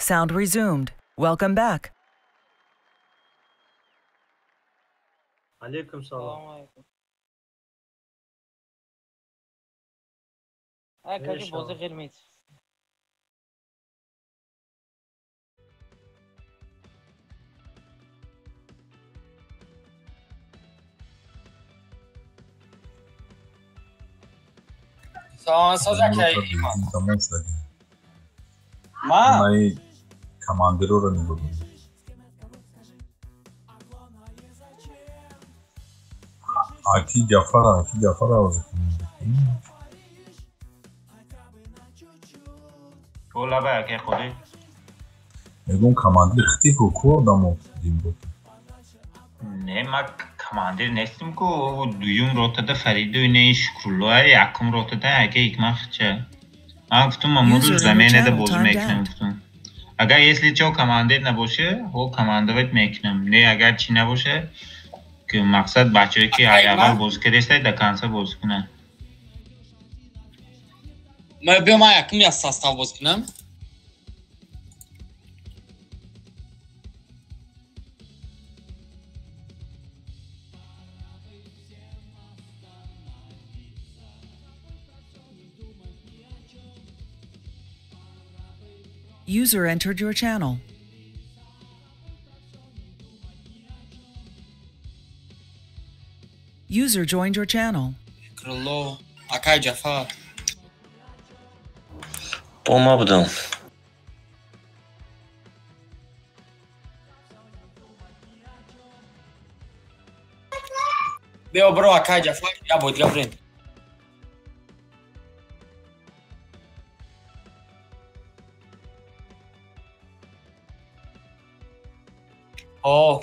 Sound resumed. Welcome back. Алейкум салом. Акаҷи бозӣ ғир мет. Салом соза кай имон. Ма? Най командирора нигоҳ. Аки Ҷафар, Аки Ҷафар овоз кунед. Лаба аки худи. Мегӯм командир хити ку ку одамо дим буд. Не, ма командир нестим ку дуюм ротада Фариду инаи Шукрулло якум ротада аки Ҳикмат хича. Ман гуфтум мамуду заменада бозӣ мекунам гуфтум. Агар если чо командир набоше, ҳо командовать мекунам. Не агар чӣ набоше, ки мақсад бачае ки аввал бозӣ кардааст до конца бозӣ кунад. Ма биё ман якум я состав бозӣ кунам. User entered your channel. User joined your channel. Крыло, Акай Ҷафар. Бо ма будам. Биё бро Акай Ҷафар, я бо дига бирем. О.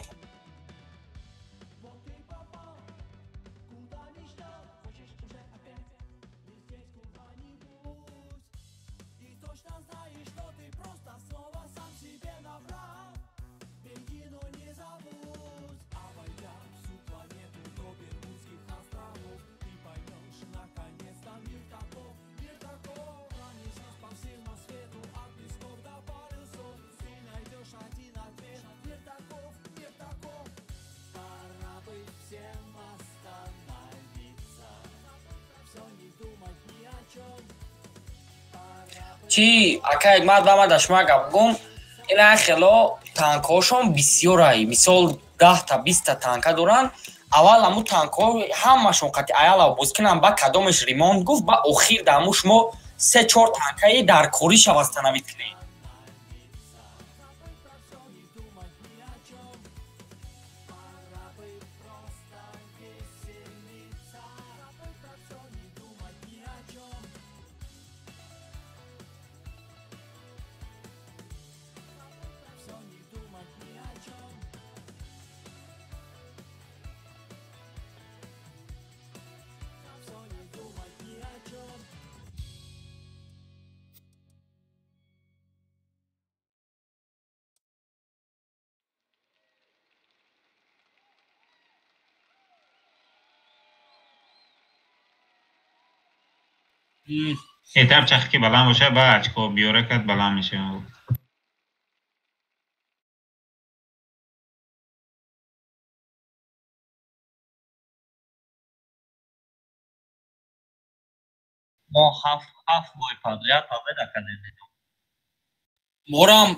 Чи акай ман ба ман да шума гап гум, ина хело танкҳошон бисёрай. Мисол 10та 20та танка доранд. Аввал ҳаму танкҳо ҳамашон қати аяла бозӣ кунанд, ба кадомеш ремонт гуфт, ба охир да ҳаму шумо 3-4 танкаи дар кориша восстановить кунед. Этап чахи ки баланд боша, ба очко биёра кард баланд мешавад. Мо ҳафт бой подряд победа кардем. Морам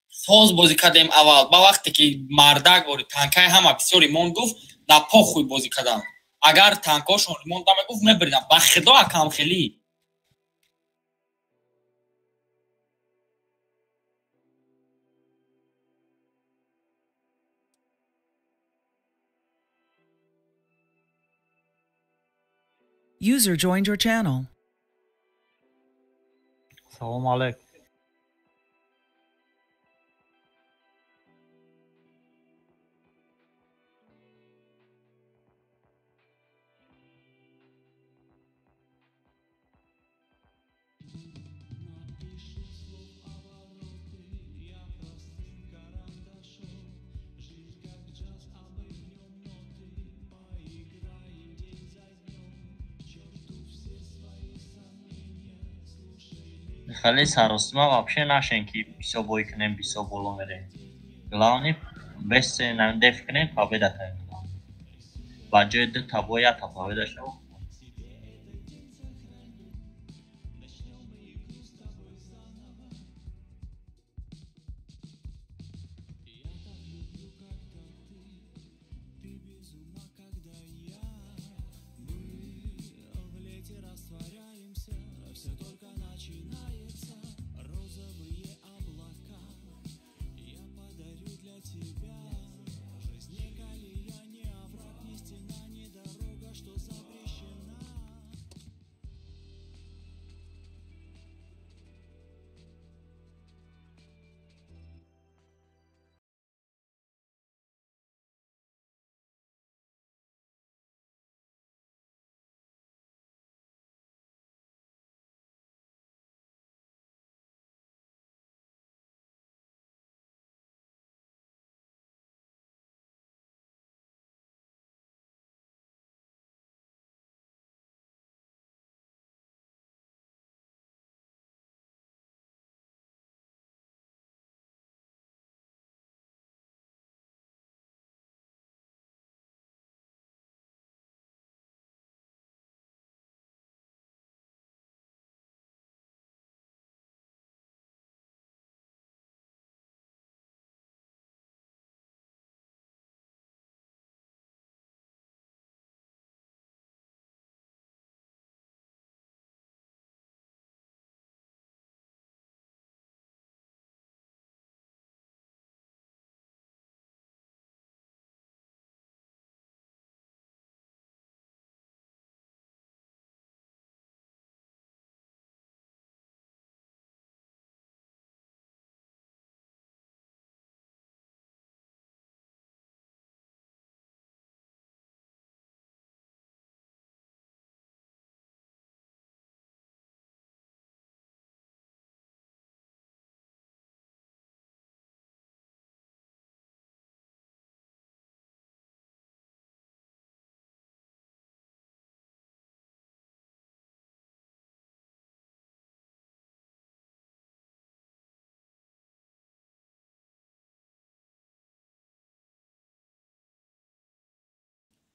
соз бозӣ кардем аввал. Ба вақте ки мардак бори танкаи ҳама бисёр ремонт гуфт, да похуй бозӣ кардам. Агар танкҳошон ремонт намегуфт, мебирдам. Ба худо акам хелӣ. User joined your channel. Салом алейкум. Хеле саросима вообще нашен ки бисёр бой кунем, бисёр боло мерем. Главный бес деф кунем, победа кунем. Ба ҷои ду та бой якта победа шав.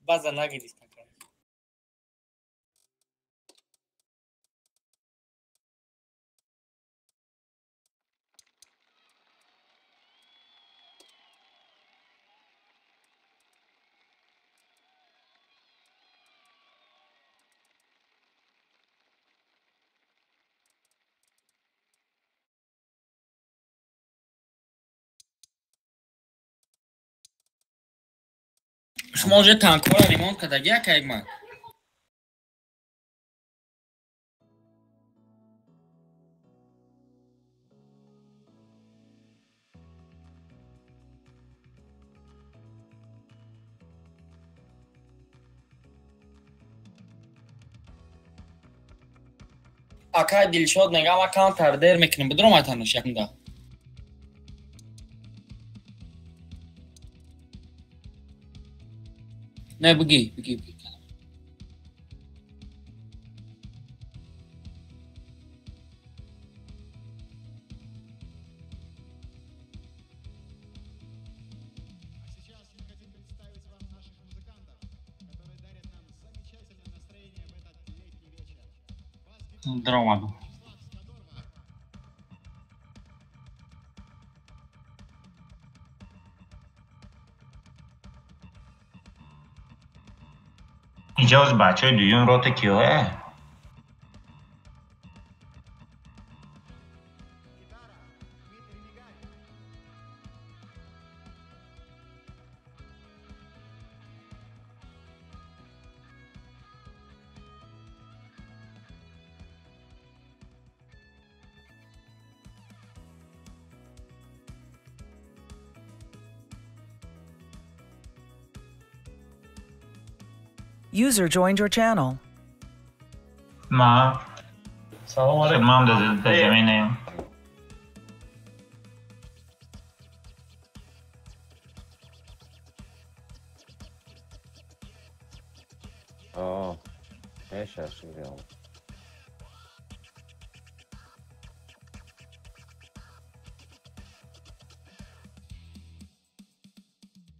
База нагирифт. Шумо уже танкҳоро ремонт кардаги ака Ҳикмат? Акай Дилшод мегам, ма камтар дер мекунем, бидуром айтануш якунда. Не, бигӣ, бигӣ, бигӣ. Даромаду. Инҷа бачаҳои дуюм рота киҳое? User joined your channel. Ма. Салом алейкум. Ман дар заминаем. О, меша ширел.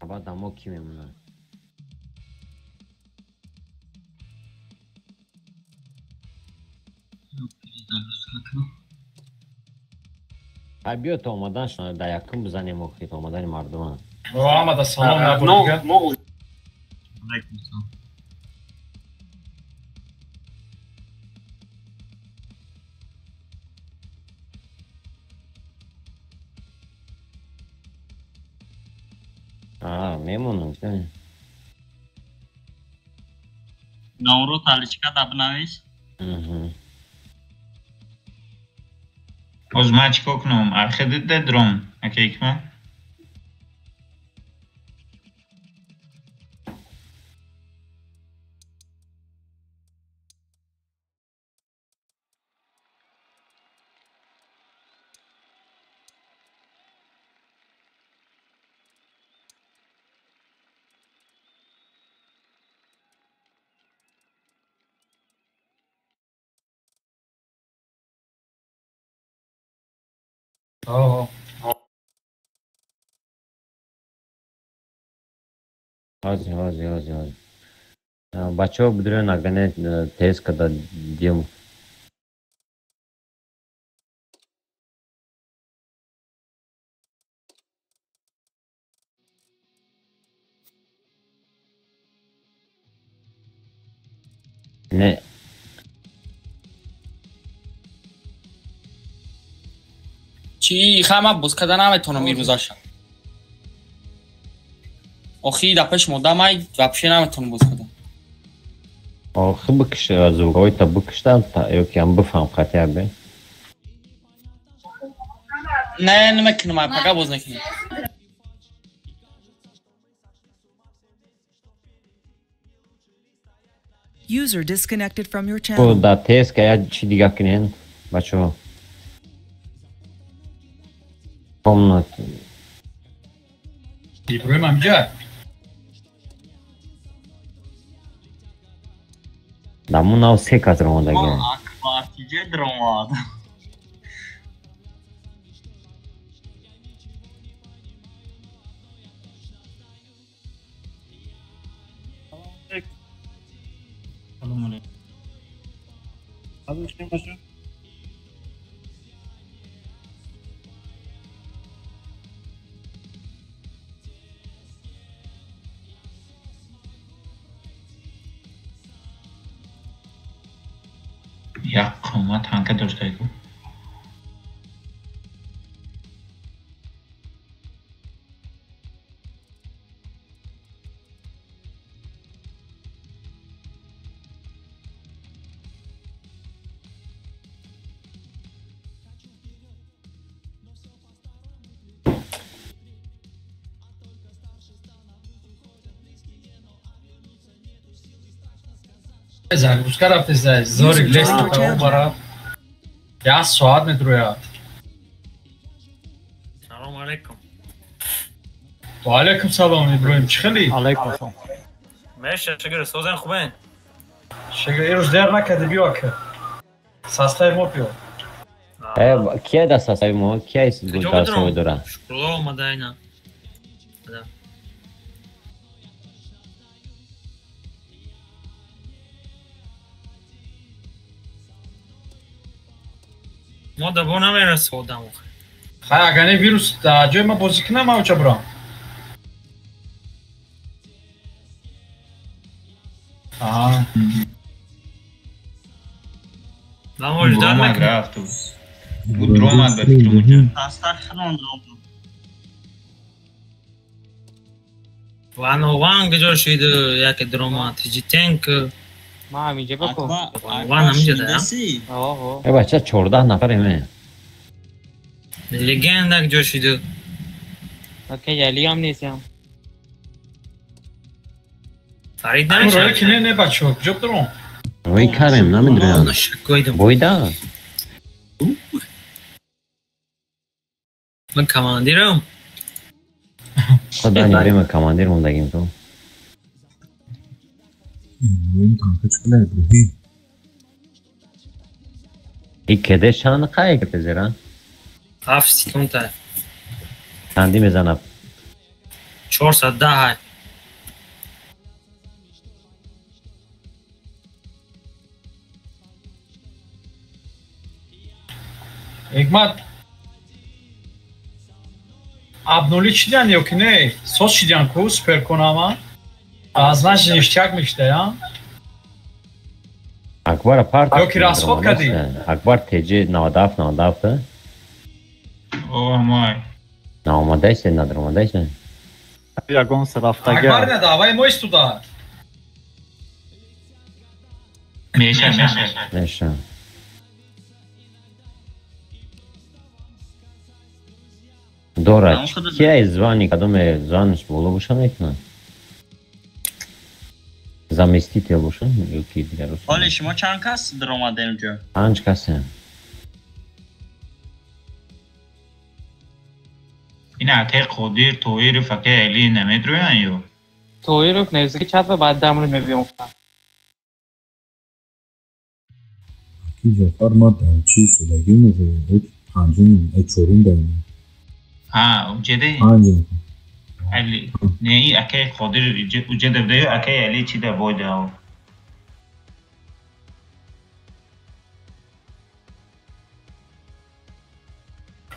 Баъд мо кӣ мемонад? Ай биё то омаданшон дар якум бизанем охи то омадани мардуман. Омада салом набурдига. Мемонам. Наврӯз таличка дабнавис. Оз ман чӣ кор кунам? Архидида дром, ака Ҳикмат? Ҳозир, ҳозир, ҳозир, ҳозир. Бачаҳо бидурен агане тез када дим. Не. Чӣ хама боз када наметонам ирӯзаша. Охи да пеш модамай вообще наметонам боз када. Охи бикш зугойта бикштан та ёки ам бифам хотя бы. Не, намекунам, ай пага боз накунам. User disconnected from your channel. Да тез ка я чӣ дига кунен бачаҳо? Комнат. Иброҳим амҷа. Дамун нав се кас ромадаги. Аквартиҷе дромад. Салом алейкум. Як қомат танка доштайку. Загрузка рафтеста, зорик леста бара. Як соат медрояд. Салом алейкум. Ва алейкум салом Иброҳим, чӣ хели? Алейкум салом. Меша, шукр, созен хубен? Шукр, ирӯз дер накарди биё ака. Састаи мо биё. Кия дар састаи мо? Кия дастовӣ дора? Шукрулло омада ина. Мо да бо намерасо одам охе. Хай, агар не вирус дар ҷои ма бозӣ кунам, ман уча бурам. Ромад рафт. Буд ромад ба фикрам уҷа. Ванован куҷо шид яке дромад? Тиҷитенк. Ма ҳаминҷа бако. Ван ҳаминҷа да? Э бача 14 нафар эме. Легенда куҷо шид? Окей, ялиам нестам. Фарид намешавад. Ки не, не бачаҳо, куҷо дором? Рӯи карем, намедонам. Бойда? Ман командирам. Худо нерема командир мондагим ту. Иброҳим танка чӣ кала Иброҳим? И кеде чанд қай пезера? 7 секунда. Чанди мезанад? 410. Ҳикмат абнули чидан ё ки не? Соз шидан ку суперконама? Аз наши ништяк мешта, Акбар парт. Ё ки расход кардӣ? Акбар ТЖ 97 97. О май. Наомадайся, надромадайся. Ягон рафтага. Акбар не давай мой сюда. Меша, меша. Меша. Дора, кия звани, кадоме званиш боло боша мекунад? Заместител боша ё ки дигар? Ҳоли шумо чанд кас даромадем ҷо? 5 касем. Ин акай Қодир, Тоиров, акай Али намедроянд ё? Тоиров наздики чат ва баъд дамро мебиём. Аки Ҷафар ма дар чӣ шудагӣ мегӯяд? Панҷум, чорум даем. Ҳа, уҷеде? Панҷум. Али, не, и акай Қодир уҷеде буда ё акай Али чӣ да бой дао?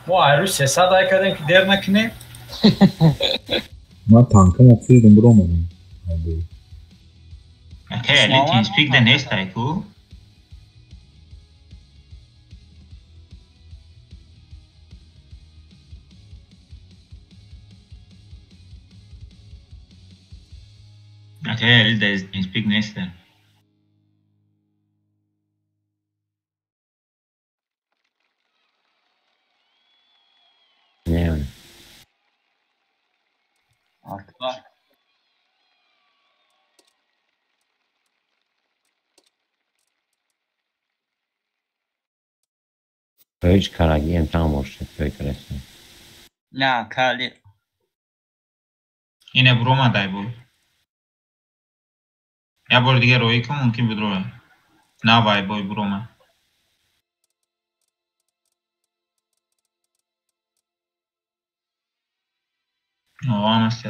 Мо айрӯз 300 ай кардем ки дер накунем. Ман танкама фирдум биромадам. Акай Али TeamSpeak да нест ай ку? Акай Али да TeamSpeak нест. Не. Акбар. Ҳеҷ карагием чанд бор шуд ҷой карасем. На, кали. Ина буромад ай бой. Як бори дигар роҳӣ кун, мумкин буд роя. Нав ай бой буромад. О, ҳамаст.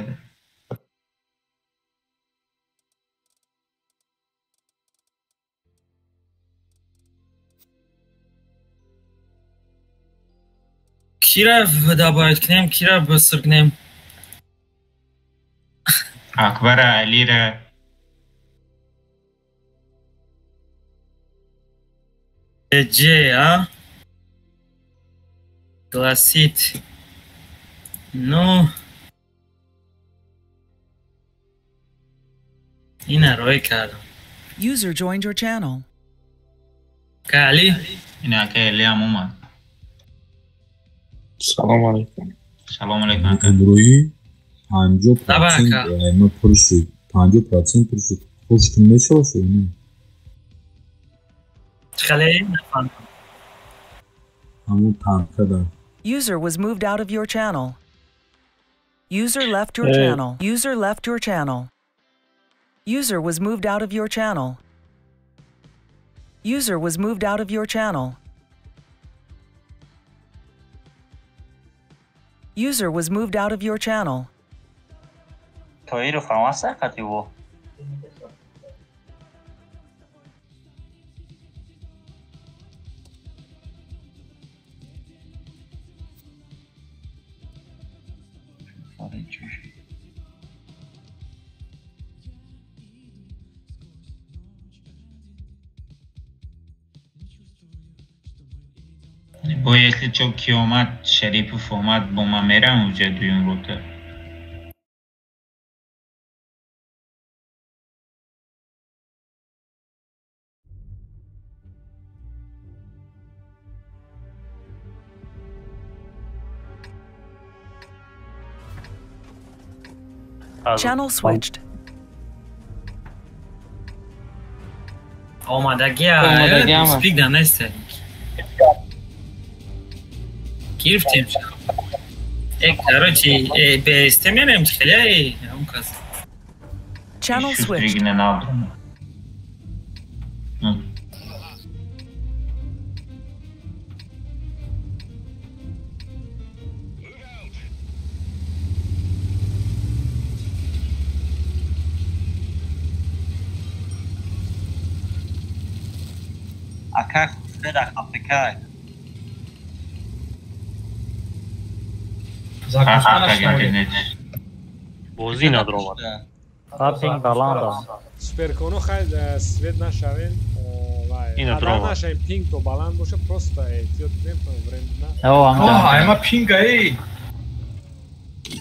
Кира добавить кунем, кира быср кунем? Акбара, Алира. Дж, а? Гласит. Ну. Ина рой кардам. User joined your channel. Кали? Ина акай Али ҳам омад. Салом алейкум. Салом алейкум ака. Имрӯи 50% ма пур шуд. 50% пур шуд. Хушкун мешавад шуд не? Чӣ нафаҳмидам. Ҳамун танка да. User was moved out of your channel. User left your channel. User left your channel. User was moved out of your channel. User was moved out of your channel. User was moved out of your channel. Тоиров ҳам аст қати ӯ? Бо если чо ки омад, Шарипов омад, бо ман мерам уҷа дуюм рота. Channel switched. Омадагия, спик да нест. Гирифтем. Короче, бесте мерем хеле, он кас. Channel switched. Ака хуршед африкай. Бозӣ надромад. Пинг баланд аст. Суперконо хай свет нашавен. Ина нашавем пинг то баланд боша, просто эҳтиёт кунем то времена. О, ама пинга эй.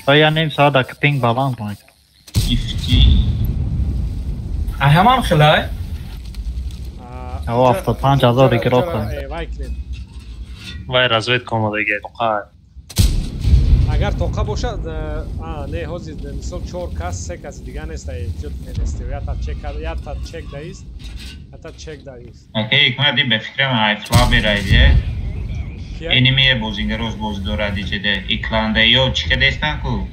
Я ним соат ак пинг баланд кунед. Ифти. Ҳамам хелай? О, 75,000 игрок. Вай разведка омадаги тоқа. Агар тоқа бошад, не, ҳозир мисол 4 кас, 3 кас дига нест, эҳтиёт кунед, ята чек даист, ята чек даист. Окей, икма ди бе фикрам айфла берайде. Энимие бозингароз боз дорад иҷеде. Икланда ё чӣ кадестан ку?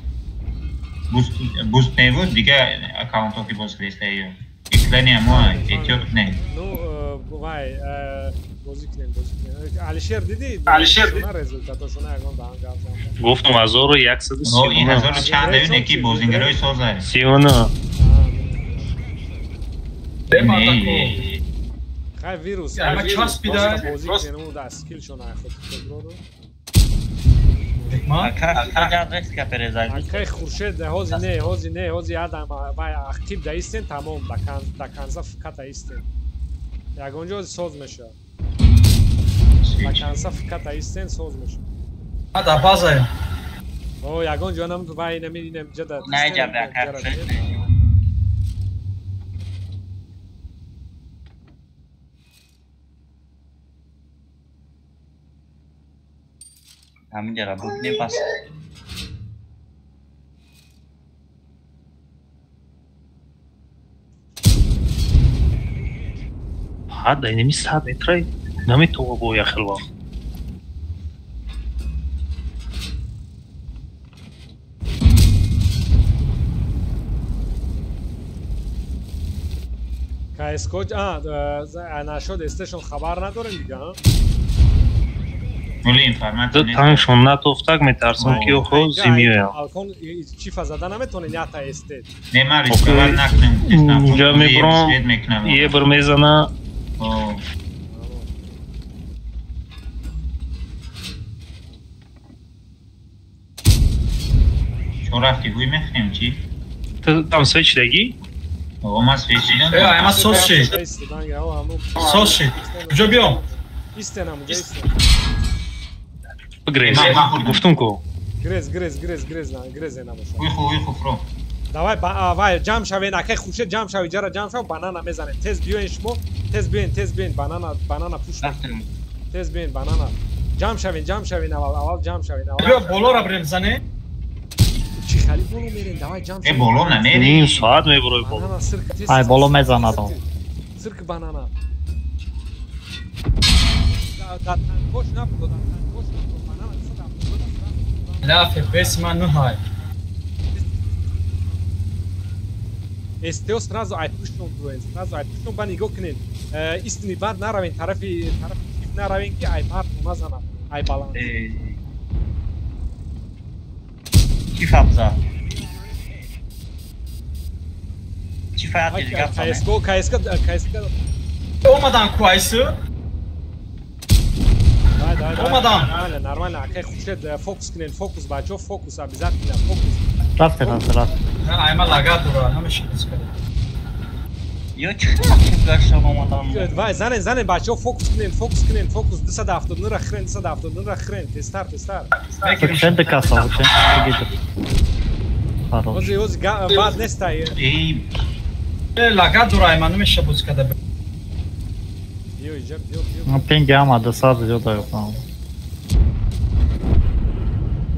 Буст невуд, дига аккаунтҳо ки боз кадеста ё. Иклани амо эҳтиёт кунед. Ну, вай, бозӣ кунем, бозӣ кунем. Алишер дидӣ? Алишер дидӣ? Результатошона ягон ба ҳам гап зан. Гуфтам 1139. Ин 1000 чанд ё неки бозингарои соза. 39. Хай вирус. Ама часпида. Бозӣ кунем, да скиллшона худ худро. Акай Хуршед ҳози не, ҳози не, ҳози адам вай ақиб даистен тамом, да канза фиката истен. Ягон ҷо соз мешавад. Да канза фиката истен соз мешавад. А да база. О, ягон ҷо нам вай намединем ҷа да. Не ҷа бе акай Хуршед. Ҳамин ҷара бубинем пас. Ҳа, дар инами 100 метра наметова бо як хел вақт. КСК нашуд эстешон хабар надорем дига, Вале информация нест. Танкшон натофтак метарсам ки охо зимиёям. Алкон чифа зада наметонен ята эстет. Не, ман рисковать накунем. Унҷа мебурам, ебр мезана. Чо рафти ҳуй мехӯрем чи? Ту там свет шидагӣ? О, ман свет шидам. Э, ама соз шид. Соз шид. Куҷо биём? Истенам, ҷа истен. Грез. Гуфтум ку. Грез, грез, грез, грез, грез набошад. Уйху, уйху, фро. Давай, вай, ҷамъ шавен, акай Хуршед ҷамъ шави, ҷара ҷамъ шав, банана мезанем. Тез биёен шумо, тез биёен, тез биёен, банана, банана пуш. Тез биёен, банана. Ҷамъ шавен, аввал, аввал ҷамъ шавен, аввал. Биё болора бирем зане. Чӣ хали боло мерем, давай ҷамъ шавем. Э, боло намерем. Ним соат мебурой боло. Ай, боло мезанад. Сирк банана. Да, танкош набуд, да, танкош набуд, банана 170. Ла FPS ман нуҳай. СТО сразу ай пуштон дуен, сразу ай пуштон ба нигоҳ кунед. Истини бад наравен, тарафи чиф наравен ки ай мард назанад, ай баланс. Чиф абза. Чиф аят дигар КСК, КСК, КСК. Омадан ку айсу? Омадан. Нормально, нормально. Акай Хуршед фокус кунед, фокус бачо, фокус обязательно, фокус. Рафт, рафт, рафт. Айма лага дора, ҳамеша кунед. Ё чӣ хел омадан? Вай, занен, занен бачо, фокус кунед, фокус кунед, фокус 279 ра хрен, 279 ра хрен, тестар, тестар. Хуршед каса, хуршед. Ози, ози, бад нестай. Эй, лага дора, айма намеша боз када. Биё, иҷа, биё, биё. Пинг омада, сад зиёд аюфам.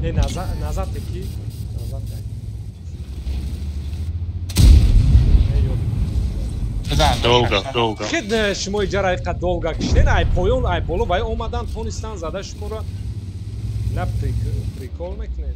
Не, назад, назад теки, назад теки. Долго, долго. Хед шумо иҷара иқа долго киштен, ай поён, ай боло, вай омадан тонистан зада шуморо на прикол мекунед.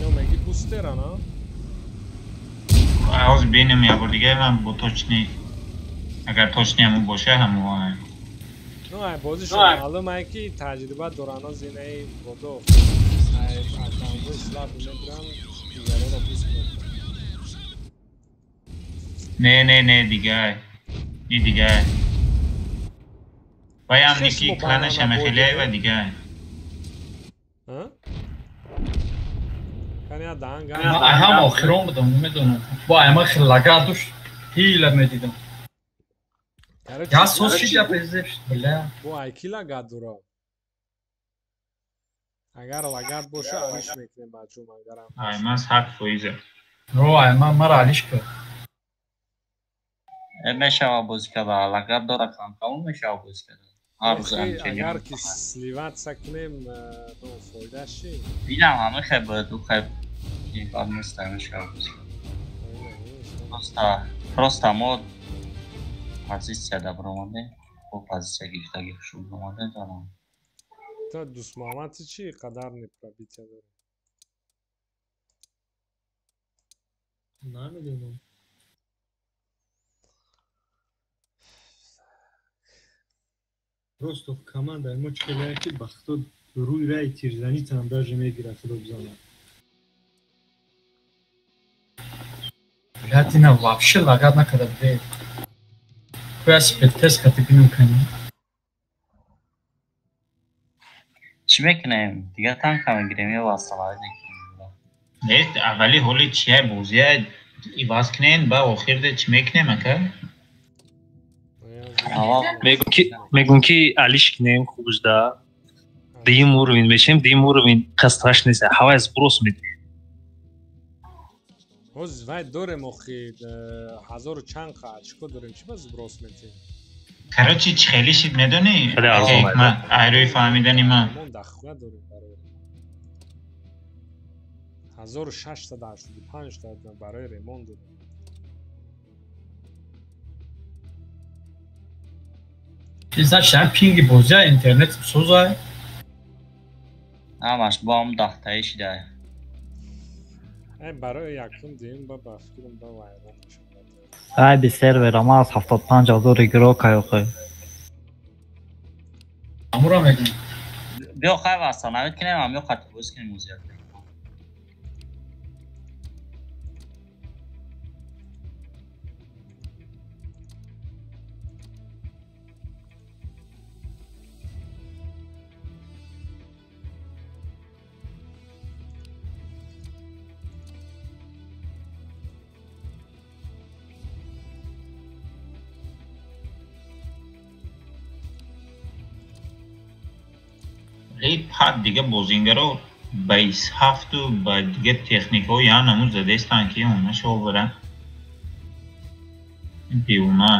Ино меги бустера, на? Ҳозир бинем як бор дига ман бо точни. Агар точно ҳамун боша, ҳамун. Ну, ай бозишон маълум ай ки таҷриба дорано зинаи бодо. Ай аккаунтҳои слаб медиран, дигароро буст мекунанд. Не, не, не, дигар. И дигар. Ваям ники кланаш ҳамахелиай ва дигар. Ман ҳам охирон будам, намедонам. Бо ама хеле лагар дошт, ҳила медидам. Я соз шид, я пиздец, бля. Бо ай ки лагар дора? Агар лагар боша, алиш мекунем бачаҳо, агарам. Ай ман 100%. Ро, ай ман мара алиш кард. Мешава бозӣ карда, лагар дора камкамон мешава бозӣ карда. Агар ки сливаться кунем, ну, фоида ши? Бинам, ҳама хай бояд, у хай бад нест, мешава бозӣ карда. Просто мо позитсия да баромадем, бо позитсия гирифтаги хушуд баромадем даром. Та Дӯстмуҳаммад чӣ қадар непробития дорад? Намедонам. Просто командаи мо чӣ хеле ки ба худо рӯи раи тирзанитам даже мегирад, худо бизанад. Блядь, ина вообще лагар накарда буде. Куя спидтест кати бинем кани. Чӣ мекунем? Дигар танка мегирем ё васалавӣ мекунем? Не, аввали ҳоли чия бозия иваз кунем, ба охирда чӣ мекунем ака? Мегӯм ки алиш кунем хуб жда. Дуюм уровень мешем, дуюм уровень кас страшный нест, ҳавай сброс медиҳем. Ҳоз вай дорем охи ҳазору чанд қа очко дорем, чӣ ба сброс метиҳем? Короче, чӣ хеле шид медонӣ? Айрӯи фаҳмидани ман. Мон дахуя дорем барои 1685 та барои ремонт дорем. Значит, ҳам пинги бозия интернет созай. Ҳамаш бо ҳам даҳтаи шидай. Ай барои якум дуюм ба фикрам ба вайрон мешавад. Ай би сервера ма аз 75 ҳазор игрок ай охи. Амура мегӯм. Биё хай вастанавид кунем, ам ё хати боз кунем бозия. Пад дига бозингаро ба исҳафту ба дига техникаҳо я намуд задестанд ки онаша овара беуна.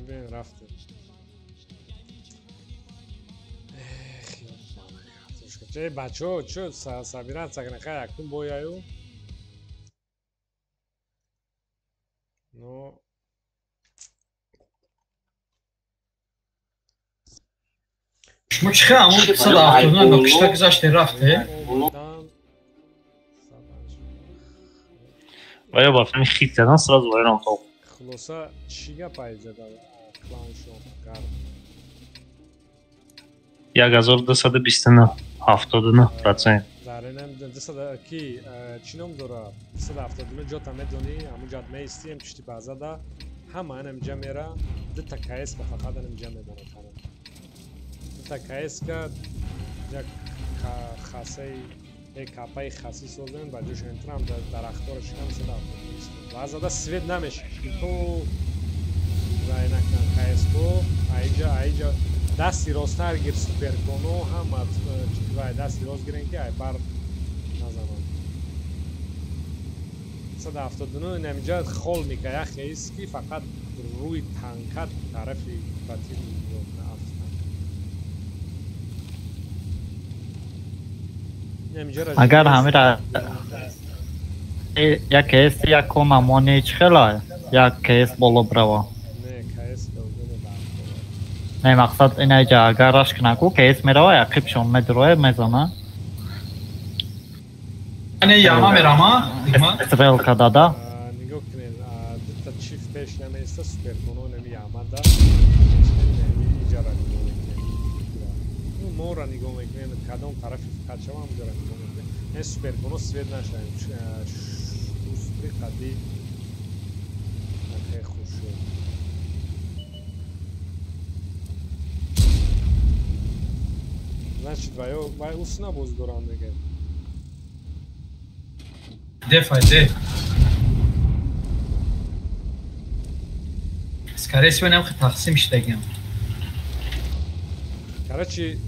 Бин рафтем. Эй бачаҳо, чӯ собираться кунед, хай якум бояю. Ну Шумо чӣ хел ҳамон 179 ба кишта гузаште рафте? Ва ё ба филми хит задан сразу вайрон то. Хулоса чӣ гап айзада кланшон гар? 1229, 79%. Заринам 200 ки чӣ ном дора? 279 ҷота медонӣ, ҳамун ҷат меистием пишти базада, ҳама анамҷа мера, дута КС ба фақат анамҷа мемонад ҳамон. Дута КС-ка як хасаи капаи хасӣ созем, ба ҷош энтрам дарахтҳоро шикам 179. Базада свет намешид. То рай накунам КС-ко, айҷа айҷа дасти росттар гир суперконо ҳама вай дасти рост гирен ки ай бар назананд. 179 инамиҷа хол мека як хеист ки фақат рӯи танкат тарафи ба тир афтанд. Агар ҳамира як КС як кона мони чӣ хела як КС боло брава. Не, КС Не, мақсад инаҷа агар раш кунаку КС мерава, яқибшон медуроя, мезана. Не, яма мерама. Стрелка дада. Нигоҳ кунед, дута чиф пеш намеиста, суперконо нами ямада. Иҷара нигоҳ мекунем. Мора нигоҳ мекунем, кадом тарафи фақат шава, ҳамҷара нигоҳ мекунем. Ин суперконо свет нашавем. Шустри қади хеле хуш шуд. Значит, вай усна боз дорам мегӯям. Дефай, деф. Скорее всего, нам тақсим шидагиам. Короче,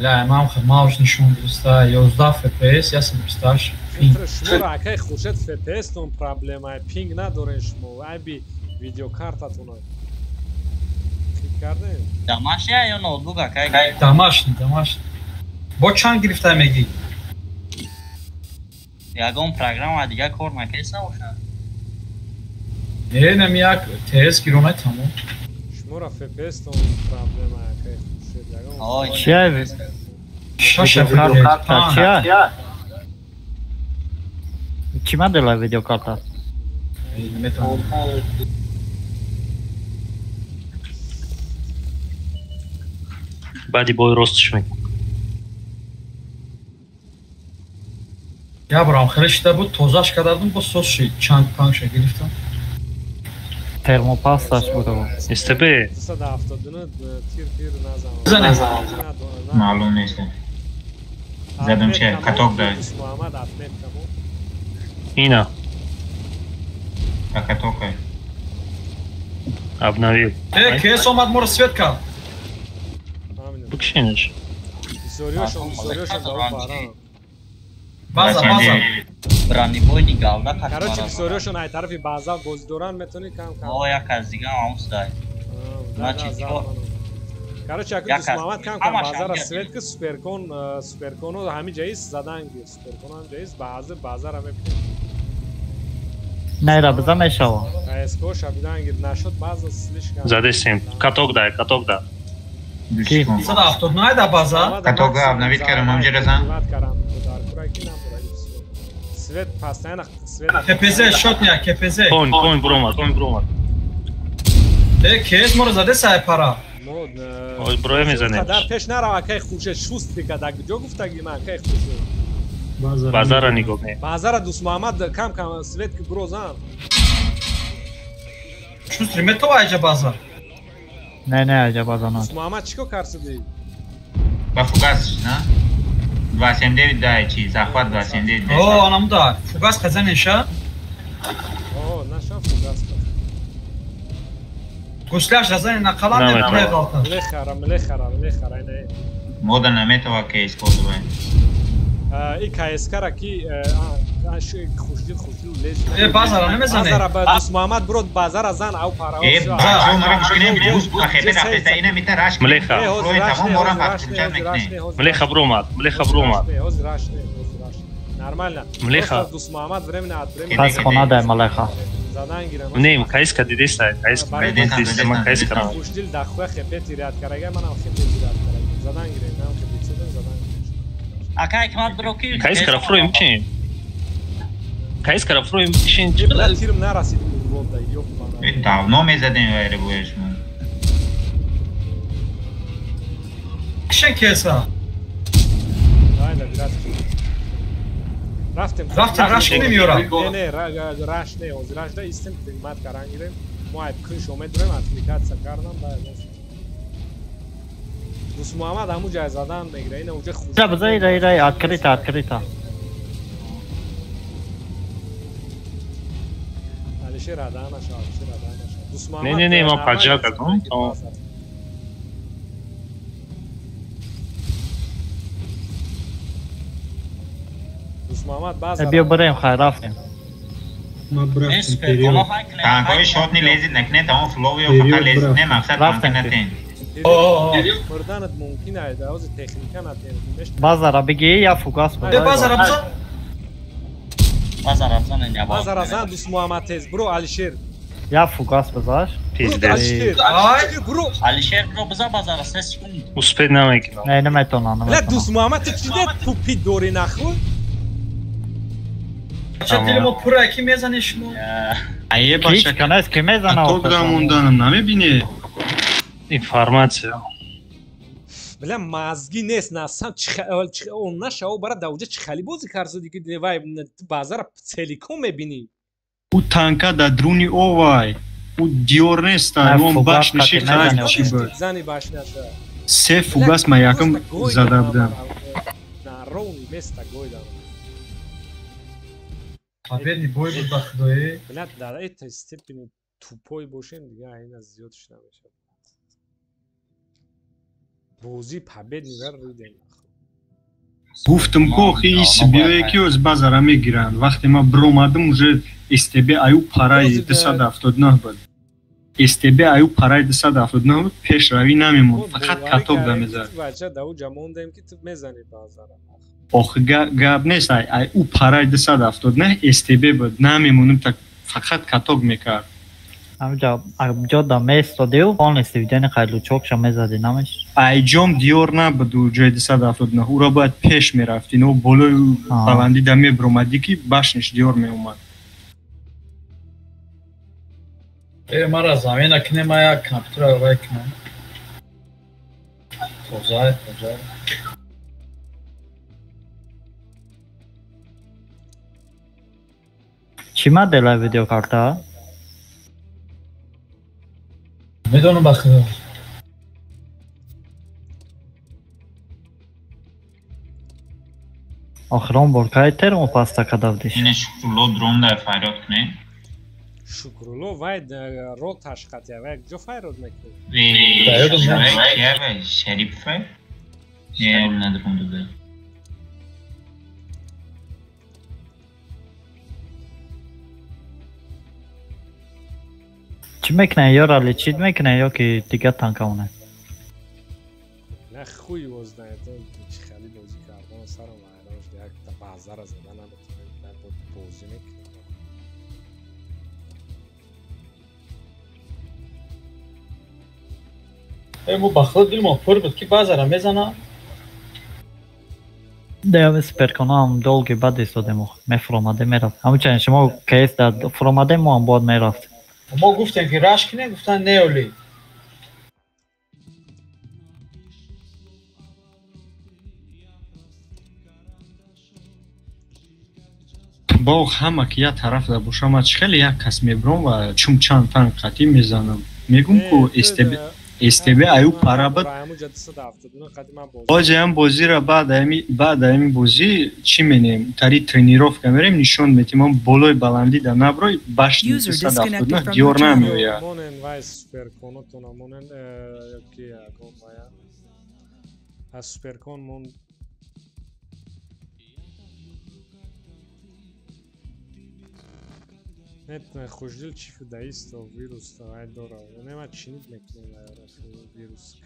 бля, ман мауз нишон гирифта 11 FPS, 128 пинг. Шуморо акай Хуршед FPS-тон проблема, пинг надорен шумо, айби видеокартатона. Фикр кардем? Домашний ё ноутбук акай? Домашний, домашний. Бо чанд гирифта мегӣ? Ягон программа дигар кор накеса бошад? Не, нами як ТС гиронай тамом. Шуморо FPS-тон проблема, акай Хуршед. Ягон Чия? Видеокарта чия? Чӣ модела видеокарта? Наметавонам. Баъди бой ростш мекунам. Я барам хеле шида буд, тозаш карда будам, бо соз шид, чанд панша гирифтам. Термопасташ буд. СТБ. 279 тир тир назан. Маълум нест. Задам че, каток дай. Муҳаммад Ахмед камо. Ина. А каток ай. Обновил. Кес омад моро свет кард. Букшинаш. Бисёриёшон, бисёриёшон да парам. База, база. Бронебойни галда. Короче, бисёриёшон ай тарафи база бозӣ доранд, метавонӣ кам кам. О, як аз дига ҳамус дай. Значит, Короче, акун Дӯст Муҳаммад кам кам базара свет ки суперкон, суперконо ҳамин ҷаис задан гир, суперконо ҳамин ҷаис баъзе базара мебинем. Не, ра биза мешава. КСК шабидан гир нашуд база слишком. Задесем. Каток дай, каток дай. 179 да база. Каток обновить кардам, ҳамҷа зан. Свет постоянно свет. КПЗ шотня, КПЗ. Конь, конь бромад, конь бромад. Э, КС моро заде сай пара. Ой, броя мезанем. Дар пеш нарав, акай Хуршед, шустри ка дар куҷо гуфтаги ман, акай Хуршед. Базара нигоҳ кунед. Базара Дӯст Муҳаммад кам кам свет ки бро зан. Шустри метова айҷа базар. Не, не, айҷа базар на. Дӯст Муҳаммад чӣ кор карсиди? Ба фугас, на? 279 дай чи, захват 279 дай. О, анам да. Фугас хазанеша? О, наша фугас. Гусляш разани на қалам не қалта. Млехара, млехара, млехара, не. Мода наметова КС кодовай. И КСК-ра ки хушдил, хушдил лез. Э, базара намезане. Базара ба Дӯст Муҳаммад брод базара зан ав пара. Э, бачо мара гӯш кунем, гӯш ба хепе рафта ина мита раш. Млеха. Тамом мора подключать мекунем. Млеха бромад, млеха бромад. Ҳозир раш не, ҳозир раш. Нормально. Млеха. Дӯст Муҳаммад временно от времени. Пас хона дай млеха. Задан гирам. Не, КСК дидеста, КСК дидеста, ма КСК. Хушдил дахуя хепе тирят карага, манам хепе тирят карага. Задан гирем, нам хепе задан гирем. Акай ҳикмат бро ки КСК-ра фроем чин. КСК-ра фроем чин. Тирм нарасид вода, ёб мана. Давно мезадем вайре бояш мо. Кишен КС-а. Дай да бират. Рафтем. Рафтем, раш кунем ёра. Не, не, раш не, ҳозир раш да истем хидмат каран гирем. Мо айб кунш омед дорем, аппликатсия кардам, да. Дӯст Муҳаммад ҳамун ҷай задан мегира, ина уҷа хуш. Да, биза ира, ира, открыто, открыто. Алишер рада наша, Алишер рада наша. Дӯст Муҳаммад. Не, не, не, ман паджа кардам. Дӯст Муҳаммад база. Биё барем, хайр, рафтем. Танкҳои шотни лезид накунед, тамом фловио фақат лезид не, мақсад танка натен. Мурданат мумкин ай, ҳозир техника натен. Базара бигӣ я фугас. Базара бизан. Базара бизан я. Базара зан Дӯст Муҳаммад тез. Бро Алишер. Я фугас бизаш. Пиздец. Бро Алишер бро бизан базара 3 секунд. Успеть намекунам. Не, наметонам, наметонам. Бля Дӯст Муҳаммад ту чӣ тупи дорӣ нахуй? Ча дили мо пура ки мезанӣ шумо? Ае бача канас ки мезана. То грамонданам намебинӣ. Информация. Бля мазги нест насам он нашава бара давҷа чӣ хали бозӣ карсуди ки вай базара целиком мебинӣ. Ӯ танка дар друни овай. Ӯ диёр нест, он баш ниши харак чӣ буд. Зани баш наша. Се фугас ма якум зада будам. На ровни место гойдам. Победный бой буд ба худоӣ. Бля дар этой степени тупой бошем дига айна зиёд шуда мешавад. Бозӣ победный ра ридем. Гуфтам ку охи исбиое ки оз базара мегиранд. Вақте ман биромадам уже СТБ аю параи 279 буд. СТБ аю параи 279 буд, пешравӣ намемонд, фақат каток дамезад. Бача давуҷа мондем ки ту мезанӣ базара. Охи гап нест, ай ӯ параи 279 СТБ буд, намемонем так фақат каток мекард. Ҳамҷа ҷо да местодиу полностью видени қайлучокша мезади намеш. Ай ҷом диёр набуд ӯ ҷои 279, ӯро бояд пеш мерафт, ино болои баландӣ да мебиромадӣ ки башниш диёр меомад. Мара замена кунем, ма як компютера вай кунам. Тоза, тоза. Чӣ модела видеокарта? Медонам ба худо. Охирон бор кай термопаста карда будиш? Ина Шукрулло дрон дар файрод кунед. Шукрулло вай роташ қатия, вай ҷо файрод мекунед? Шариф вай? Не, надрон дуда. Чӣ мекунед? Ё ралли чит мекунед ё ки дигар танкаонед? На хуй его знает, чӣ хали бозӣ кардан сарам вайрон шуд, якта базара зада наметавонем, бозӣ мекунем. Мо ба худо дилмон пур буд ки базара мезанам. Деяви суперконаам долги бад истодем, мефуромадем мерафт. Ҳамчунин шумо кс дар фуромадем, мо ҳам бояд мерафт. Мо гуфтем ки раш кунем, гуфтан не оли. Боғ ҳама ки як тараф да бошам, ман чӣ хеле як кас мебиром ва чун чанд танк қатӣ мезанам. Мегум ку СТБ аю пара буд. Бозе ҳам бозиро баъд ами бозӣ чӣ менем? Тари тренировка мерем, нишон метем, он болои баландӣ да наброй, башни 279 диёр намеояд. Монен вай суперконотона монен ки ягон вая. Аз суперкон мон нет, хушдил чӣ фудаисто вирус вай дора. Не ма чинид мекунем вирус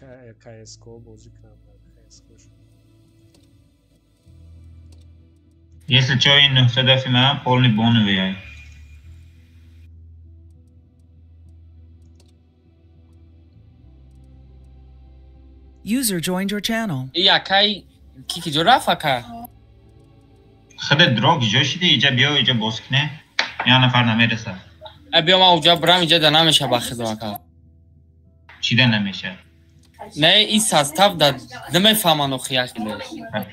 КСКО бозӣ кунам КСКО. Если чо ин 900 ман полный боновый ай. User joined your channel. Якай ки ки ҷо рафт ака? Худат дрог ҷо шиди, иҷа биё, иҷа боз куне. Я нафар намерасад. Биё ман уҷа бирам, иҷа да намеша ба худо ака. Чӣ да намеша? Не, ин состав да намефаҳманд охи якиле.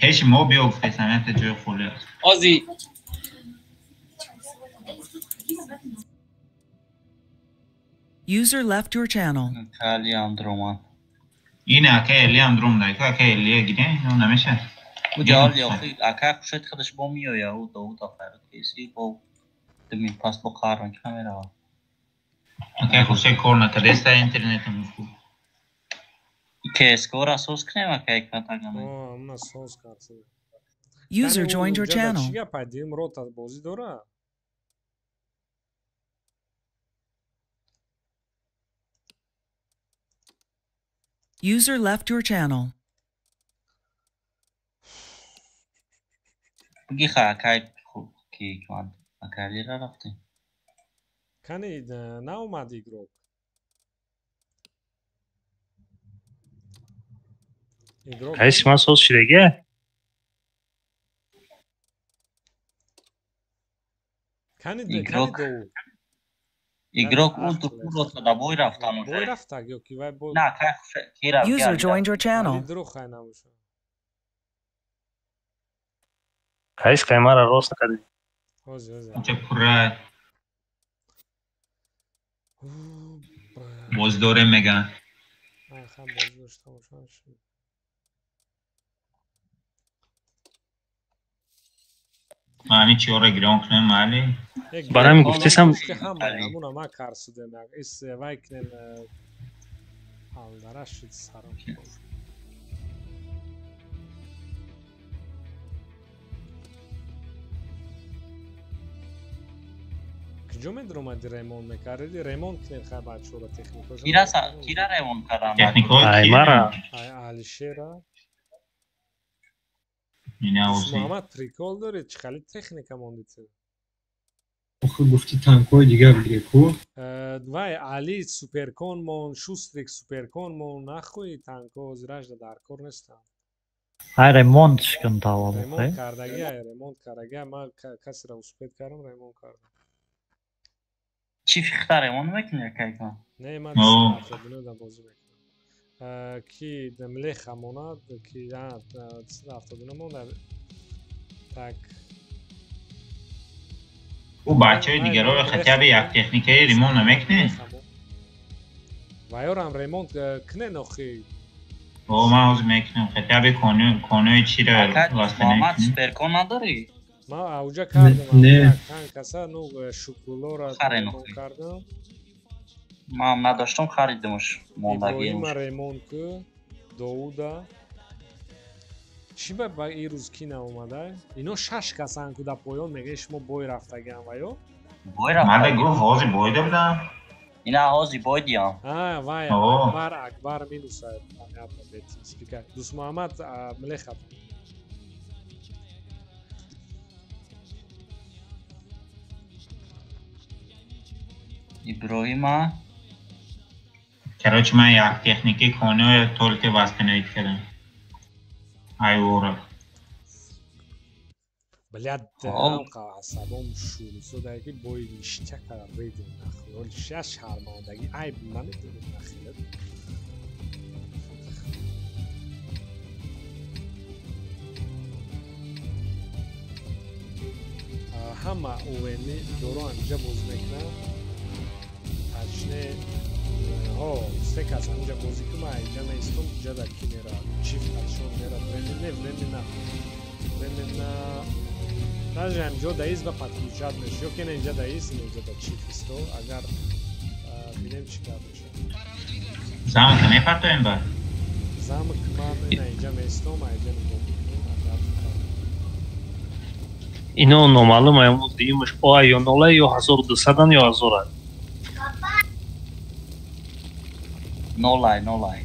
Пеши мо биё гуфтесам, якта ҷои холӣ аст. Ози User left your channel. Кали андроман. Ин ака Эли андром да, ака Элия гире, намеша. Уҷа оли охи ака хушед худаш бо меоя, ӯ да ӯ да файрод кеси бо димин пас бо қарон ки намерава. Ака хушед кор накардеста интернетам хуб. КСКО ра соз кунем ака ҳикмат агаме. Амна соз кард. User joined your channel. Чӣ гап ай дим рота бозӣ дора? User left your channel. Буги ха акай хуб ки кан акалира рафтем. Кани наомад игрок. Игрок. Кайси ман соз шидаге? Кани Игрок. кани доу. Игрок ӯ ду да бой рафтан Бой уже. рафтаг ё ки вай бой. На, кай ки рафт. User joined your channel. Али дурӯғ хай набошад. Кайси кай мара рост накардӣ. Ҳозир, ҳозир. Инҷа пурра боз дорем меган. Ха, боз дошта бошам. Ман ҳамин чиҳоро гирон кунем майли. Барои ҳамин гуфтесам Ҳама ҳамуна ма карсудем. Ис вай кунем алдара шуд сарам. Куҷо медиромади ремонт мекардиди? Ремонт кунем хай бачаҳоро техникаша. Кира кира ремонт кардан. Техникаҳои Ай ки? мара. Ай Алишера. Ина ози. Муҳаммад прикол дорӣ? Чӣ хали техника монди ту? Охи гуфти танкҳои дигар бигир ку. Вай Али суперкон мон, Шустрик суперкон мон, нахуи танкҳо ҳозиражда дар кор нестанд. Ай ремонт шикун тавал. Ремонт кардаги, ай ремонт кардаги, ман касеро успед кардам, ремонт кардам. Чӣ фихта ремонт мекунӣ акайкан? Не, ман О. 79 да бозӣ мекунам. Ки млеха монад, ки 79 монда. Так. Ӯ бачаҳои дигароро хотя бы як техникаи ремонт намекунед? Вайорам ремонт кунен охи. О, ман ҳозир мекунам. Хотя бы конуи чиро Муҳаммад восстановить. суперкон надорӣ? Ман ауҷа кардам, Не. ауҷа чанд каса, ну Шукруллоро Харен ремонт охи. кардам. Ман надоштам, харидимш мондагиаш. Иброҳима ремонт ку, Доуда. Чӣ ба ин рӯз ки наомада? Ино шаш касанд ку дар поён мегӯянд шумо бой рафтагиам ва ё? Бой Мада рафтагӣ. гуфт ҳозир бойда будам. Ина ҳозир бой диям. А, вай О. Акбар, Акбар минуса, понятно, спика. Дӯстмуҳаммад млехат. Иброҳима Короче, ман як техники конуи только восстановить кардам. Ай ора. Блядь, Ҳол. асабом шурусода ки бой ништя кара бедем нахуй. Оли ша шармандагӣ айб намедонем нахуй. Ҳама ОВН доро ҳаминҷа бозӣ мекунанд. Точне ҳо, се кас ҳаминҷа бозӣ кун, ман инҷа меистом, инҷа дар ки мера, чиф қатшон мера, временно, временно, временно. Даже ҳаминҷо даист ба подключать мешавад. Ё ки не инҷа даист, не инҷа да чиф исто, агар бинем чӣ гап мешавад. Замка мепартоем ба? Замок ман ина инҷа меистом, инҷа нигоҳ мекунем, агар Ино номаълум аям дуюмаш оа ё нола ё 1200-ан ё 1000-ан. Нолай, нолай.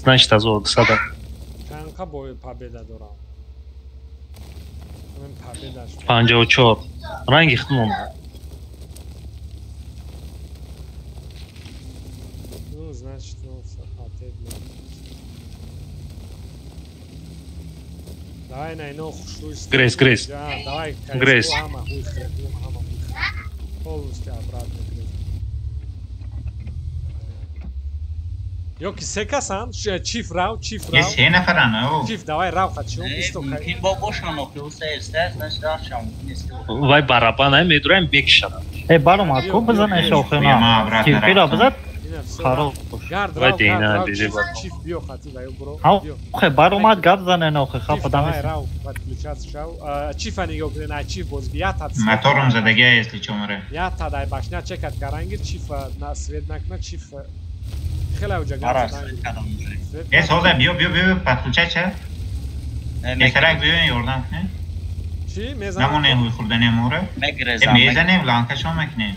Значит 1200-ан. Чанд бой победа дорам? Ман победаш. 54. Ранги худмон. Ну, значит, ну, опять Давай на ино хушрӯй. Грейс, Грейс. Давай, Грейс. Ҳама хуй хӯрд, ҳама хуй хӯрд. Полностью обратно Грейс. Ё ки се касанд? Чиф рав, чиф Е рав. се нафаран, о. Чиф, давай рав хачон. Исто кай. Мумкин бо бошан охи ӯ се се, значит рафшам мумкин нест. Вай барабан ай медурам мекишадам. Э барома ку бизанеш охина. Ма обратно Кирпира рафтам. бизад. Ина всё. Хароб. Гард Вай рав, дейна, гард рав. деже Чиф, бар. чиф биё хати ва ё бро. Ҳа Биё. охе баромад гап занен охе Чиф хафа давай дамес. рав, подключаться шав. Чифа нигоҳ кунед, ай чиф боз я тад. Моторам задагия, если чо мара. Я тад ай башня чекат карангир, чиф на свет накна, чиф хеле уҷа Ара гард задан. кадам уже. Свет Э, соза, биё, биё, биё, подключать ша. Беҳтарак биёен ёрдам кунед. Чӣ мезанам? Намонем ҳуй хӯрдани моро. Э, Мегрезам. мезанем, ланкашон мекунем.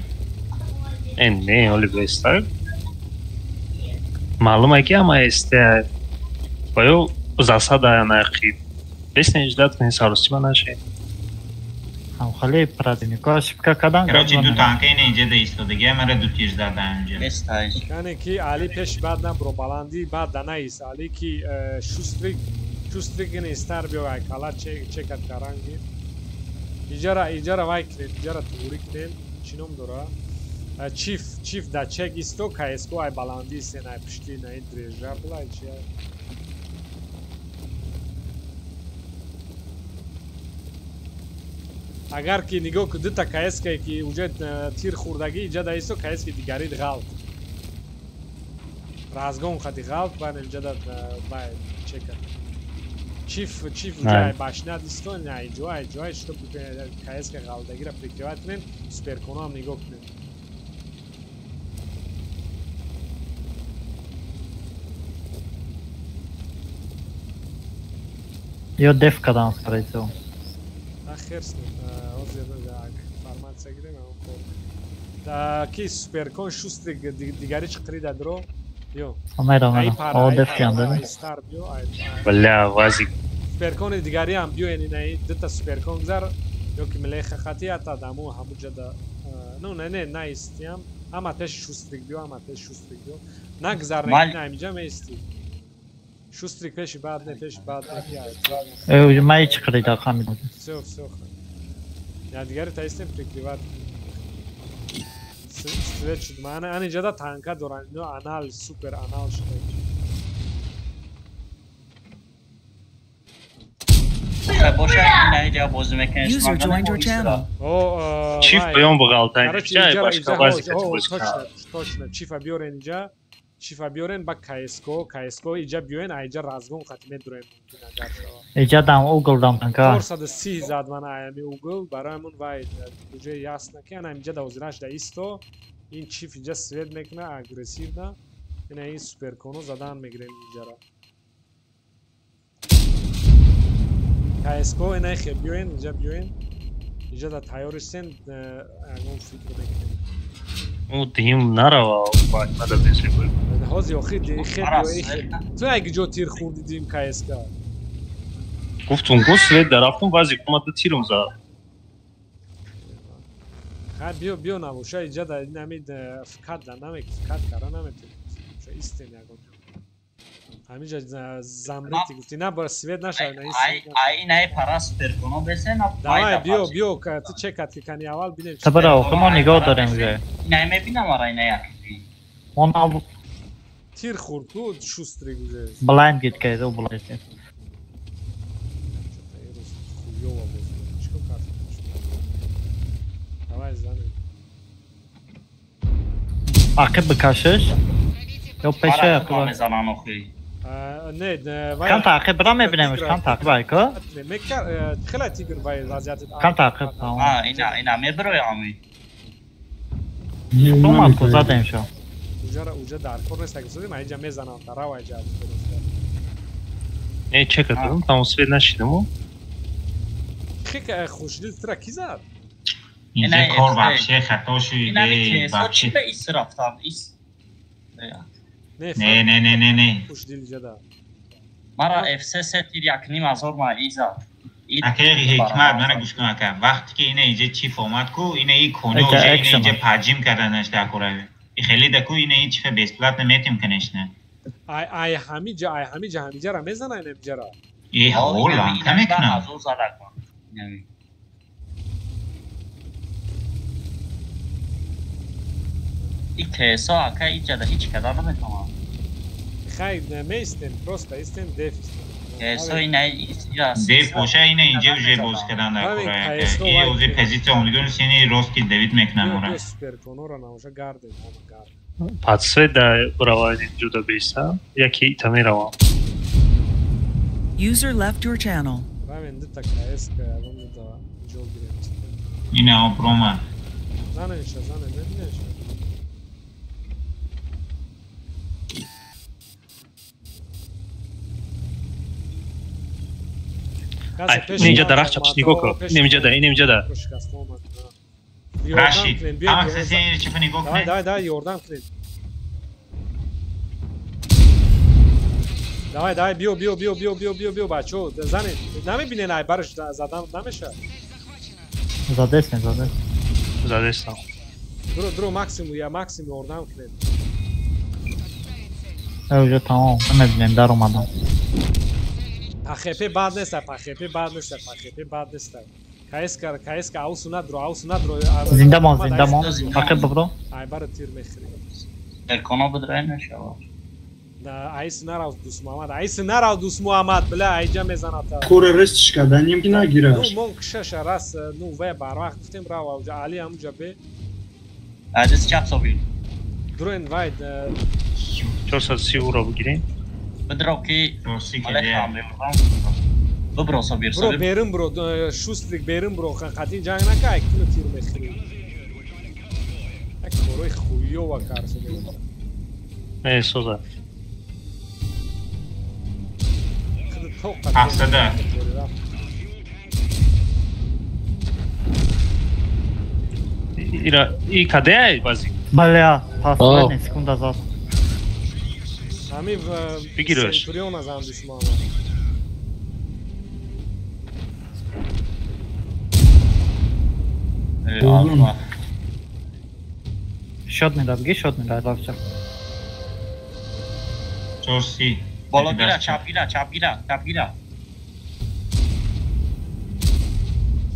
Э не, оли бестар. Маълум е ки ама СТ ва ё засада нақи. Бесне ждать кунед саросима нашед. Ҳамхали противнико ошибка кардан. Короче, ду танка ина инҷа да истодаги, мара ду тир зада инҷа. Яъне ки Али пеши бад набро, баландӣ бад да наист. Али ки шустрик, шустрик ина истар биё ай кала чекат каранги. Иҷара, иҷара вай кунед, иҷара туғурӣ кунед. Чӣ ном дора? Чиф, чиф да чек исто, КСК ай баландӣ истен, ай пушти на ин дрежа була чи ай. Агар ки нигоҳ ку дута КСК ки уҷа тир хӯрдагӣ иҷа да исто, КСК дигарид ғалт. Разгон қати ғалт, баъд инҷа да бай чека. Чиф, чиф уҷа ай башнад исто, на иҷо, ай ҷо, ай что КСК ғалтагиро прикрывать кунем, суперконо ҳам нигоҳ кунем. Ё деф кардан, скорее всего. Херс ҳозир информация гирем, ҳамон кор. Ки суперкон шустрик дигари чиқирида дро? Ё. Мера, мера. О, деф кардам. Стар биё. Бля, вазик. Суперкони дигари ҳам биёен, инаи дута суперкон гузар, ё ки мелеха хати ата даму ҳамуҷа да. Ну, не, не, наистиам. Ҳама пеши шустрик биё, ҳама пеши шустрик биё. Нагзар, на инҷа меисти. Шустрик пеши баъд не, пеши баъд не ки. Э, ман чиқирида хамид. Всё, всё. Я дигари таистем прикрывать. Свет шуд. Ман ан инҷа да танка доран. Ино анал, супер анал шуда. Боша, ина инҷа бозӣ мекунед. User joined your channel. О, Чиф биён буғалтай. Чай башка вазик бозӣ. Точно, точно. Чифа биёрен инҷа. Чифа биёрен ба КСК, КСК иҷа биёен, а иҷа разгон қати медуроем мумкин агар шава. Иҷа дам угол дам танка. 430 зад ман аями угол, бароямон вай уже ясно ки ана инҷа да ҳозираш да исто, ин чиф инҷа свет мекуна агрессивно. Ина ин суперконо задан мегирем инҷара. КСК ина хе биёен, инҷа биёен. Инҷа да тайёр истен, ягон фикр мекунем. Ӯ дим нарава, баъд мада бесе бой. Ҳозир охи хе биёен. Ту як ҷо тир хӯрди дим КСК. Гуфтум, гу свет да рафтум, вазик омад тирум зад. Ха биё, биё набоша, инҷа да нами фкат да намек, фкат кара наметавонем. Ша истем ягон ҷо. Ҳаминҷа замрити гуфти, на бара свет нашавад, на ин. Ай, ина пара суперконо бесе на. Давай, биё, биё, ту чекат ки кани аввал бинем. Табара, охи мо нигоҳ дорем уже. Ина мебинам ара ина як. Мо нав тир хӯрд ку шустрик уже. Блайнд гид кайд, о блайнд. Хуёва боз. Чикор кард? Давай занем. Ақиб бикашиш? Ё пеше ақиб? Мезанам охи. Не, вай. Кам таъқиб бира мебинемш, кам таъқиб айко? Мекар, хеле тигр вай вазъияти. Кам таъқиб? А, ина, ина мебирои ами. Омад ку задем шо. Уҷара, уҷа дар кор нест, агар содим, инҷа мезанам, дарав инҷа. Не, чека кардам, там свет нашидам. Хе хушдил тра ки зад? Инҷа кор вообще хато шуд. Ина ми чӣ ба ис рафтам, ис. Не, не, не, не, не. Хушдил ҷада. Мара FC се тир як ним ҳазор ма иза. Ака ҳикмат, мана гӯш кун ака. Вақте ки ина инҷа чиф омад ку, ина и коно уже ина инҷа паҷим карданаш дар кора. И хеле да ку ина и чифа бесплатно метим, конечно. Ай, ай ҳамиҷа, ай ҳамиҷа, ҳамиҷара мезана ина инҷара. И ҳол ланка мекунам. И КСО ака иҷа да ҳеҷ када наметавонам. Хай, меистем, просто истем деф истем. КСО ина деф боша ина инҷа уже боз кардан дар кора. И ози позиция омидон сини рост ки давид мекунам ора. Суперконора наоша гардем, ҳама гард. Пад свет да бирава инҷо да беиста, яки ита меравам. User left your channel. Равен дута КСК, ягон дута ҷо гирем. Ина опрома. Занеша, зане, мебинеш? Инҷа дарахт чапш нигоҳ кун. Инҷа да, инҷа да. Рашид, ҳама касе ин чифа нигоҳ кунед. Давай, давай, ёрдам кунед. Давай, давай, биё, биё, биё, биё, биё, биё, биё, бачо, занед. Намебинен ай бараш задан намешавад. Задестем, задестем. Задестам. Дро, дро, максимум, я максимум ордам кунед. Уже тамом, намебинем, дар омадам. ПХП бад нест, ПХП бад нест, ПХП бад нест. КСК, КСК, аусу надро, аусу надро. Зинда мон, зинда мон. Фақат бибро. Ай бар тир мехӯри. Эркона бидрай нашава. Да, айс нарав Дӯст Муҳаммад, айс нарав Дӯст Муҳаммад, бля, айҷа мезанад. Кора рестш карданем ки нагираш. Ну, мон кишаша рас, ну, вай барвақт гуфтем рав, ауҷа Али ҳамуҷа бе. Адис чап собил. Дроин вай 430 ро бигирем. Бидро ки бибро собир. Бро берин бро, шустрик берин бро, қатин ҷанг нака, кину тир мехӯри. Як корои хуёва карсо. Э, соза. Ҳафтада. Ира, и каде ай бази? Бале, пас секунда зад. Ҳами бигираш. Центурион аз ҳам Дӯст Муҳаммад. Шот медад, ги шот медад, равча. 430. Боло гира, чап гира, чап гира, чап гира.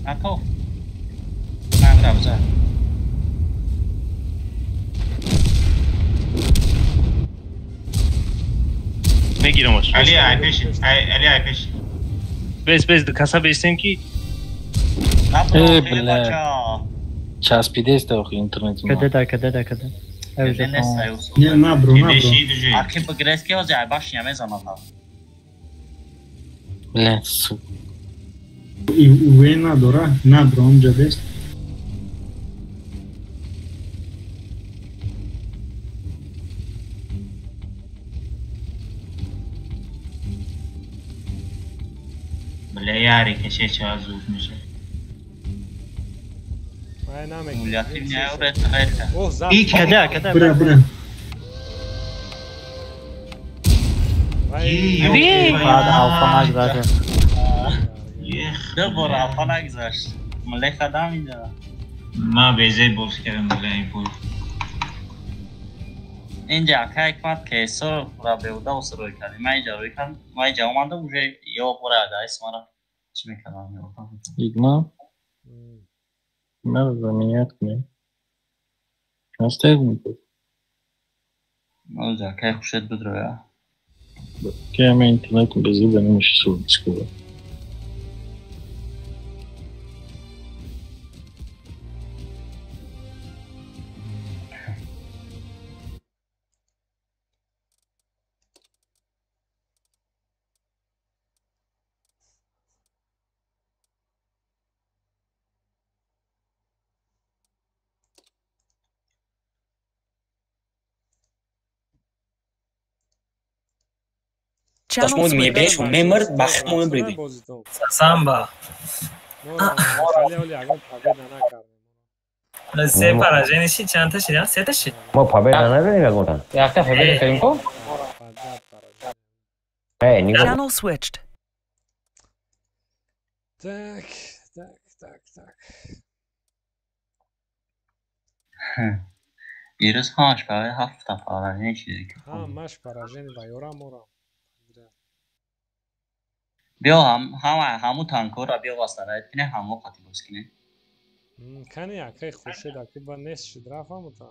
Ако. На равза. Мегирамаш. Али ай пеш, ай Али ай пеш. Бес, бес, каса бестем ки. Э, бля. Часпидест охи интернет. Каде да, каде да, каде. Не, набро, набро. Аки бигрески ҳозир ай баш намезанад. Бля, су. Уве надора, набро онҷа бест. Бля, яре каше ча зуд меша. Каде, каде? Бра, бра. Баъд алфа нагзашт. Ду бор алфа нагзашт. Млеха дам инҷа. Ма безе боз кардам бля ин бой. Инҷа ака ҳикмат КСО ра беҳуда усрой кардем. Ман инҷа рӯй кардам, ман инҷа омадам уже ё бора дайс мара чӣ мекардам? Игма? Надо заменять мне. Оставь мне. Ну, да, кай хушед бидроя. Кай ме интернет без зуба не меши скоро. Дошт мо мебешум, мемирд, бахт мо мебридем. Самба. Се поражение шид, чандта шид, а? Сета шид. Мо победа надорем ягонта. Якта победа кардем ко? Э, нигоҳ. Channel switched. Так, так, так, так. Ирӯз ҳамаш барои ҳафта поражение шид. Ҳамаш поражение ва ёра мора. Биё ҳама ҳаму танкора биё вастараед кине ҳамо қати боз кине. Кани акай Хуршед аки ба нест шид рафт ҳамута.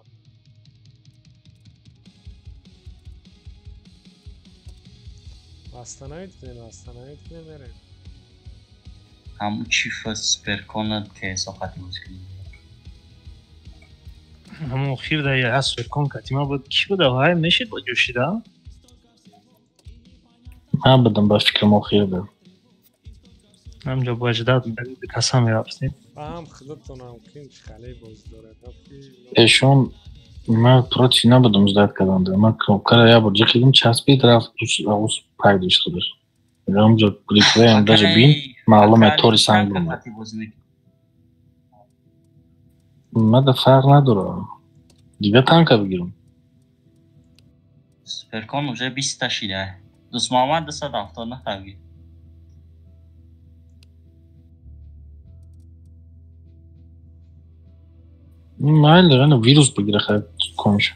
Восстановить кунем, восстановить кунем мерем. Ҳаму чифа суперкона КСО қати боз кине. Ҳаму охир да я суперкон кати ма буд ки буда вай мешид бо ҷӯшида? Ман будам ба фикрам охир да. Ҳамҷо бояд ждат каса мерафтем. Ҳам худатонам кин чӣ хале боз дорад. Эшон ман против набудам ждат карданда. Ман кнопкаро як бор ҷиқидим, часпид рафт ус пайдо шуд худаш. Ҳамҷо реплеям даже бин маълуме тори санг бумад. Мада фарқ надорам. Дига танка бигирам. Суперкон уже 20 та шида. Дӯст Муҳаммад 279 та гирифт. Майли, рано вирус бигира хай комша.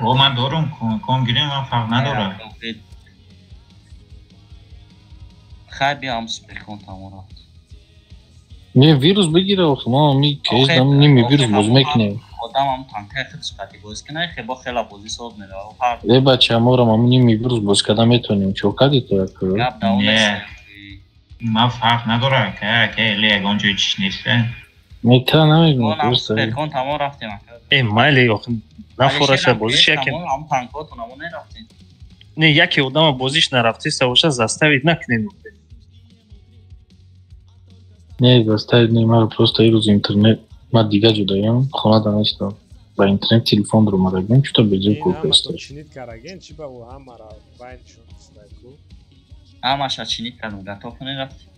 О, ман дорум, ком гирем, ман фарқ надорад. Хай биям суперкон тамом рафт. Не, вирус бигира, охи, мо ми кейс дам ними вирус боз мекунем. Одам ҳам танкаи худш қати боз кунад, хеба хела бозӣ соз мерава. Ҳар Э, бача, моро ма ними вирус боз карда метавонем. Чо кади то як? Гап да он Не, ман фарқ надорад, ка эле ягон ҷои чиш нест. Не, та намегум, ҳам просто. суперкон тамом рафтем. Э, майли, охи, нафораша бозиш яке. Ҳам танкотон ҳамон нерафтем. Не, яке одама бозиш нарафтиста боша, заставить накунем. Не, заставить не, маро просто ирӯз интернет, ман дига ҷудаям, хона да нестам. Ба интернет телефон дуромадагим, чуто беҷо Ин кор ҳамато каста. чинит караген, чи ба ӯ ҳамара байншон ку? Ҳамаша чинит кардем, готов нерафтем.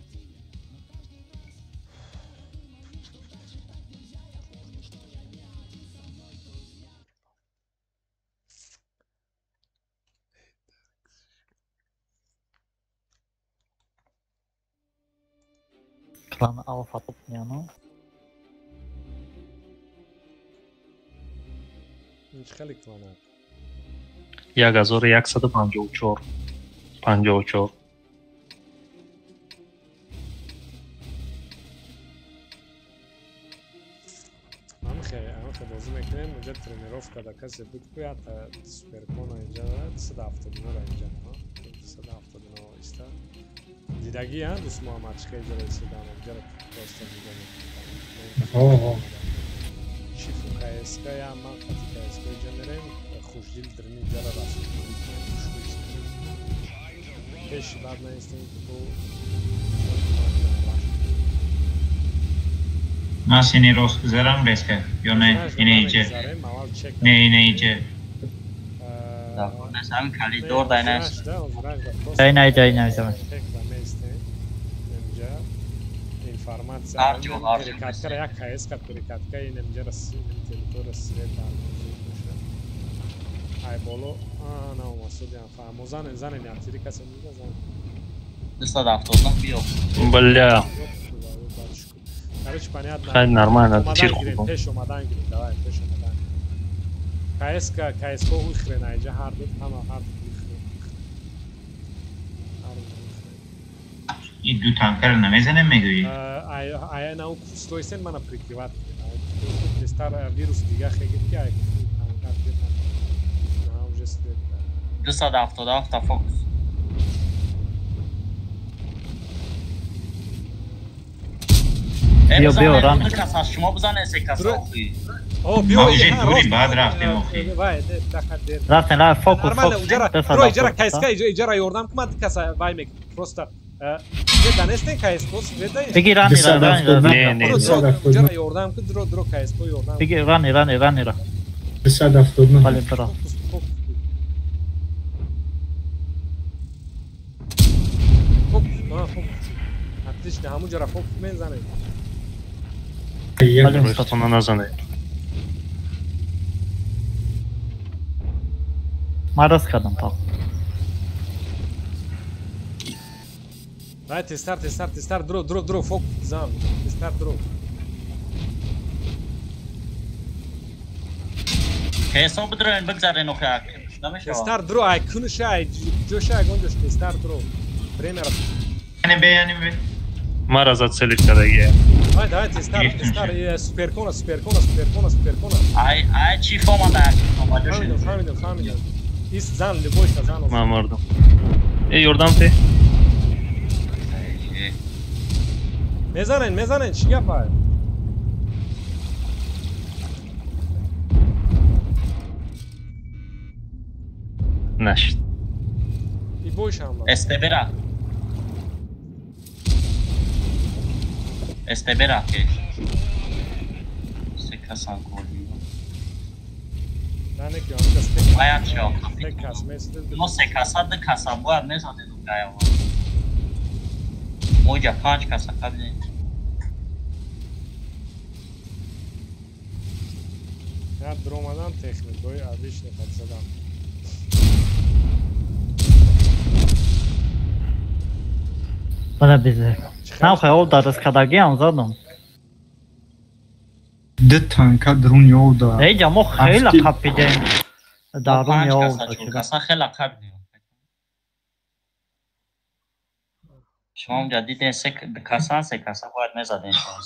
Клан Алфа топ не, Ин чӣ хеле клана? 1154 54. Ҳамихе бозӣ мекунем, инҷа тренировка да касе буд ку ята суперкона инҷа 279 инҷа, 279 иста. Дидагӣ, а, дӯст Муҳаммад, чӣ хел иҷора истодам, инҷаро просто нигоҳ мекунам. Чифу КСК, я ман қати КСК инҷа мерем, хушдил дрини инҷаро расм мекунем, хушрӯ истем. Пеши бад наистем, ки бо Ман сини рост гузарам резка ё не, ине иҷа. Не, ине иҷа. Ҳамин калидор дай нест. Дай най, дай най, дай. Информация. Ҳар ҷо, ҳар ҷо. Перекаткара як КСК перекатка ин инҷара территория свет ай боло на омасудиам фаҳмо занен занен яктири касе мига зан. 279 биё. Бля. Короче, понятно. Хай, нормально, Омадан тир гирем, хуб. пеш омадан гирем, давай, пеш омадан. КСК, КСК ухрен, айҷа ҳар ду, ҳама ҳар ду ухрен. Ҳар ду ухрен. Ин ду танкаро намезанем мегӯӣ? Ай на кустойсен мана прикрывать. Тестар вирус дига хегит ки ай танка бетан. На уже свет. 277 та фокус. Биё, биё, ран. Каса шумо бизанед се каса охи. О, биё, Ма уже ҳа, дури рост. баъд рафтем охи. Вай, даха дер. Рафтем, рафтем, фокус, Нормально, фокус. уҷара, дро иҷара КСК иҷара ёрдам кумад каса вай мек. Просто свет данестен КСК свет да. Биги рани ра, рани ра. Не, не. Дро, дро, иҷара ёрдам ку, дро, дро КСК ёрдам. Биги рани, рани, рани ра. 279. Бале, бро. Фокус, фокус. Фокус, а, фокус. Отлично, ҳамунҷара фокус мезанед. Рӯйхатона назанед. Ман рост кардам, пал. Давай, тестар, тестар, тестар, дро, дро, дро, фокус зан. Тестар, дро. Ҳесоб бидроен бигзарен охи намешавад. Тестар, дро, ай куниша, ай ҷоша, ай гонҷош, тестар, дро. Время ра. Яъне бе, яъне бе. Мара зацелит кардагия. Давай, давай, тестар, тестар, суперкона, суперкона, суперкона, суперкона. Ай, ай чиф омада, ай чиф омада. Фаҳмидам, фаҳмидам, фаҳмидам. Ис зан, любойша зан. Ман мардум. Э, ёрдам те. Мезанен, мезанен, чӣ гап ай? Нашид. И бойша ҳам. СТБ рафт. СТБ рафт пеш. Се касан корди. Не, не, ки ҳамин кас Бояд шо. се кас месидед. Мо се каса, ду каса бояд мезадем гаява. Мо иҷа панҷ каса кардем. Я дромадан техникои обычно подзадам. Мана бизе. Нахай об дар раскадаги ам задам. Ду танка друни об да. Эй ҷамо хеле қапидем. Даруни об да. Каса хеле қапидем. Шумо онҷа дидем се касан, се каса бояд мезадем шумо.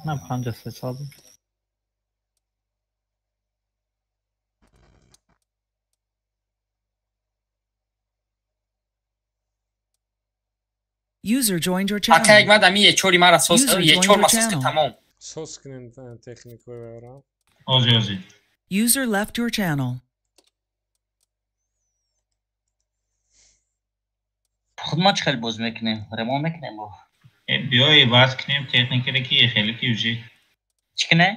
На 53 буд. User joined your channel. Ака Ҳикмат ами ечори мара сос, ечор ма сос тамом. Сос кунем техникаро. Ози ози. User left your channel. Худ ма чӣ хел боз мекунем? Ремон мекунем бо. Биё иваз кунем техникаро ки хеле ки уже. Чӣ кунем?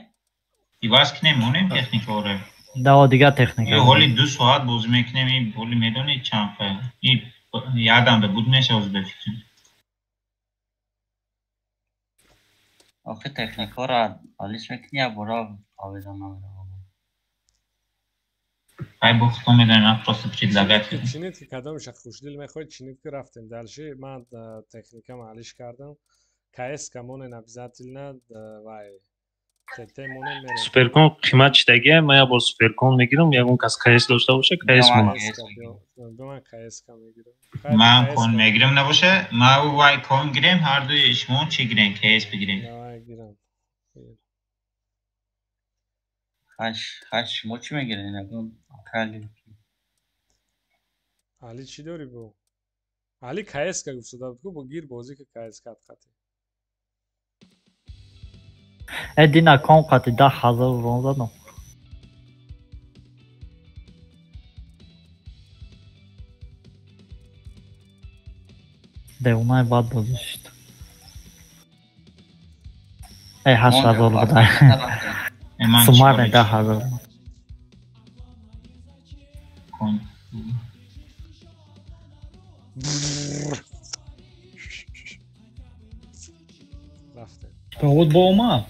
Иваз кунем, монем техникаро. Да, дигар техника. Ҳоли 2 соат бозӣ мекунем, ин ҳоли медонӣ чанд қа. Ин ядам да буд мешавад ба фикрам. Охи техникаро алиш мекунӣ, я бора овезон намеравад. Ай бо худтон медонем, ман просто предлагать. Чинид ки кадомша хушдил мехоҳед, чинид ки рафтем. Дальше ман техникам алиш кардам. КС-ка монен обязательно, вай ТТ монен мерем. Суперкон қимат чидагия, ман як бор суперкон мегирам, ягон кас КС дошта боша, КС монам. Ман КС-ка мегирам. Ман кон мегирам набоша, ман вай кон гирем, ҳар дуи шумо чӣ гирем, КС бигирем. Давай гирам. Хаш, хаш, шумо чӣ мегиред? Ягон Али. Али чӣ дорӣ бо? Али КС-ка гуфтада буд, бо гир бозӣ ки КС-ка қати. Э дина кон қати 10,000 рон задам. Девонаи бад бозӣ шуд. Э 8,000 буда. Сумарне 10,000. Довуд бо омад.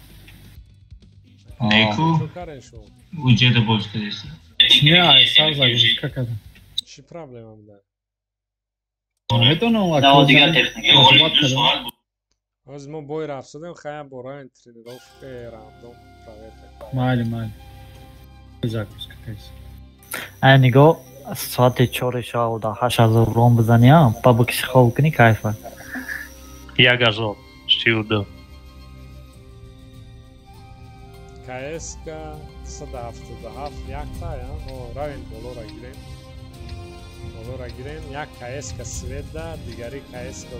Неку. Уҷеда боз кардеси. Не, ай сар загрузка кардам. Чӣ проблема буда? Медонам, Да, дигар техника. Ҳозир мо бой рафтодем, хая бораи тренировка рандом проверка. Майли, майли. Загрузка кардеси. Ай нигоҳ, соати 4 шаб да 8,000 рон бизанӣ, ба бикиши хоб кунӣ кайфа. 1032. КС-ка 177 якта, равем болоро гирем. Болоро гирем, як КС-ка свет да, дигари КС-ка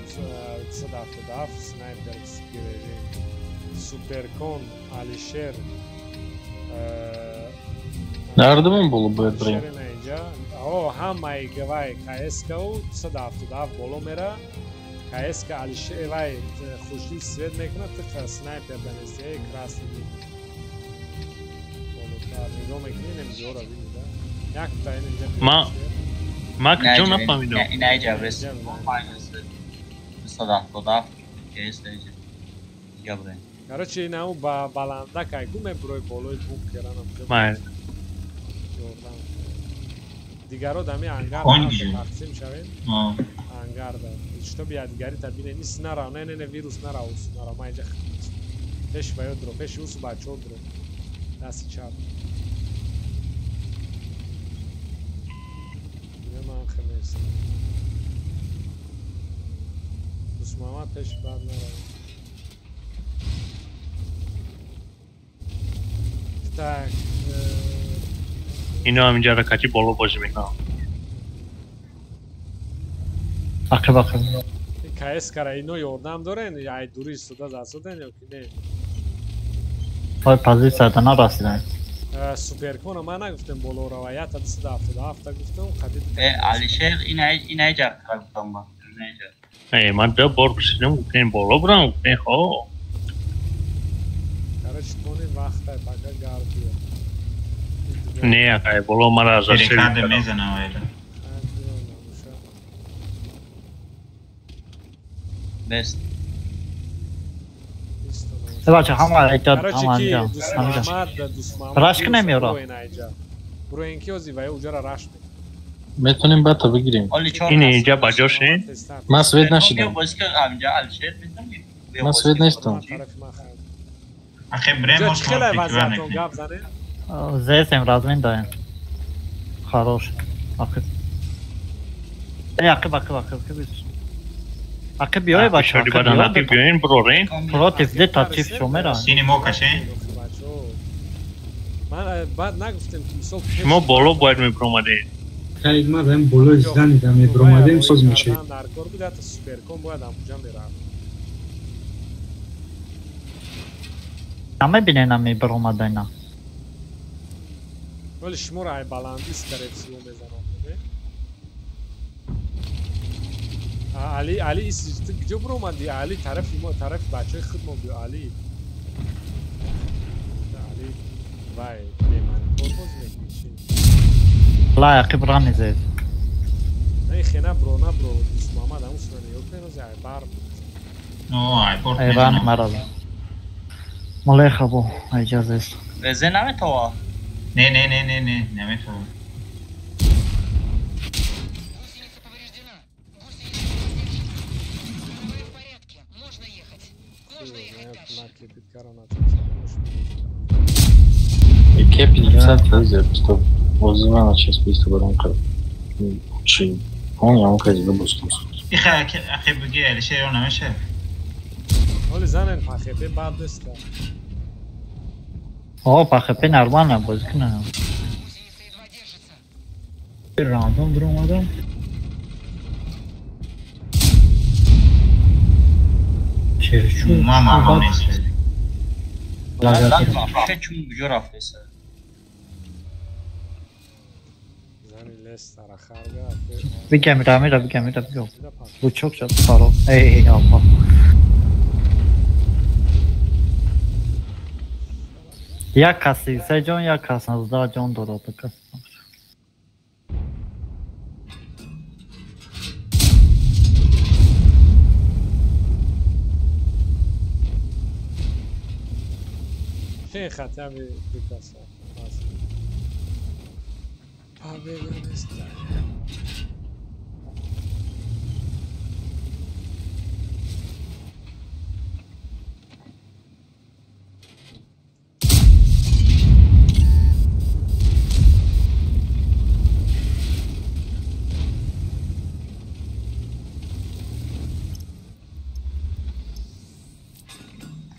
177 снайперский режим. Суперкон, Алишер. Нардумон боло бояд бирем. О, ҳамаи вай КС-кау 177 боло мера. КС-ка Алишер вай хушдил свет мекунад, тиқа снайпер данести, эй красный. Нигоҳ мекунӣ, инҷоро бинӣ, да? Якта ин инҷа. Ма куҷо нафаҳмидам. Ина иҷа брес. 177 КС иҷа. Дига бирем. Короче, ина ӯ ба баланда кайку мебурои болои бункеранам. Майли. Дигаро дами ангар тақсим шавем. Ангар да. Чтоб я дигари та бинем, ис нара, не, не, не, вирус нара, ус нара, ма иҷа. Пеш ба ёд дро, пеш ус бачо дро. Дасти чап. Ман хемест. Дусмама пеш бад нарав. Так. Ино ҳаминҷа ракати боло бозӣ мекунам. Ақиб ақиб. КС кара ино ёрдам дорен, ай дури истода засоден ё ки не? Ой, позитсията нарасидан. Суперкона ман нагуфтем боло рава, ята 277 гуфтам, қадид. Э, Алишер, ина иҷа гуфтам ба. Ина иҷа. Э, ман да бор бишинам, гуфтем боло бурам, гуфтем хо. Короче, тони вақта пока гардиё. Не, акай боло мара зашир. Перекаде мезанам айда. Бест. Бача ҳама айта ҳама инҷа. Раш кунем ёро. Броен ки ози ва уҷара раш. Метонем бата бигирем. Ин инҷа ба ҷош не? Ман свет нашидам. Ман свет нестам. Ахе брем мо шумо прикрыва мекунем. Зесем размин даем. Хорош. Ақиб. Эй, ақиб, ақиб, ақиб, ақиб. Ақиб биёй бача. Ақиб биёин брорен. Против де татиф шомера. Сини мо кашен. Ман баъд нагуфтем ки мисол шумо боло бояд мебромадед. Хайр, ма даем болои зданида мебромадем, соз мешавед. Дар кор буд, ҳатто суперком бояд амуҷа мерафт. Намебинен ами бромадена. Вале шуморо ай баландӣ скорее всего мезанам, не? Али, Али, ту куҷо бромадӣ? Али тарафи мо, тарафи бачаҳои худмон биё, Али. Али, вай, беманитор боз мекунӣ чи? Ла, ақиб рани зед. Не, хена бро, на бро, Дӯст Муҳаммад ҳамун сура нигоҳ кунед, ози ай бар буд. Но, ай борт Ай рани мара. Малеха бо, айҷа зест. Везе наметова? Не, не, не, не, не, наметова. Кепи 50 что возле меня сейчас быстро баронка. Чи он я он кази добустус. Иха ахе буги алишер он намеше. Оли занен пахепе бад нест. О, пахепе нормально боз кунам. Рандом дромадам. Черчу. Мама мама нест. Чун куҷо рафтеса? Бигам рамира, бигам ира, бигам. Лучок шад фаро. Эй, аллоҳ. Як каси, се ҷон, як кас, 19 ҷон дорад кас. Хе хотя бы ду каса. Победа нест.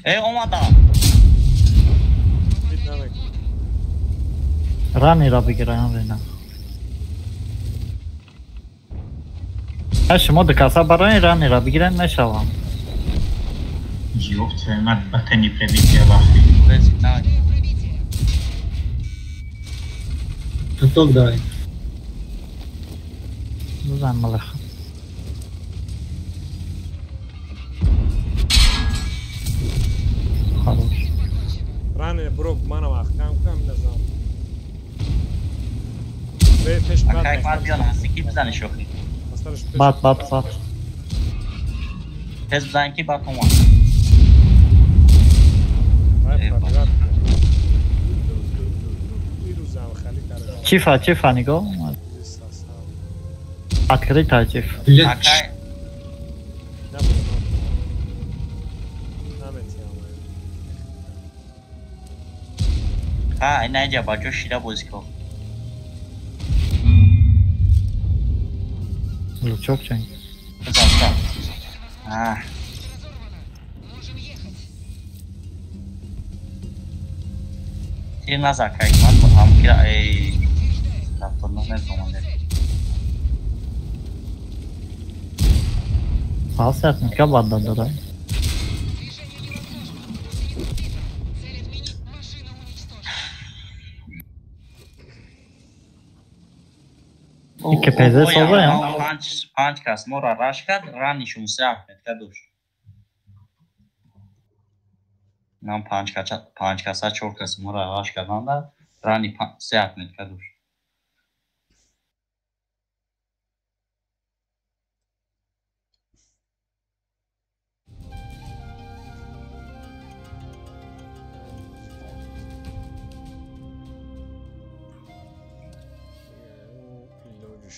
Эй, омадам. Ранира бигираям рена. Шумо ду каса барои ранира бигирем мешавам. Ёб твою мать, бата не пробитие вахи. Каток давай. Бизан малаха. Хорош. Рани бро манам ахкам кам назам. Акай бад биё наздикӣ бизани шохи. Бад, бад, бад. Тез бизан ки бад омад. Чифа, чифа нигоҳ. Открыта чиф. Акай. Ҳа, ина инҷа ба ҷо шида бозӣ кун. Лучок чанг. Бизан, бизан. А. Тир назар кай, ман ҳам ки эй 79 мезомонде. Пасят ника бад дора. КПЗ созаем. Панҷ кас моро раш кард, рани 16 метра дошт. Нам панҷ каса, чор кас моро раш карданда, рани 3 метра дошт.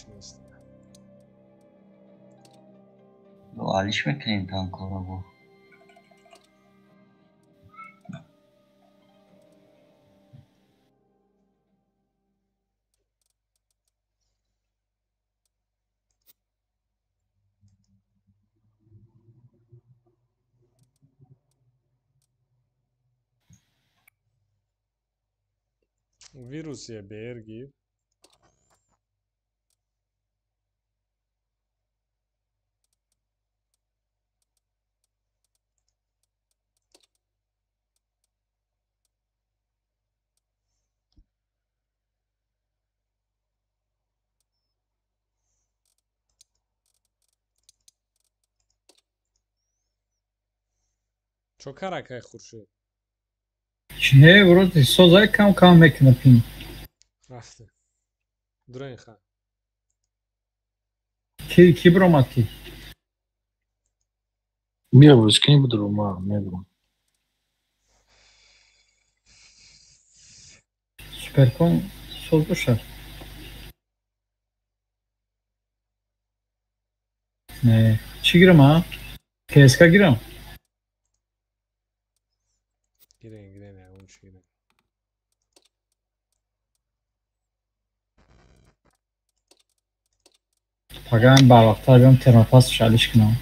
Алиш нест. Алиш мекунем танкора бо. Вирус ЕБР гир. Чо каракай Хуршед? Не, вроде созай кам кам мекунад пин. Рафте. Дурен ха. Ки бромад ки? Биё бозикунӣ будро, ма мебурам. Суперкон соз бошад. Не, чӣ гирам, а? КСК гирам? Гирен, гирен, он чӣ гирен. Паган барвақттар биём термопасташ алиш кунам.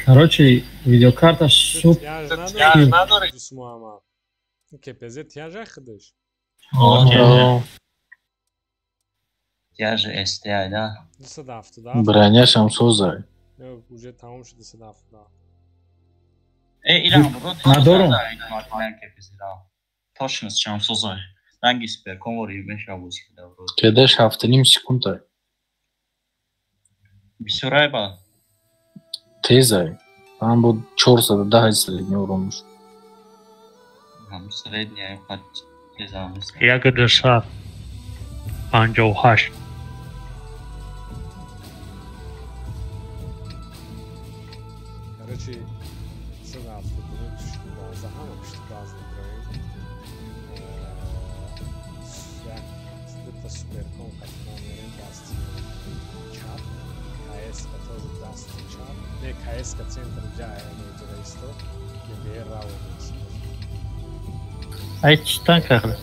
Короче, видеокарта суп. Дус Муҳаммад. КПЗ тяжа худаш. Тяжа STI, да? 277. Броняшам созай. Уже тамом шуд 277. Э, илам рот надорам. Точно чам созай. Ранги суперконвори меша бозӣ кида вроде. Кедаш 7,5 секундай. Бисёрай ба. Тезай. Ам буд 410 средний уромуш. Ҳам средний қад тезам. 158. Короче, 172 пишти база, ҳама пишти база дорем. Як дута суперкон қатъан мерем дасти чап, КС-ка тоже дасти чап. Не, КС-ка центр ҷая меҷраисто, ГБР равонест. Ай чӣ танк ахли?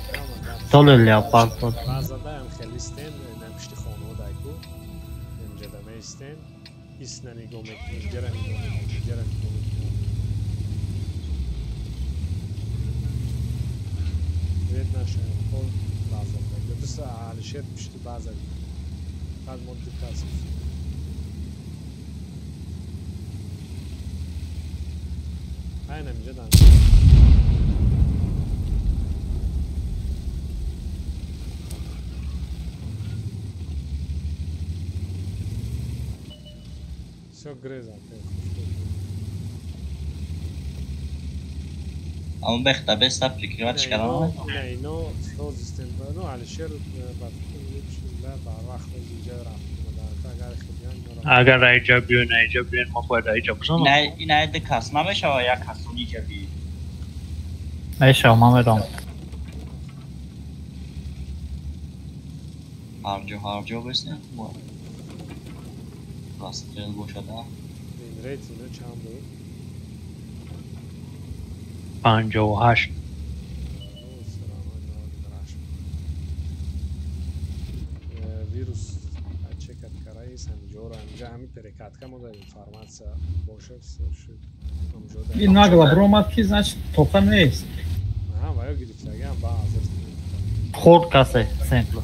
Толе леопард. База даям хелистен, на пишти хоно дайку. Инҷа меистен. Исна нигоҳ мекунем, ҷара нигоҳ мекунем, ҷара нигоҳ мекунем. Вед нашаем, кол база дайку. Дуса Алишер пишти база. Баъд мо ду кас. Айнам инҷа дан. Всё греза. Ама бехта беста прикрывать кардам. Не, ино созистем. Ну, Алишер ба барвақт инҷа рафт. Агар хидиан Агар айҷа биён, айҷа биён, мо бояд айҷа бошам. Не, ин ай кас намешава, як касони ҷа би. Мешава, ман медонам. Ҳарҷо бесне. Расстрел бошад, а? Рейт ино чанд буд? 58. Вирус чекат караис ҳамҷоро ҳамҷа ҳами перекатка мо дар информатсия бошад шуд ҳамҷо. Ин нагла бромад ки значит тоқа нест. Аҳа, ва ё гирифтагиам ба ҳазр. Хурд касе семпл.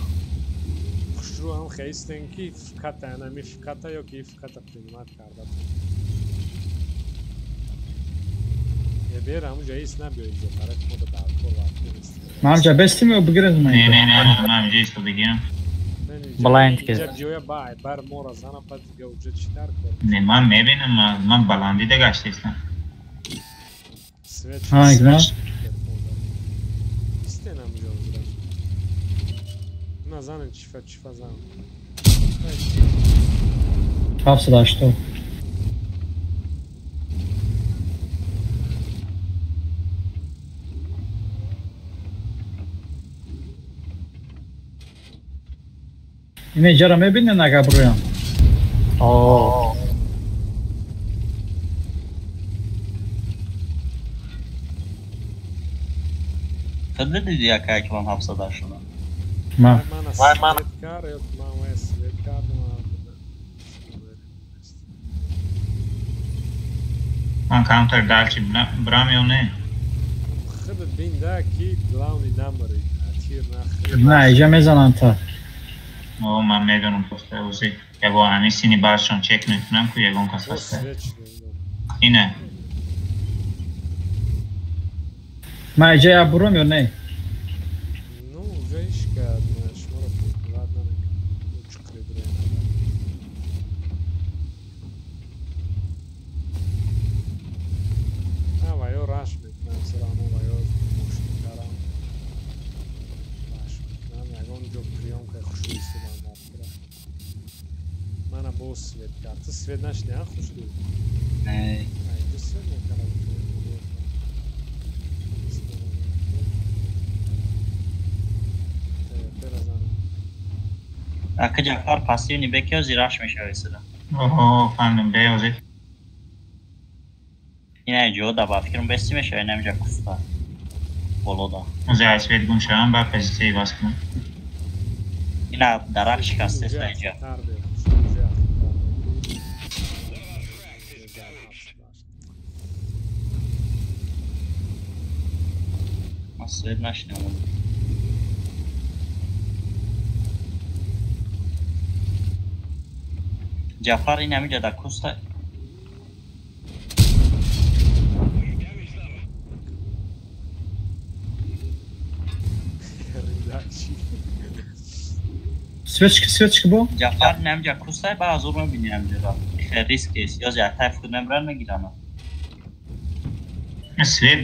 Хушрӯ ҳам хеистен ки фката анами фката ё ки фката принимат карда. Ебер ҳамуҷа ис набиё инҷо тараф мо дар кор вақт нест. Ман ҳамҷа бестим ё бигирем ман? Не, не, не, ман ҳамҷа истодагиам. Блайнд ки. Инҷа биёя бай бар моро зана баъд дига уҷа чӣ дар кор? Не, ман мебинам, ман баландида гаштаистам. Свет. Ҳа, игра. Истен ҳамуҷа озира. На занен чифа чифа зан. 780. Ине ҷара мебинен агар броям? О. Ту дидӣ яка ки ман 780? Ман. Ман свет кардам. Ман камтар дальше брам ё не? Худат бин да ки главный намбари. Тир нахӯр. На, иҷа мезанам та. О, ман медонам просто ози ягон ҳамин сини баршон чек мекунам ку ягон кас ҳаста. Ине. Ман иҷа я бурам ё не? Ну, уже ишка шуморо рад намекунам. Чуқри бурем. Ва ё раш мекунам, сарамо ва ё мошинкарам. Раш мекунам, ягон ҷо приёмкаи хушрӯ истодам дар кира. Мана боз свет кард. Ту свет нашни, а хушрӯ? Не. Инҷо свет мекардам. Ака Ҷафар пассивни беки ози раш мешавӣ сида. Оҳо, фаҳмидам, бе ози. Ина ҷо да ба фикрам бести мешава, ина инҷа куста. Боло да. Ози ай свет гум шавам, ба позитсия иваз кунам. Ина дарахт шикастеста инҷа. Ман свет нашинам. Ҷафар ин ҳаминҷа да куста. Свечка, свечка бо? Ҷафар ин ҳаминҷа куста, ба азур мебини ҳаминҷаро. Хеле риск аст. Ё як тайф худ мебаранд мегиранд. Свет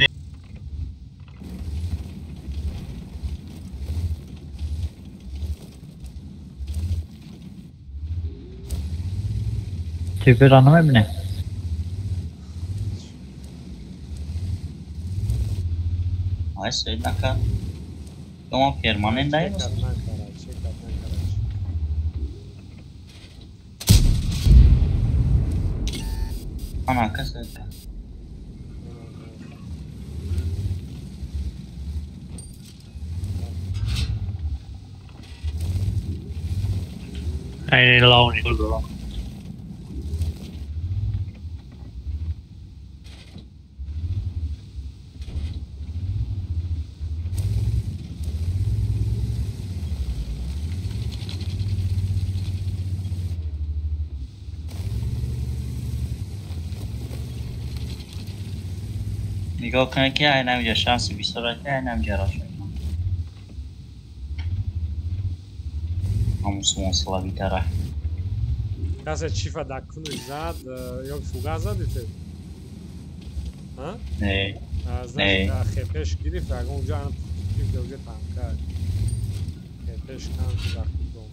Типера намебине? Ай свет накард. Дома перманент дай? Ана ака свет кард. Ай лауни гулдорам. Нигоҳ кунед ки ай намиҷа шанси бисёра ки ай намиҷа раш мекунам. Ҳамун сумонславитара. Касе чифа дар кунуш зад ё фуга задите? Не. Значит, хепеш гирифт, ягон уҷа ана гирифт, уҷа танка. Хепеш кам шуд дар кудом.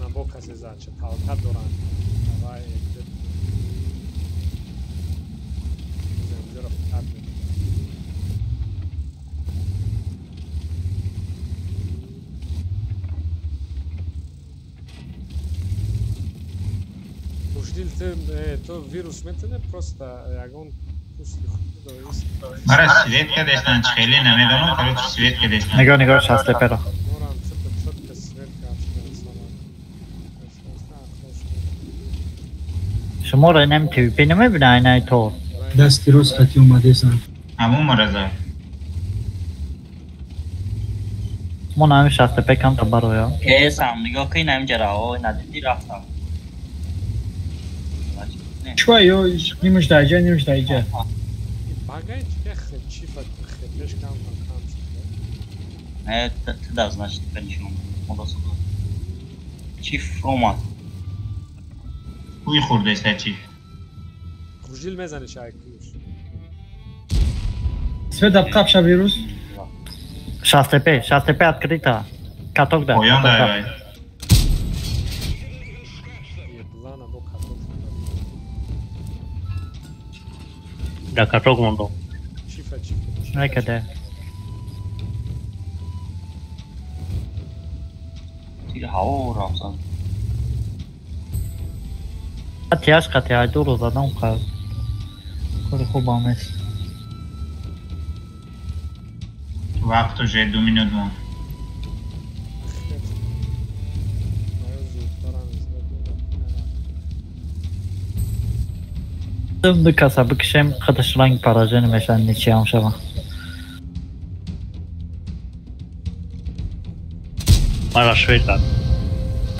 На бо касе зад, ча талка доранд. Давай, Хушдил, ту вирус метане просто ягон пусти худ. Мара свет кадестан хеле намедонам, короче свет кадестан. Нигоҳ, нигоҳ, 60 пера. Морам чётко свет кардам. Шуморо инам ТВП намебина, инай то. Дасти рост хати омадесан. Ҳамун мараза. Мо нами 60 пе кам бароя. Эсам, нигоҳ кун инам ҷарао, надидӣ рафтам. Чува ё нимаш даҷа, нимаш даҷа. Багай чӣ чифа хепеш кам кам шуд. Не, ты да, значит, конечно. Чиф омад. Куй хӯрдеста чиф. Хушдил мезани шай куш. Свет қапша вирус. 65, 65 открыто. Каток да. Поён дай. Да каток мондо. Чифа чифа. Накаде. Тиги ҳаво рафтан. Тияш қати ай ду рӯз адам қар. Кори хубам нест. Вақт уже 2 минут монд. Ду каса бикшем, худаш ранг поражение мешавад, ничья шава. Мара швейцар.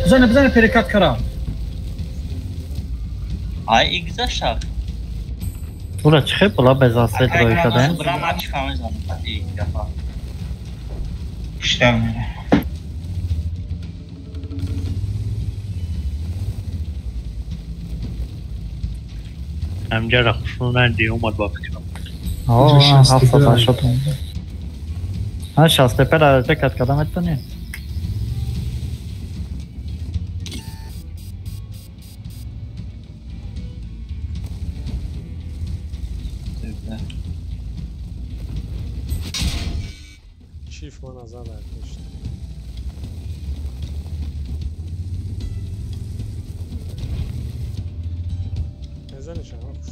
Бизане, бизане перекат кара. Ай игзаша. Ура чихе була без асет рой кадаем. Пуштар мере. Амҷара хушрӯ нади омад ба фикрам. О, 780. А 65 ра кат када метавонӣ? Чиф мана зада пешт. Мезаниш ама хуш.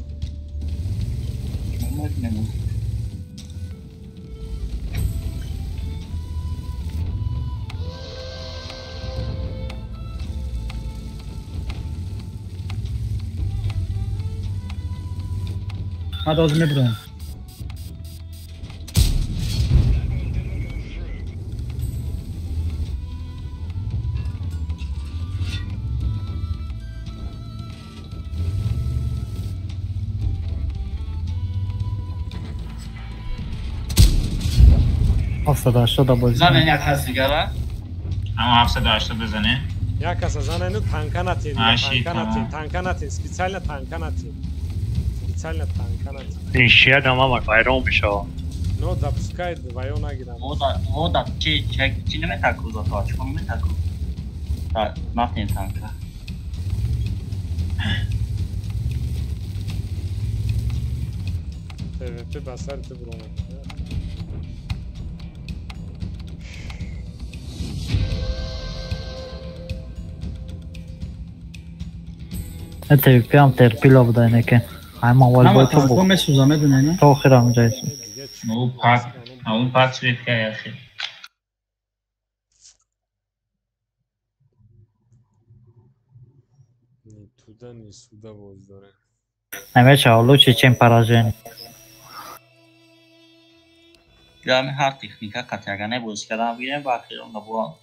Ман ҳозир мебурам. Ҳафтсаду ҳаштода боз. Зане як кас дигара? Ама 780 бизане. Як каса занену танка натен, танка натен, танка натен, специально танка натен. Специально танка натен. Ин шия дама вайрон мешава. Но допускай вайон нагирам. Вода чи чи наметаку за тоа, чӣ наметаку. Та натен танка. ТВП басар ты брома. ТВП ам терпило буда инеке. Ама вал бой то бу. Месуза медуне, не? То охирам ҷайс. Ну пат, а пат светка яхи. Ни туда, ни сюда боз дорем. Намечава лучше, чем поражение. Ами ҳар техника қатъягане боз кардан бигирем ва охирон бо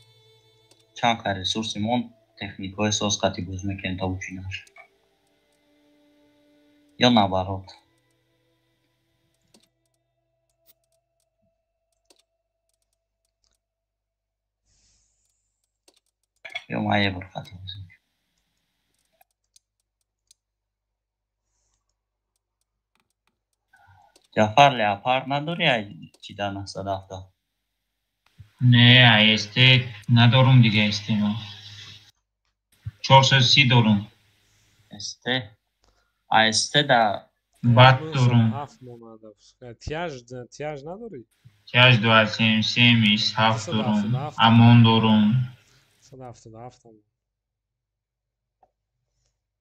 чанд ка ресурси мон техникаҳои соз қатъи боз мекунем то бучи нашад. Ё наоборот. Ё ма е бор қатъи боз мекунем. Ҷафар леопард надори ай чи дар 970? Не, ай СТ надорум дига СТ ма. 430 дорум. СТ? А СТ да бат дорум. Тяж надори? Тяж 27 7 дорум. Амон дорум. 177.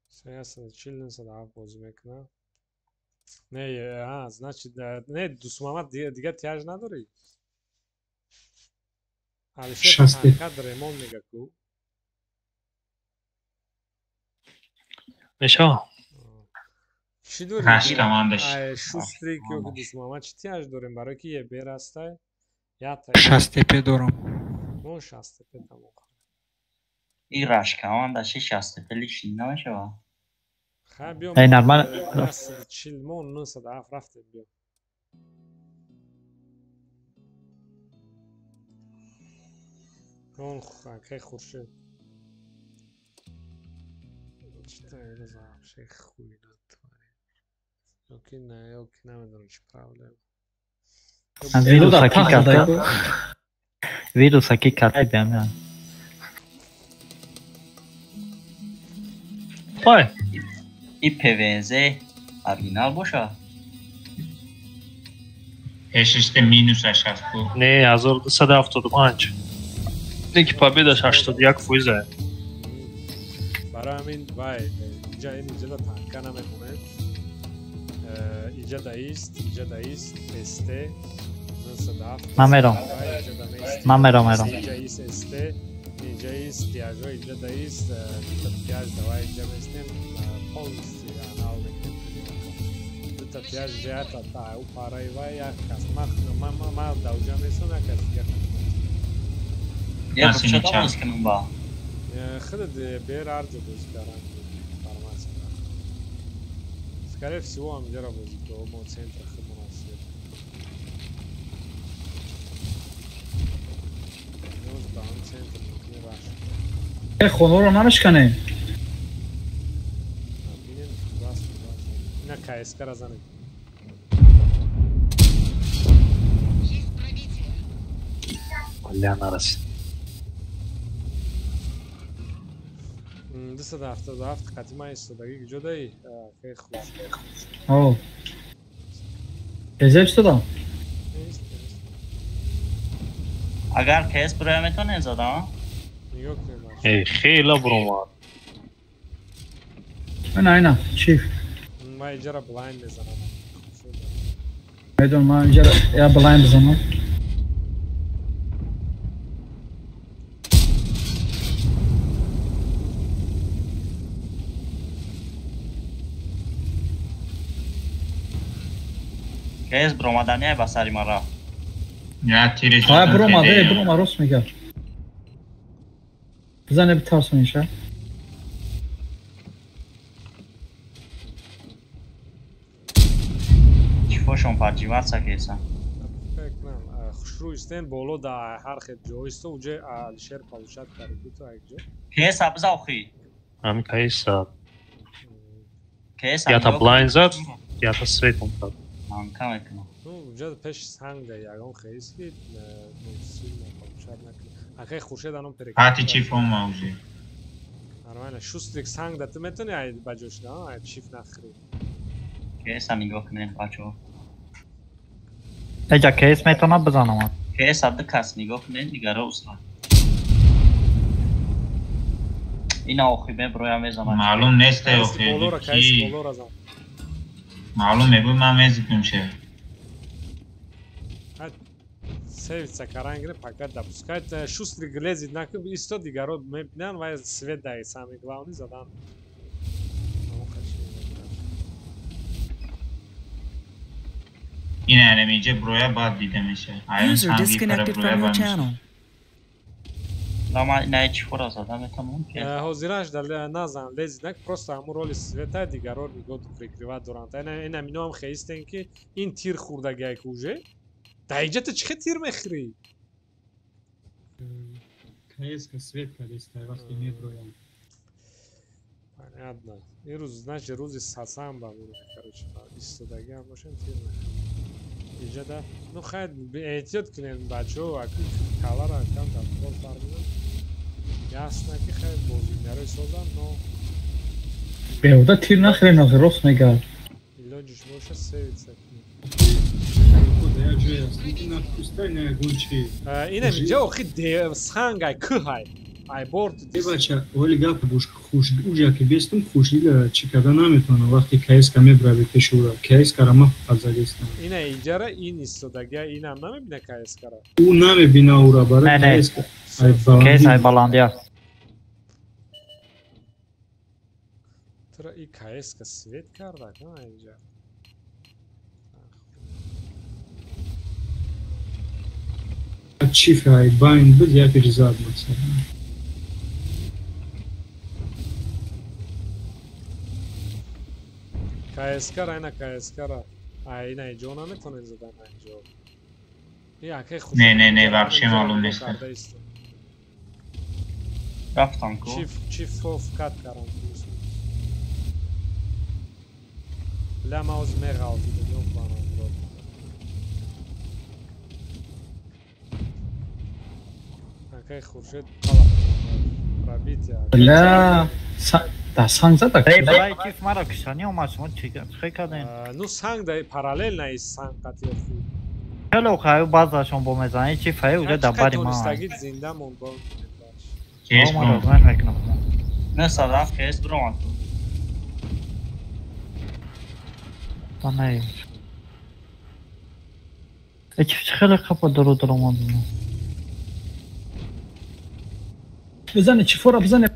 140 107 бозӣ мекунам. Не, а, значит, не, Дусмамад дига тяж надори? Алишер танка ремон мега ку. Мешава. Чӣ дорӣ? Ҳашт командаш. Ай, Шустрик ё ки Дусмамад чӣ тяж дорем? Барои ки ебер астай? Ята. 6 ТП дорам. Мон 6 ТП тамом. И раш командаш 6 ТП лишний намешава. Ха, биё. Эй, нормально. 40 мон 907 рафтем, биё. Он акай Хуршед. Что это за вообще хуйня тварь? Ёки не, ёки намедонам чӣ проблема. Вируса ки карта? Вируса ки карта биям. Ой. И ПВЗ оригинал боша? Пешиште минус 60 буд. Не, 1275. Ки победаш 81%. Барои ҳамин вай иҷа ин иҷада танка намемонем. Иҷа даист, иҷа даист, СТ 97. Ман мерам. Ман мерам, мерам. Иҷа ист СТ, иҷа ист Пиажо, иҷа даист, Пиаж давай иҷа местем, полностью анал мекунем. Дута Пиаж ҷата та у параи вай як кас ман ман давҷа местам, як кас дига. Я чӣ боз кунам ба? Худат бер арҷо бозӣ кардан формация. Скорее всего, ҳамҷара бозӣ ко мо центр худмон аст. Ниёз ба ҳам центр мекунем раш. Э хонаро намешканем. Бинем бас бас. Ина КСК-ра занем. Бля, нарасид. 277 қатима истодагӣ куҷо даи? Хеле хуш. О. Эзеб истодам? Агар КС бироя метавонем задам? Нигоҳ кунем. Эй, хеле биромад. Ина, ина, чиф. Ман иҷара блайн мезанам. Медонам, ман иҷара я блайн бизанам. КС биромадания ба сари ман рафт. Я тириш. Ҳа, биромад, э, биромад, рост мегӯяд. Бизане битарсониша. Чифошон парҷиватса кеса. Хушрӯ истен боло да ҳар хел ҷо исто, уҷе Алишер получат кард ду то як ҷо. КС абза охи. Ҳамин КС. КС ята блайн зад, ята светом зад. Манка мекунам. Ну, уҷа пеш санг да ягон хеис ки сильно получат накунад. Акай Хуршед анон перек. Ҳати чиф ома уже. Нормально, шустрик санг да ту метавони ай ба ҷош, на? Ай чиф нахӯри. КС нигоҳ кунед, бачаҳо. Эҷа КС метавонад бизанам. КС ду кас нигоҳ кунед, дигаро уста. Ина охи меброя мезанад. Маълум нест охи. КС болора зан. Маълум мебуд, ман мезидум ше. Сейвица карангре пока допускать. Шустрик лезет на исто дигаро мебинан ва свет дай самый главный задан. Ина намиҷа броя баъд дида меша. User disconnected from your channel. Нама ина чӣ фора зада метавонам ки? Ҳозираш да назан лезет на просто ҳамун роли света дигаро нигоҳ прикрывать доранд. Ина миноам хеистен ки ин тир хӯрдагиак уже. Да иҷа ту чӣ хел тир мехӯрӣ? КС-ка свет кардеста вақте меброям. Понятно. Ин рӯз значит рӯзи сасан ба мона, короче, истодагиам бошем тир мехӯрем. Иҷа да ну хайр эҳтиёт кунем бачаҳо, аки калара кам дар кор фармудам. Ясно ки хайр бозигарои созам, но беҳуда тир нахӯрем, охи рост мегӯяд. Илоҷиш боша севица кунем. Ина инҷа охи санг ай кӯҳ ай. Ай борт. Бача, оли гап буш хуш уҷа ки бестум хушдила чӣ карда наметавонам вақте КС-ка мебрави пешура. КС-кара ман фақат задистам. Ина иҷара ин истодагия инам намебина КС-кара. Ӯ намебина ура барои КС-ка. Ай баландӣ. КС ай баландия. Тура и КС-ка свет карда ка инҷа. Чиф ай байн буд як зад масалан. КСК-ра ина КСК-ра. Ай ина иҷо наметавонем задан инҷо. И акай хуш. Не, не, не, вообще маълум нест. Рафтам ку. Чиф, чиф фоф кат карам. Ля мауз меғалтид, ёбанам рот. Акай Хуршед қала пробитие. Бля, да санг зада. Эй, барои киф маро кишани омад, шумо чӣ кардем? Ну санг да параллел на и санг қатъи. Хеле хай базашон бо мезанӣ чи фай уже дар бари ма. Зинда мон бо. Кес ман мекунам. Не садам кес бромад. Танай. Эч хеле қапа дуру дуромад. Бизане чифора бизане.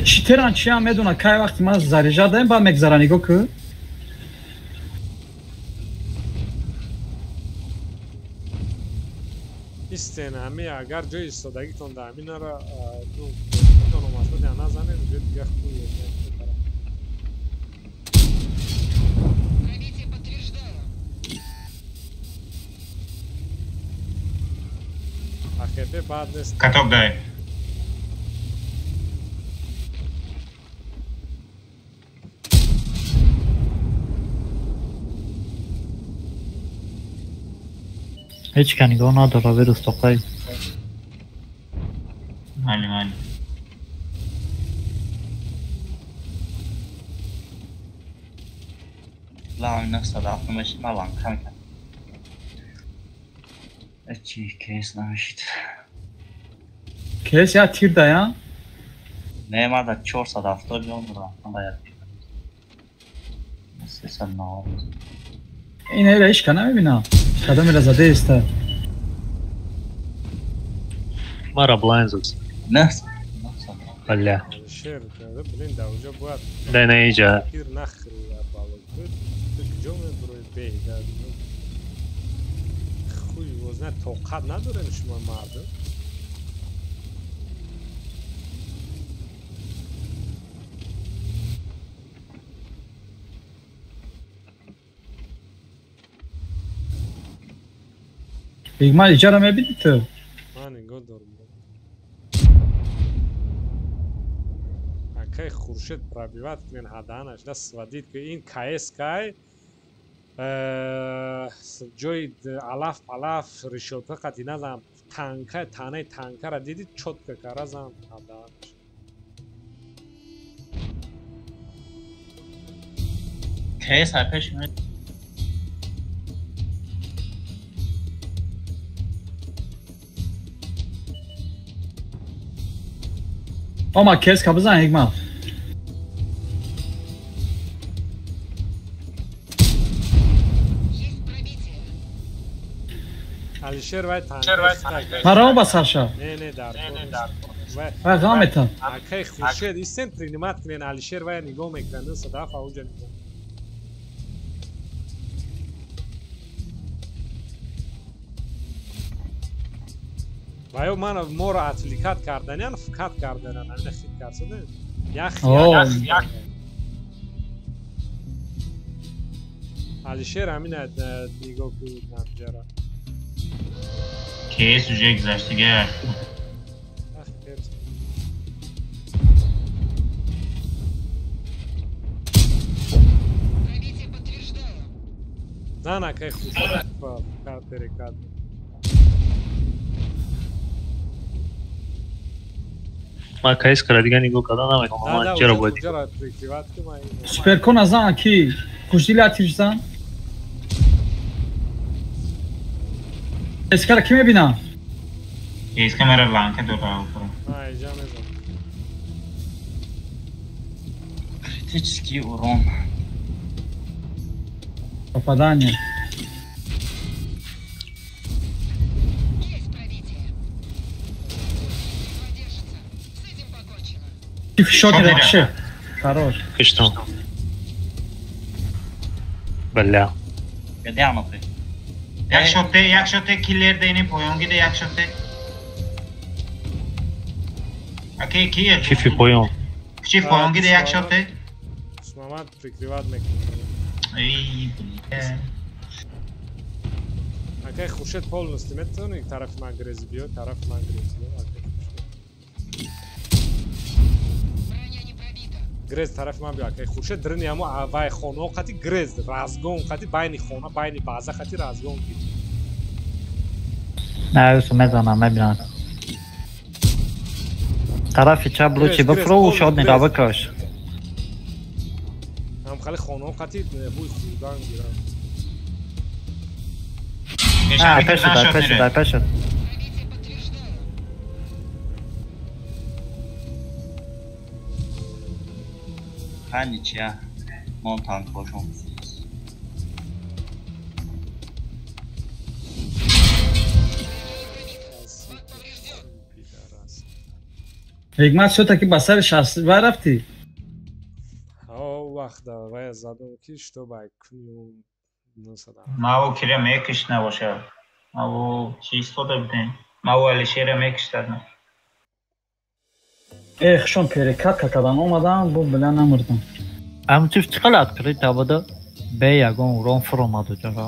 Читеран чиам медона кай вақти ман заряжа даем баъд мегзара нигоҳ ку. Истен ҳами агар ҷои истодагитон да ҳаминара медонам асло назанем ҷои дига хуй. АХП баъд нест. Каток дай. Ҳеҷ ка нигоҳ надора вирус тоқай. Мали мали. Лам 907 мешид, ман ланка мекардам. Чи кейс намешид. Кейс я тир дая? Не, ман да 470 ҷон дорам, ман да як тир. 390. Ин эра ҳеҷ ка намебинам. Кадомера заде иста? Мара блайн зад. Не. Бля. Шер, блин, да уже бояд. Да не иҷа. Тир нахри я бало. Ту куҷо мебурои беҳ? Хуй возна тоқат надорем шумо мардум. Бигман иҷара мебинӣ ту? Ман нигоҳ дорам. Акай Хуршед пробиват кунен ҳадаанаш да сводит ки ин КС кай ҷои алаф палаф решётка қати назам танка танаи танкара диди чётко кара зам ҳадаанаш. КС пеш Ома кес ка бизан Ҳикмат. Алишер вай танка. Маро ба сарша. Не не дар. Вай ғам метан. Акай Хуршед истен принимат кунен Алишер вай нигоҳ мекунад садаф ауҷа нигоҳ. Ваё ман моро отвлекат карданян, фкат карданан, ҳамина хит карсада. Ях ях ях. Алишер ҳамина нигоҳ кун намҷара. Кейс уже гузаштига. Зан акай Хуршед перекат. Ман кайс кара дига нигоҳ карда наметавонам. Ман чаро бояд? Суперкона зан ки хушдили атиш зан. Эскара ки мебинам? Эска мара ланка дора. На, иҷа мезанам. Критический урон. Попадание. Шотер вообще. Хорош. Что? Бля. Як шоте киллер дейни поён гиде як шоте. Окей, кие? Чифи поён. Чиф поён гиде як шоте. Мамад прикрывать мекунад. Эй, бля. Акай Хуршед полностью метавонӣ тарафи ман грези биё, тарафи ман грези биё. Грез тарафи ман биё, акай Хуршед дрини ҳамо вай хонаҳо қати грез, разгон қати байни хона, байни база қати разгон гир. Не, юсу мезанам, мебинам. Тарафи чап лучи бифру шод нигоҳ бикаш. Ҳам хали хонаҳо қатӣ бӯи хӯрдан гирам. Пешад, пешад, пешад. Ҳаничия мон танкошон. Ҳикмат шуд, ки ба сари 60 вай рафтӣ? Вақт вай задум ки что бай кунем 900. Маву кира мекиш набошад. Маву чи истода будем? Маву Алишера мекиштадам. Эх, шон перекат кардан омадам, бу била намурдам. Ам чиф чӣ қадар открыт абуда? Бе ягон урон фуромаду ҷаро.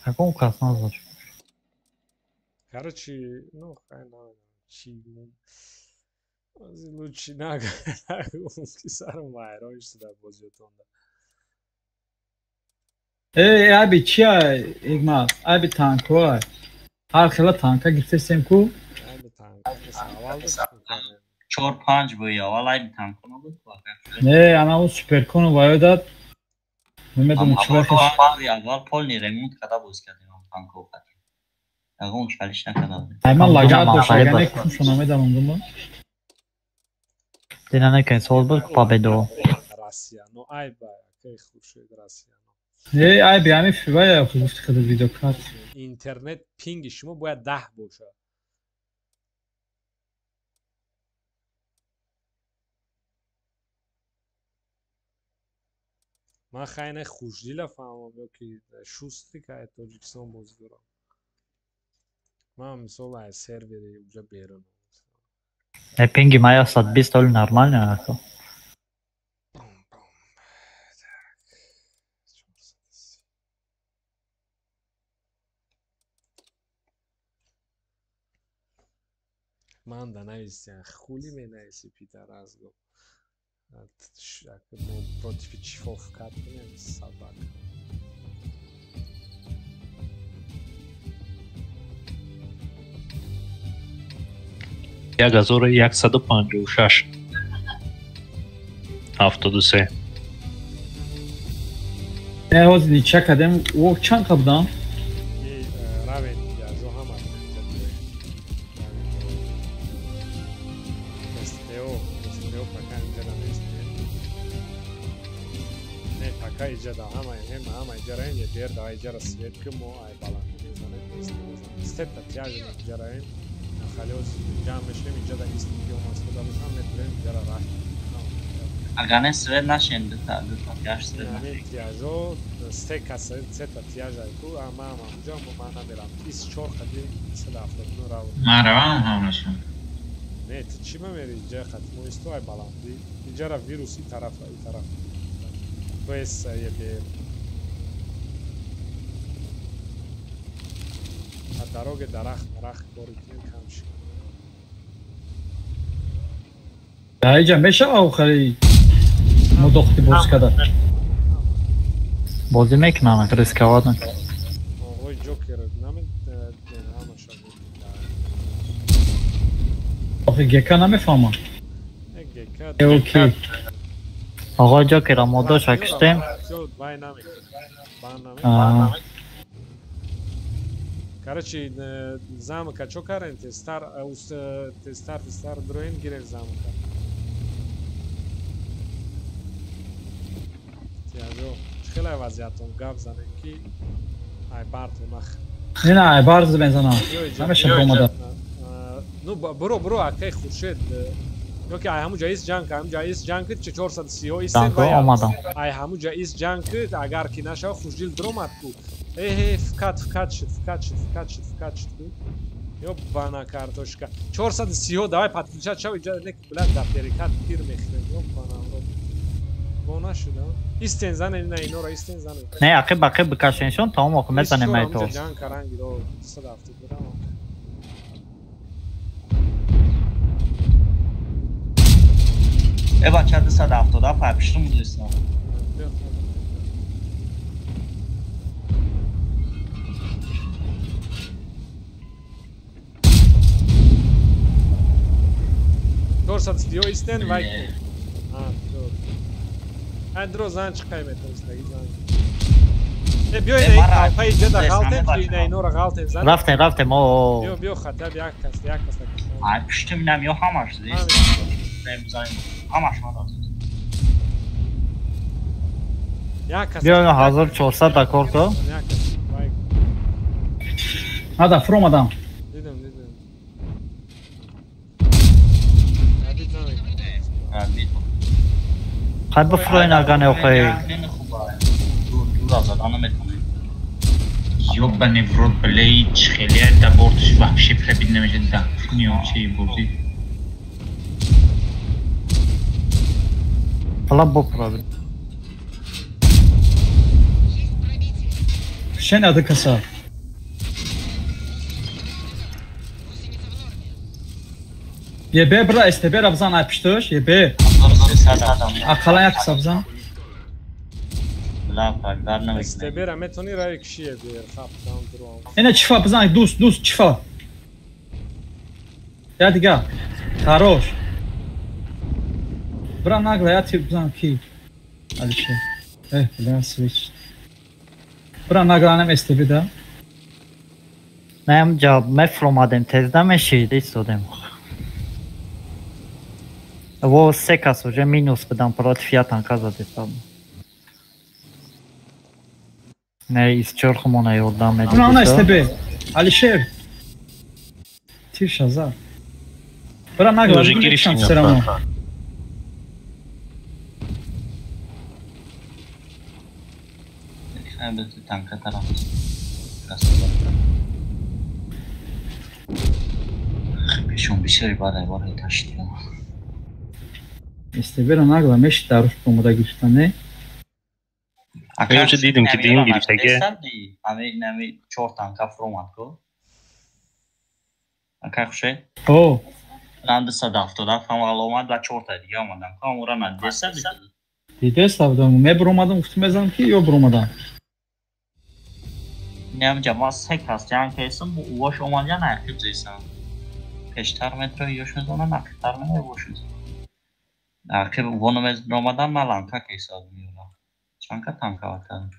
Ягон кас назад. Короче, ну, хай намедонам чи лучше нагӯм ки сарам вайрон шуда бозиётонда. Эй, аби чия, Ҳикмат? Аби танкҳо. Ҳар хела танка гирифтесем ку? Аби танка аввал 4-5 буи аввал аби танко набуд. Не, ана у суперкону ваё дад. Намедонам чӣ вақт. Аввал полный ремонт карда боз кардем танко қати. Ягон чалиш накарда будем. Ай ман лагар дошт, агар не куншо намедонам дума. Дина накунед, сол буд победу. Россия, но айба, кай хуршед Россия. Не, айби ҳами фивая гуфти худ видеокарт. Интернет пинги шумо бояд 10 бошад. Ман хайне хушдила фаҳмам ё ки шусти ка Тоҷикистон бозӣ дорам. Ман мисол аз сервери уҷа берун. Не, пинги мая 120 оли нормально ака. Ман да нависиям, хули менависи питаразго. Против чифов кат кунем собак. Як ҳазору яксаду панҷоҳу шаш 73. Не, ҳозир нича кардем, о чанд қа будам? Равед, яжо ҳама. СТО, СТО пока инҷа нест. Не, пока иҷа да ҳама, ҳама иҷараем, я дер да иҷара свет ки мо ай баланд мезанем, сета тяжи иҷараем. Халиоз ҷамъ мешавем, инҷа да исти ки омастода бошам, метавонем иҷара рафт. Агар не свет нашем, дута тяж свет нашем. Тяжо, се каса, сета тяж айку, ама ама унҷа ман намерам. 24 қади 179 рав. Ман равам ҳамашон. Не, ту чӣ мемери иҷа қати мо исто ай баландӣ. Иҷара вирус и тараф, и тараф. ПС ЕБ. А дороге дарахт, дарахт кори кунем кам шуд. Иҷа мешава охари мудохти боз карда. Бозӣ мекунам, рисковать накунам. Оғои Ҷокер намешава. Охи ГК намефаҳмам. ГК. Окей. Оғои Ҷокер омода шакиштем. Вай намекунад. Бан намекунад. Короче, замка чо карен? Тестар, тестар, тестар дроин гирен замка. Тиажо, чӣ хеле вазъиятон гап занем ки ай бартон нах. Не, не, ай барз мезанам. Ҳамеша омада. Ну, буро, буро, акай Хуршед. Ё ки ай ҳамун ҷа ист ҷанг, ҳамун ҷа ист ҷанг ки 430 истед вай. Омадам. Ай ҳамун ҷа ист ҷанг ки агар ки нашава Хушдил дромад ку. Э, фкат, фкат шуд, фкат шуд, фкат шуд, фкат шуд ку. Ё бана картошка. 430 давай подключать шав, иҷа не блядь, да перекат пир мехӯрем. Ё бана бо нашуд, а? Истен занем на инора, истен занем. Не, ақиб ақиб бикашеншон, тамом охи мезанем ай то. Ҷанг каранги ро 270 дорам. Э бача 270 пайпиштум мудистам. 400 биё истен вай. А дро зан чиқай метавонистаги зан. Э биё ина пайпаи ҷада ғалтем, ина инора ғалтем зан. Рафтем, рафтем, о. Биё, биё хата як кас, як кас. Ай пуштим нам ё ҳамаш зист. Ҳамаш мадад. Як кас. Биё 1400 да кор ко. Як кас. Вай. Ада фуромадам. Дидам, дидам. Хай бифроин агане охай. Ёбаный в рот, блядь, хеле да бортш вообще пробить намешад, да, не бозӣ. Ҳала бопробид. Шен ада каса. Ебе бра СТБ ра бизан ай пушташ, ебе. Ақаллан як каса бизан. СТБ ра метавонӣ рави кишие биер, хап, дам дуром. Ина чифа бизан, дӯст, дӯст, чифа. Я дига. Хорош. Бра нагла, я тир бизан ки. Алишер. Э, бля, свич. Бра нагла анам СТБ да. Наям ҷа мефромадем, тез намешид, истодем. Во се кас уже минус бидам против я танка задестам. Не, из чорхумона ёрдам медид. Бра на СТБ. Алишер. Тир шаза. Бра нагла, Уже гирифтем. всё равно. Танка тараф. Пешон бисёри бадай бораи таштиён. СТБ ра нагла мешид даруш омода гирифтан, не? Ё дидим ки дим гирифтаге. Ами нами чор танка фуромад ку. Ака хуше? О. Ран 277 ҳам омад ва чорта дига омадам. Ку амура надеса Дидеста будам. Мебуромадам, гуфтам мезанам ки ё буромадам. Ням ҷама се кас ҷанг кесам, бо увош омадян ақиб зесам. Пештар метро ёш мезонам, ақибтар метро ёш мезонам. Ақиб воно мезомадан, ман ланка кесад меёрам. Чанка танка ватан.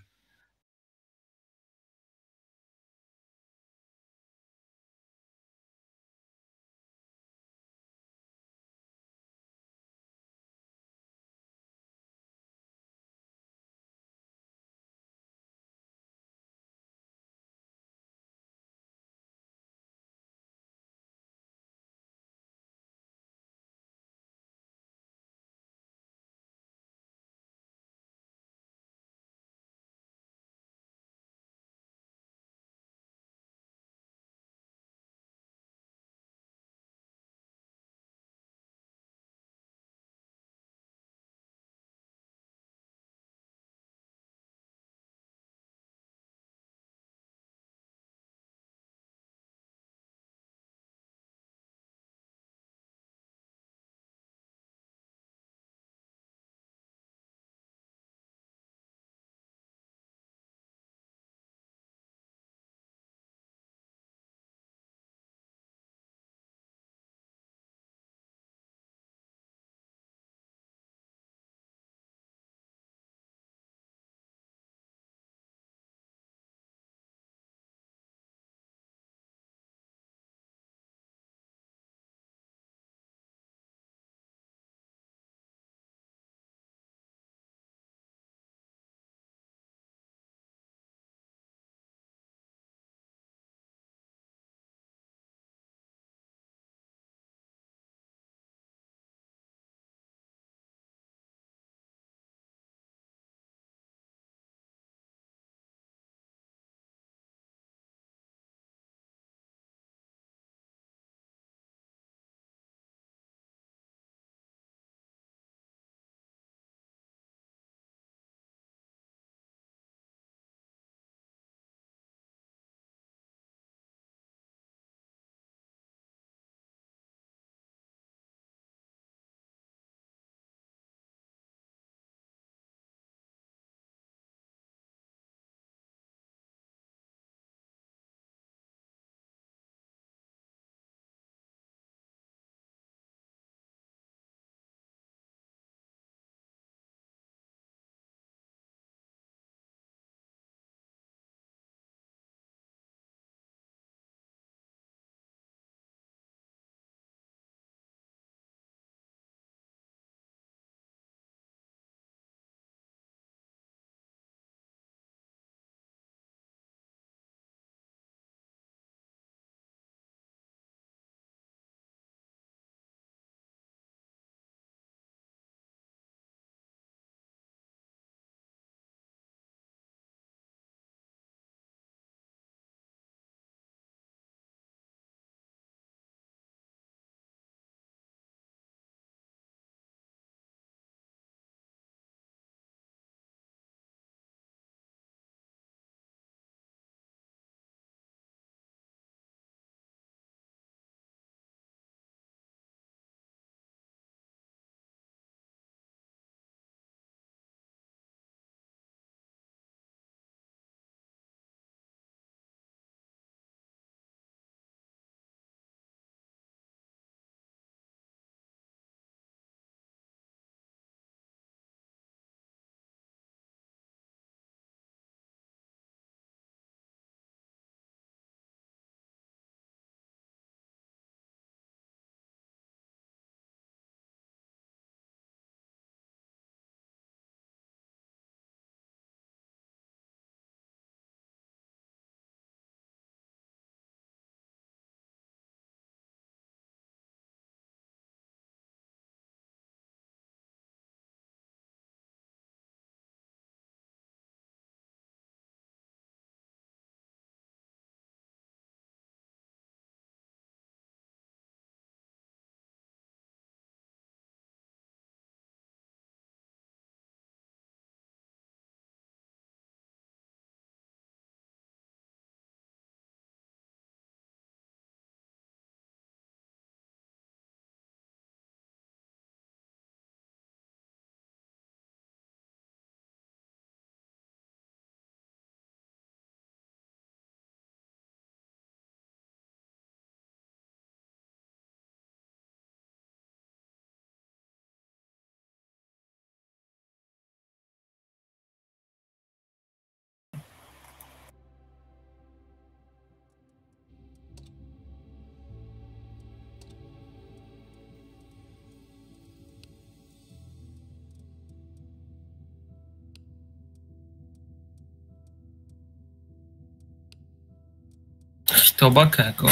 Китоба како?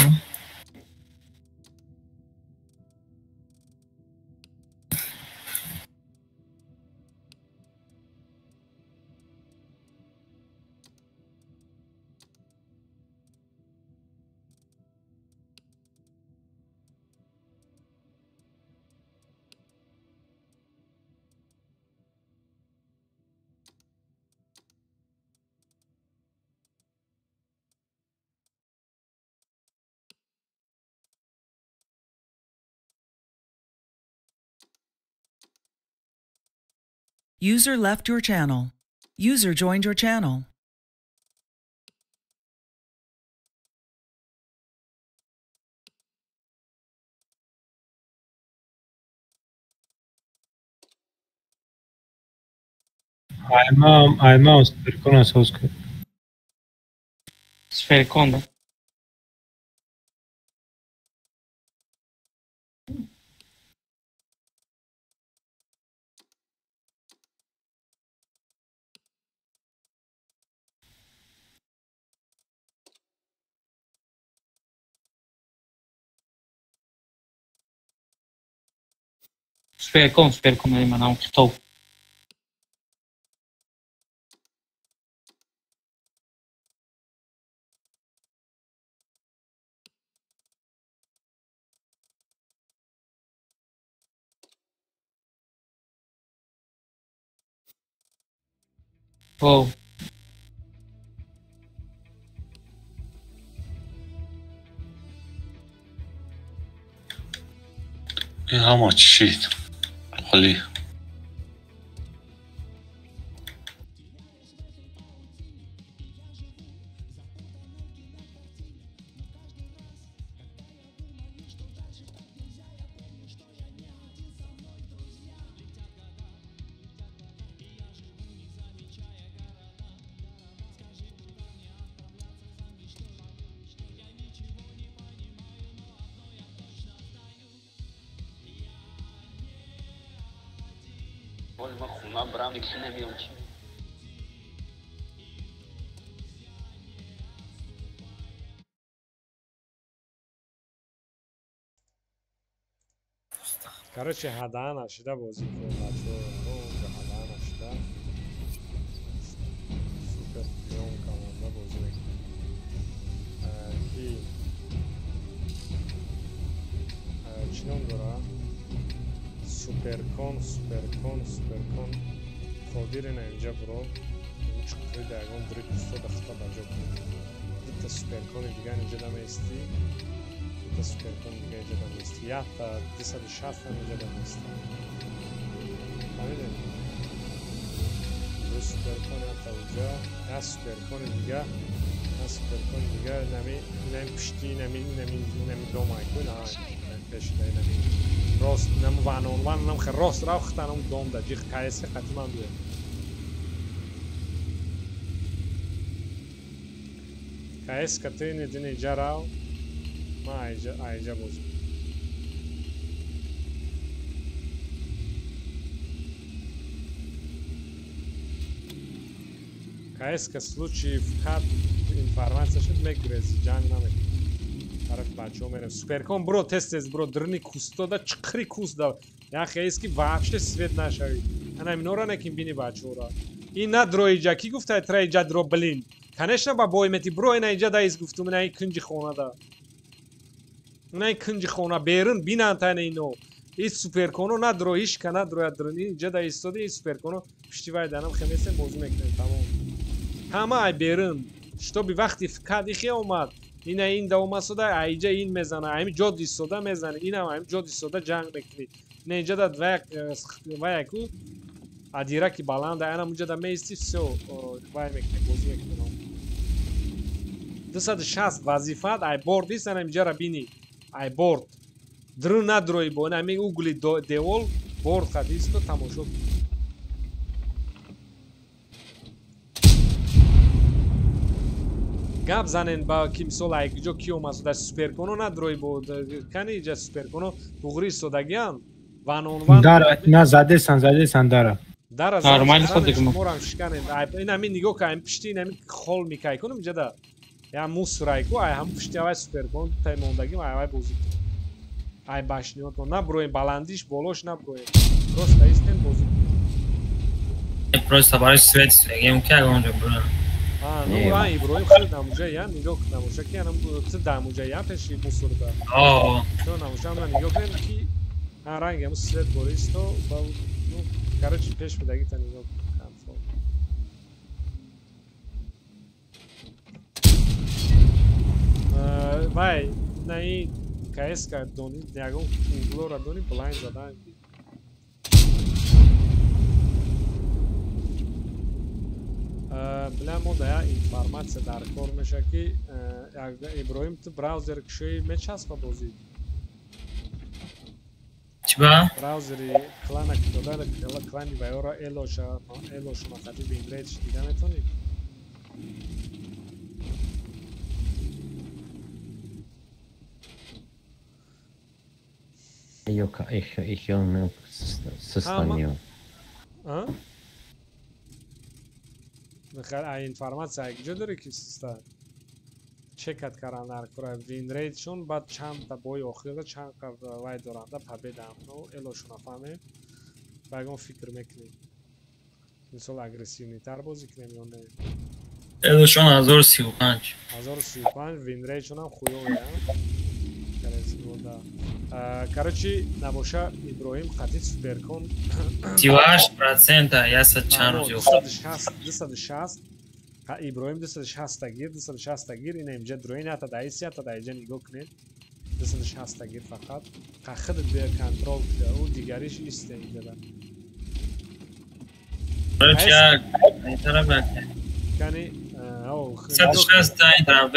User left your channel. User joined your channel. I'm Sferkona Soska. Sferkona. Сперкон, има на китоб. О. How much shit? Holy. Короче, ҳадаъ нашида бозӣ кун, бачаҳо. Ҳадаъ нашида. Супер пион команда бозӣ мекунем. Ки чӣ ном дора? Суперкон, суперкон, суперкон. Қодир ина инҷа буро. Чуқури да ягон дури кустода хата ба ҷо кун. Дута суперкони дигар инҷа дамеистӣ. Дута суперкони дигар инҷа дамеистӣ. Якта 260 ам инҷа дамеистӣ. Фаҳмидем? Ду суперкон якта уҷа, як суперкони дигар, як суперкони дигар нами инами пушти инами инами инами домайку на пешида инами рост нам ванон ван нам хе рост рафтанам дом да ҷиқ кайсе қатиман биё. Кайс катини дини ҷарав ма айҷа айҷа бозӣ. Кайс ка случаи вкат информация шуд мегурези ҷанг намекунӣ. Тараф бачаҳо мерем. Суперкон бро тез тез бро дрни кустода чиқри куст да. Як хеис ки вообще свет нашавӣ. Ана минора некин бини бачаҳоро. Ин на дроиҷа ки гуфта траиҷа дро блин. Конечно ба бой мети бро ина иҷа даис гуфтум ина кунҷи хона да. Ина кунҷи хона берун бинанд тана ино. И суперконо на дроиш ка на дроя дрни иҷа да истоди и суперконо пишти вай данам хемесем бозӣ мекунем тамом. Ҳама ай берун. Штоби вақти фкад ихе омад. Ина ин да омад сода айҷа ин мезана, ами ҷо дистода мезана, инам ами ҷо дистода ҷанг мекунӣ. Ина инҷа да ваяку адираки баланда, анам унҷа да меисти, всё, вай мекунӣ, бозӣ мекунӣ. 260 вазифат ай борд ист, анам инҷара бини. Ай борд. Дру надрои бо, ина ами угли девол борд қад исто тамошо кун. Гап занен ба ки мисол ай куҷо ки омад дар суперконо надрои бо кани иҷа суперконо туғри истодагиам ванонван дара на задесан задесан дара дара нормально морам шиканен ин ами нигоҳ ка ами пишти ин ами хол микай кунам иҷа да Я мусорай ку, ай ҳам пушти авай суперкон тай мондагим, ай авай бозӣ кунем. Ай башниётон наброем, баландиш болош наброем. Просто истем бозӣ кунем. Просто барои свет свегем ки ягон ҷо броем. А, ну а Иброҳим худ дамуҷа я нигоҳ кун намоша ки анам ту дамуҷа я пеши мусорда. О. Ту намоша амра нигоҳ кун ки ҳа ранг ҳаму свет бористо ба ну короче пеш будагита нигоҳ кун. Контрол. Вай, на и КС-ка дони, ягон углора дони блайн задан. Бля, мо да я информация дар кор меша ки Иброҳим ту браузер кушои мечаспа бозӣ. Чӣ ба? Браузери клана ки дода, клани вайора элоша, элошу мақади винрейтш дида метонӣ? Ёка, их ён систаниё. А? А информация куҷо дорӣ ки систа? Чекат кардан дар кора винрейтшон баъд чандта бои охирда чанд вай доранда победаам. Ну элошона фаҳмем. Ба ягон фикр мекунем. Мисол агрессивнитар бозӣ кунем ё не? Элошон 1035. 1035 винрейтшонам хуёве, а? Короче, набоша Иброҳим қатъи суперкон 38% яса чанд рӯз ёфт. 260 Иброҳим 260 гир, 260 гир, ина инҷа дроин ата даиси ата даиҷа нигоҳ кунед. 260 гир фақат. Худат бия контрол кунед, ӯ дигариш исте инҷа. Короче, я тараф Кани, о, 260 ин тараф.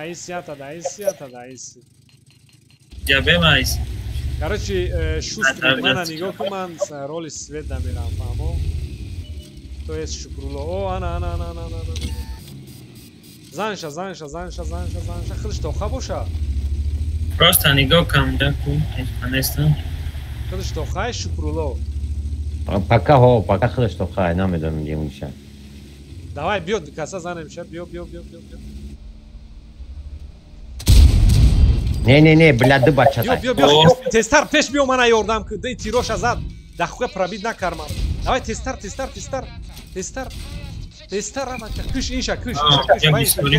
Аиси ата даиси ата даиси. Ҷабе майс. Короче, шустри мана нигоҳ кун, ман роли свет намерам, фаҳмо? То есть Шукрулло. О, ана, ана, ана, ана, ана, ана. Занша, занша, занша, занша, занша. Худаш тоха боша? Просто нигоҳ кун, ку, нестам. Худаш тохай Шукрулло. Пока ҳо, пока худаш тохай, намедонам димуша. Давай, биё, каса занемша, биё, биё, биё, биё, биё. Не, не, не, бля, ду бача. Биё, биё, биё, тезтар пеш биё, мана ёрдам кун. Ди тироша зад. Дахуя пробид накар ман. Давай тезтар, тезтар, тезтар. Тезтар. Тезтар рамака. Куш инша, куш, инша, куш.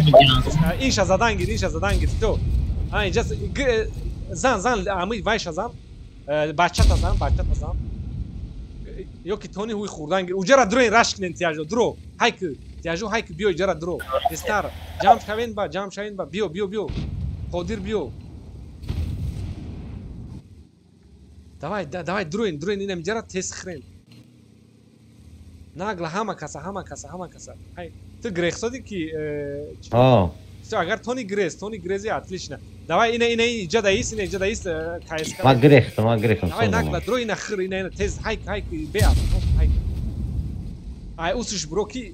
Инша задан гир, инша задан гир. То. А, инҷа зан, зан, ами вайша зан. Бачата зан, бачата зан. Ё ки тони ҳуй хурдан гир. Уҷара дроин раш кунен тияжо, дро. Ҳайк, тияжо ҳайк биё иҷара дро. Тезтар. Ҷамъ шавен ба, ҷамъ шавен ба. Биё, биё, биё. Қодир биё. Давай, давай, дроин, дроин, инам ҷара тез хрен. Нагла ҳама каса, ҳама каса, ҳама каса. Ҳай, ту грехсоди ки А. Всё, агар тони грез, тони грези отлично. Давай, ина, ина, иҷа даис, ина, иҷа даис, КСК. Ма грехтам, ма грехтам. Давай, нагла, дроин, хр, ина, ина, тез, ҳайк, ҳайк, беа, ҳайк. Ай, усуш бро ки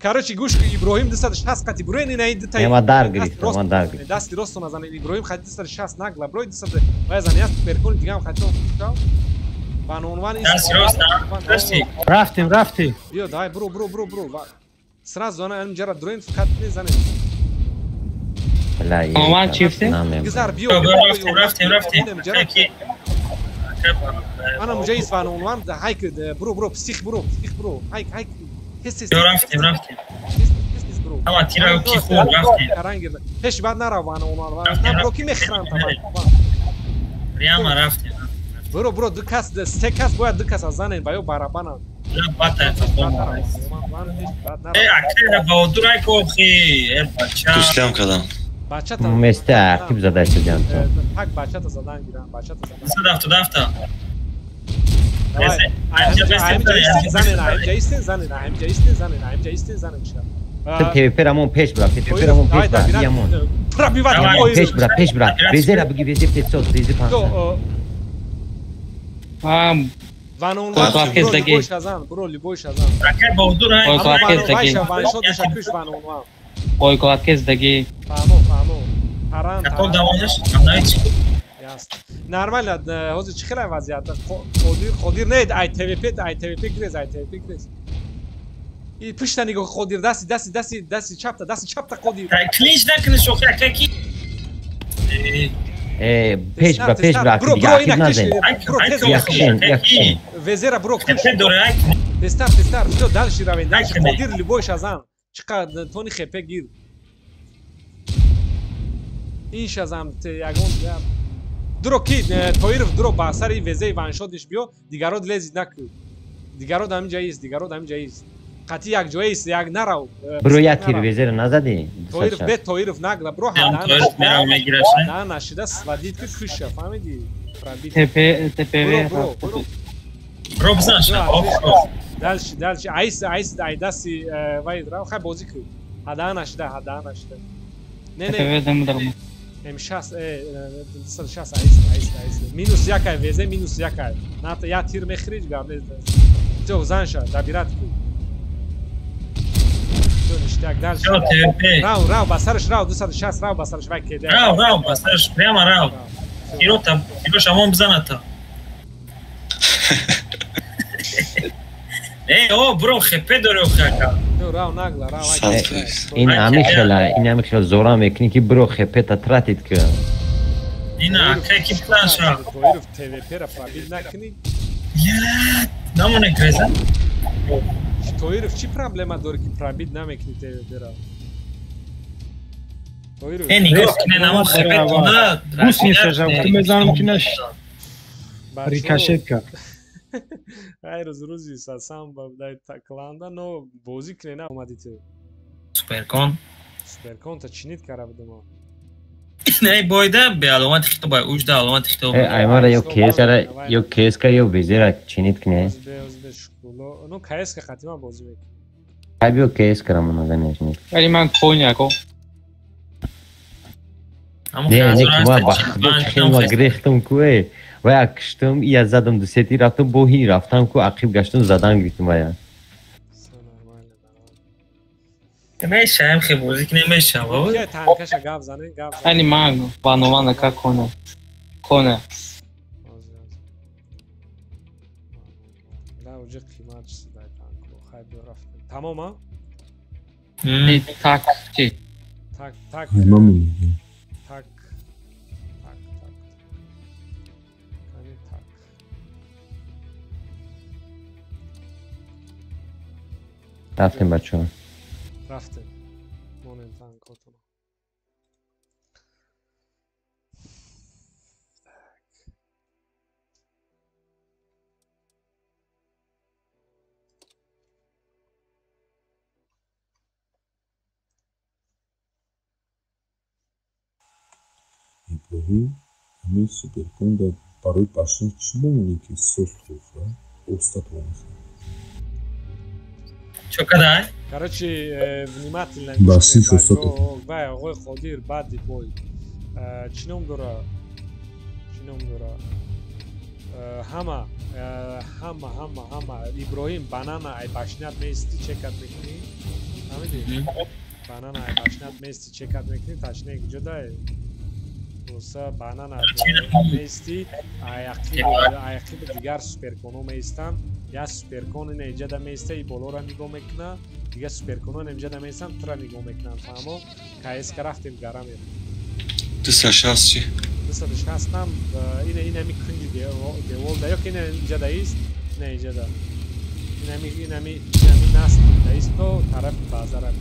Короче, гӯш ки Иброҳим 260 қати броин ина ин дута. Ма дар гирифтам, ма дар гирифтам. Дасти ростона зан Иброҳим хати 260 нагла, брой 200 вай зан яст перкон дигам хати шав. Банонван ис. Дасти рост, дасти. Рафтем, рафтем. Биё, давай, бро, бро, бро, бро. Сразу ана ин ҷара дроин фақат мезанем. Бля, Оман чифте? Гизар биё. Рафтем, рафтем, рафтем. Ана муҷа ис ванонван, ҳайк, бро, бро, псих, бро, псих, бро. Ҳайк, ҳайк. Рафтем, рафтем. Ама тира ки хуб рафтем. Пеш баъд нарав ванонван. На бро ки мехӯранд тамам. Прямо рафтем. Бро, бро, ду кас, се кас бояд ду кас аз занен ва ё барабананд. Э, акра Баҳодур ай кохи, э бача. Куштам кардам. Бачата. Места ақиб зада шудам то. Пак бачата задан гирам, бачата задан. 177. Занен, истен, занен, ҳамҷа истен, занен, ҳамҷа истен, занен ша. ТВП рамон пеш бра, ТВП рамон пеш бра, ямон. Пробиват пеш бра, пеш бра. Везера буги, везе 500, везе 500. Ам Ванон бро, шазан, бро, любой шазан. Акай Баҳодур ай. Ванон. Ойколаткез даги. Фаҳмо, фаҳмо. Таран. Каков давониш? Амнаич. Ясно. Нормально, ҳозир чӣ хелай вазъият? Қодир, Қодир не, ай ТВП, ай ТВП гирез, ай ТВП гирез. И пушта нигоҳ Қодир, дасти дасти дасти дасти чапта, дасти чапта Қодир. Клинч накунӣ шохи акаки. Пеш ба пеш бра, дига ақиб назен. Якшин, якшин. Везера бро куш. Тестар, тестар, всё, дальше равем, дальше Қодир любой шазам. Чиқа тони хепе гир. Ин шазам ягон дуро ки Тоиров дуро ба сари везеи ваншотиш биё, дигаро лезид накӯ. Дигаро дар ҳамин ҷо ист, дигаро дар ҳамин ҷо ист. Қатъи як ҷоя ист, як нарав. Бро як тир везера назадӣ? Тоиров бе Тоиров нагла, бро ҳада нашида сводит ки куша, фаҳмидӣ? ТП ТП бро бро. Бро бизан ша. Дальше, дальше. Айс, айс, ай дасти вай рав, хай бозӣ кӯ. Ҳада нашида, ҳада нашида. Не, не. М6, 260 айс, айс, айс. Минус якай везе, минус якай. На я тир мехриж гап нест. Всё, занша, добират ку. Всё, ништяк, дальше. Рав, рав, ба сараш рав, 260 рав, ба сараш вай кеде. Рав, рав, ба сараш прямо рав. Тиро там, тиро шамон бизаната. Эй, о, бро, хепе дори охака. Рав нагла, рав. Ин ҳами хела, ин ҳами хела зора мекунӣ ки бро хепета тратит ки. Ина, ки план ша. Тоиров ТВП-ра пробил накунӣ. Я, намоне креза. Тоиров чӣ проблема дори ки пробил намекунӣ ТВП-ра? Тоиров. Э, нигоҳ кунед, намо хепетона. Гусеница жа, ту мезанам ки наш. Рикошет кард. Ай рӯз рӯзи сасам дай кланда, но бозӣ кунед на омадите. Суперкон. Суперкон та чинит кара будем. Не бойда бе аломати хито бай ужда аломати хито. Э, аймара ё кескара, ё кеска ё везера чинит кне. Озбе школо. Ну кеска хатима бозӣ мекунем. Ай биё кескара мона занеш. Вали ман коня ко. Не, не, ки ма ба худо хелма грехтам куе. Ва як киштам, я задам ду сети рафтам, бо ҳи рафтам ку ақиб гаштам задан гирифтам вая. Мешаем хе бозӣ ки намешам, бобо. Танкаша гап занен, гап занен. Ани ман ванована ка коня. Коня. Да, уже қимат шуда танко. Хай биё рафтем. Тамом, а? Так, чи? Так, так. Так. Так, так. Так. Рафтем бачаҳо. Рафтем. Монем танкотон. Иброҳим, ҳамин суперкон дар барои башни чӣ мемонӣ ки сос хӯрда, остатро мехӯрд? Чо кадай? Короче, внимательно. Башни шостато. Вай, оғои Қодир, баъди бой. Чӣ ном дора? Чӣ ном дора? Ҳама, ҳама, ҳама, ҳама. Иброҳим, банана ай башнят меисти, чекат мекунӣ? Фаҳмидӣ? Банана ай башнят меисти, чекат мекунӣ, ташне куҷо дай? Хулоса, банана меисти, ай ақиби дигар суперконо меистанд. Я суперкон ина иҷада меиста, и болоро нигоҳ мекуна, дигар суперконон инҷада меистанд, тура нигоҳ мекунанд, фаҳмо? КСК рафтем гара мерем. 260 чи? 260 ам ина инами кунҷи девол да, ё ки ина иҷада ист, ина иҷада. Инами инами инами наст да ист то тарафи базара.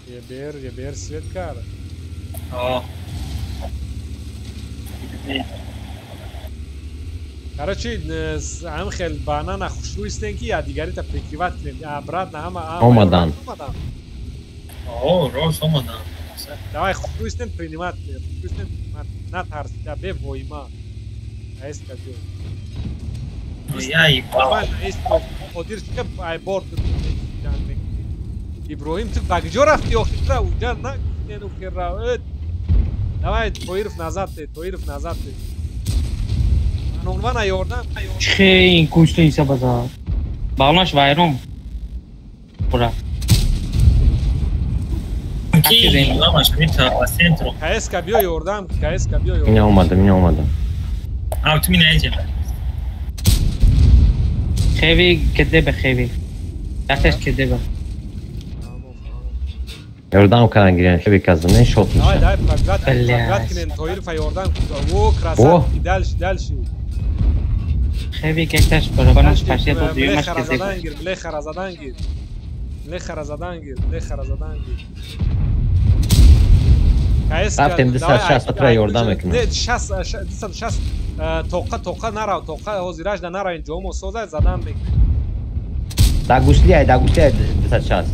Ебер свет кар. О. Короче, ҳам хел банана хушрӯ истен ки я дигарита прикрывать кунем. Обратно ҳама омадан. О, рост омадан. Давай хушрӯ истен принимать кунем. Хушрӯ истен принимать. Натарсида, бе воима. Аиста биё. Я ебал. Қодир чика ай борт ҷанг мекунӣ. Иброҳим ту ба куҷо рафти охирра? Уҷа на гуфтен охирра. Давай Тоиров назад те, Тоиров назад те. Нонвана ёрдам. Чихе ин кушта иса база. Бағлаш вайрон. Бура. Ки ламаш мита ба центру. КСК биё ёрдам, КСК биё ёрдам. Ина омадам, ина омадам. А, ту мина иҷа. Хеви кедебе хеви. Дасташ кедебе. Ёрдам кардан гирян хеви казане шот Давай, меша. давай, пробивать, пробивать кунем, Тоирова ёрдам. О, красавчики, дальше, дальше. Хеви кекташ барабанаш пашия то дуюмаш Млехара кедебе. задан гир, млехара задан гир. Млехара задан гир, млехара задан гир. Рафтем 260 тра ёрдам мекунам. Не, 60, 260 тоқа, тоқа нарав, тоқа ҳозираш да нарав, ин ҷомо созад, задан мекунем. Да гусли ай, да гусли ай 260.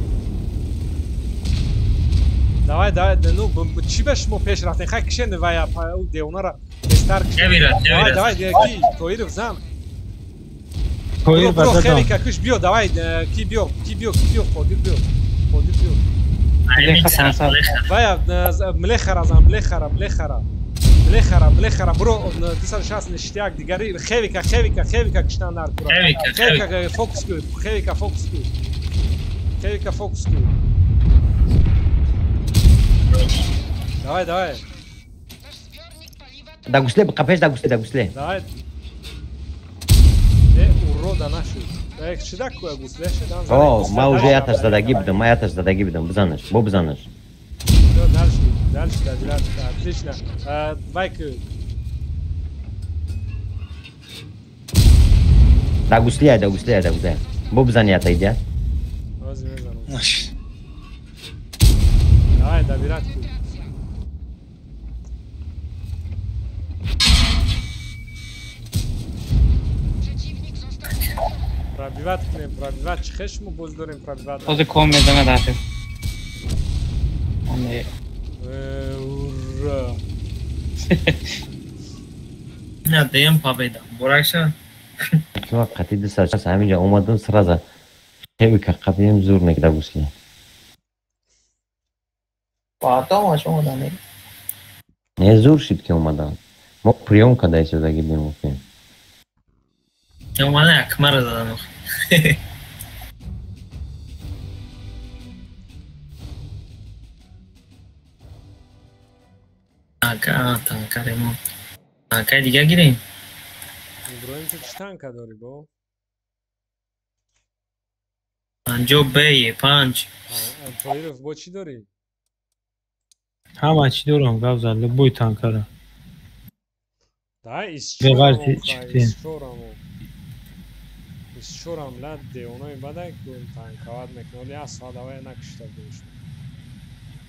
Давай, давай, ну, чӣ ба шумо пеш рафтем? Хай кишен вая, ӯ девонара тезтар кишен. Невирад, Давай, невирад. давай, ки, Тоиров зан. Тоир Бро, ба задам. Хевика киш биё, давай, ки биё, ки биё, ки биё, Қодир биё. Қодир биё. Вая, млехара зан, млехара, млехара. Млехара, млехара, бро, 260 ништяк, дигари, хевика, хевика, хевика киштан дар кура. Хевика, Хевика, фокус кун, хевика, фокус кун. Хевика, фокус кун. Давай, давай, Да гусле, қапеш да гусле, да гусле. давай. Э, урода нашуд. Э, чида ку гусле шидан зан. О, ма уже яташ задагӣ будам, ма яташ задагӣ будам, бизанаш, бо бизанаш. Всё, дальше, дальше, дальше, отлично. Давай ку. Да гусли ай, да гусли ай, да гусле. Бо бизан ята идя. Ҳозир мезанам. Давай, добирать ку. Пробивать кунем, пробивать. Чӣ хел шумо боз дорем пробивать? Ҳозир ком мезанад ақиб. Ане. Э, ура! Не, даем победа. Буракша. Ма қати 260 ҳаминҷа омадам сразу. Хевика қапием зур нек да гусле. Потом омадам. Не зур шид ки омадам. Мо приём када истодагӣ будем гуфтем. Омада акмара задан. Танка, танка ремонт. Танкаи дига гирем. Иброҳим, ту чӣ танка дорӣ бо? 50 Б 5. Тоиров, бо чӣ дорӣ? Ҳама чӣ дорам, гап зад, любой танкара. Давай, Беғарзи исчорамо, чиктем. исчорамо. Исчорам ла девонаи бадай ку танкават мекунад. Оли як соат давай накишта будем шумо.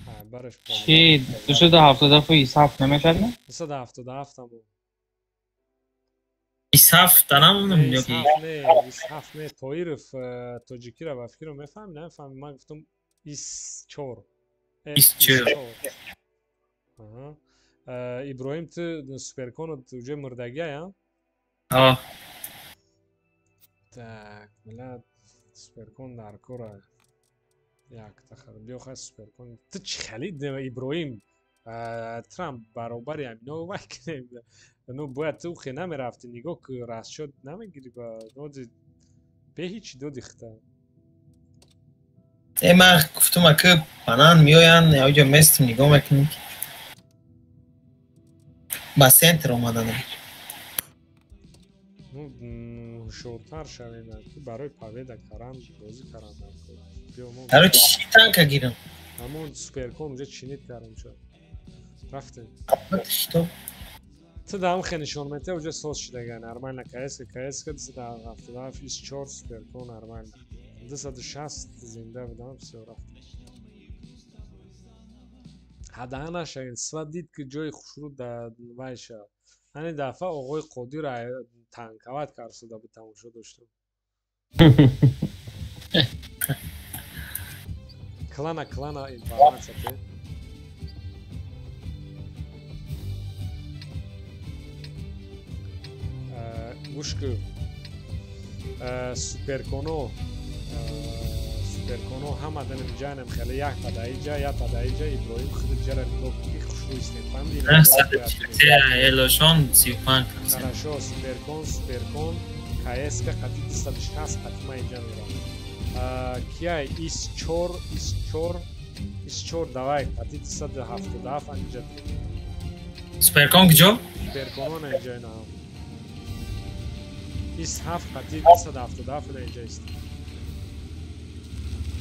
А, бараш Чи 277 27 намешад не? 277 амо. 27 данам Не, ё ки 27 не, 27 не. Тоиров тоҷикиро ба фикрро мефаҳми, намефаҳми. Ман гуфтам 24. Э, 24. 24. Аҳа. Иброҳим, ту суперконот уже мурдагия, а? А. Так, милад суперкон дар кора. Як тахар биё хай суперкон. Ту чӣ хеле Иброҳим Трамп баробари ҳамино вай кунем. Ну бояд ту хе намерафтӣ, нигоҳ ку расчёт намегирӣ ба ноди бе ҳеҷ доди хита. Э, ман гуфтам ака банан меоянд, яоҷа местим нигоҳ мекунем. Ба центр омадан. Ну, ҳушёртар шавем ки барои победа каран бозӣ каран дар кор. Биё мо Короче, чӣ танка гирам? Ҳамон суперкон уже чинит кардем шуд. Рафтем. Что? Ту дам хе нишон мете уже соз шидага нормально КС КС 277 24 суперкон нормально. 260 зинда будам всё рафтем. Ҳадаъ нашавем, сва дид ки ҷои хушрӯ да вай шавад. Ҳамин дафъа оғои Қодир танкават кард шуда буд тамошо доштам. Клана, клана информация те. Гӯш кун. Суперконо суперконо ҳама данем ҷанем хеле як тадаиҷа, як тадаиҷа Иброҳим худи ҷара нигоҳ кун ки хушрӯ истем. Фаҳмидӣ? Элошон 35. Хорошо, суперкон, суперкон, КСК қати 260 қати ман инҷа мерам. Кияй ИС4, ИС4, ИС4 давай қати 277 анҷа. Суперкон куҷо? Суперконон инҷа ина. 27 қати 277 на инҷа ист.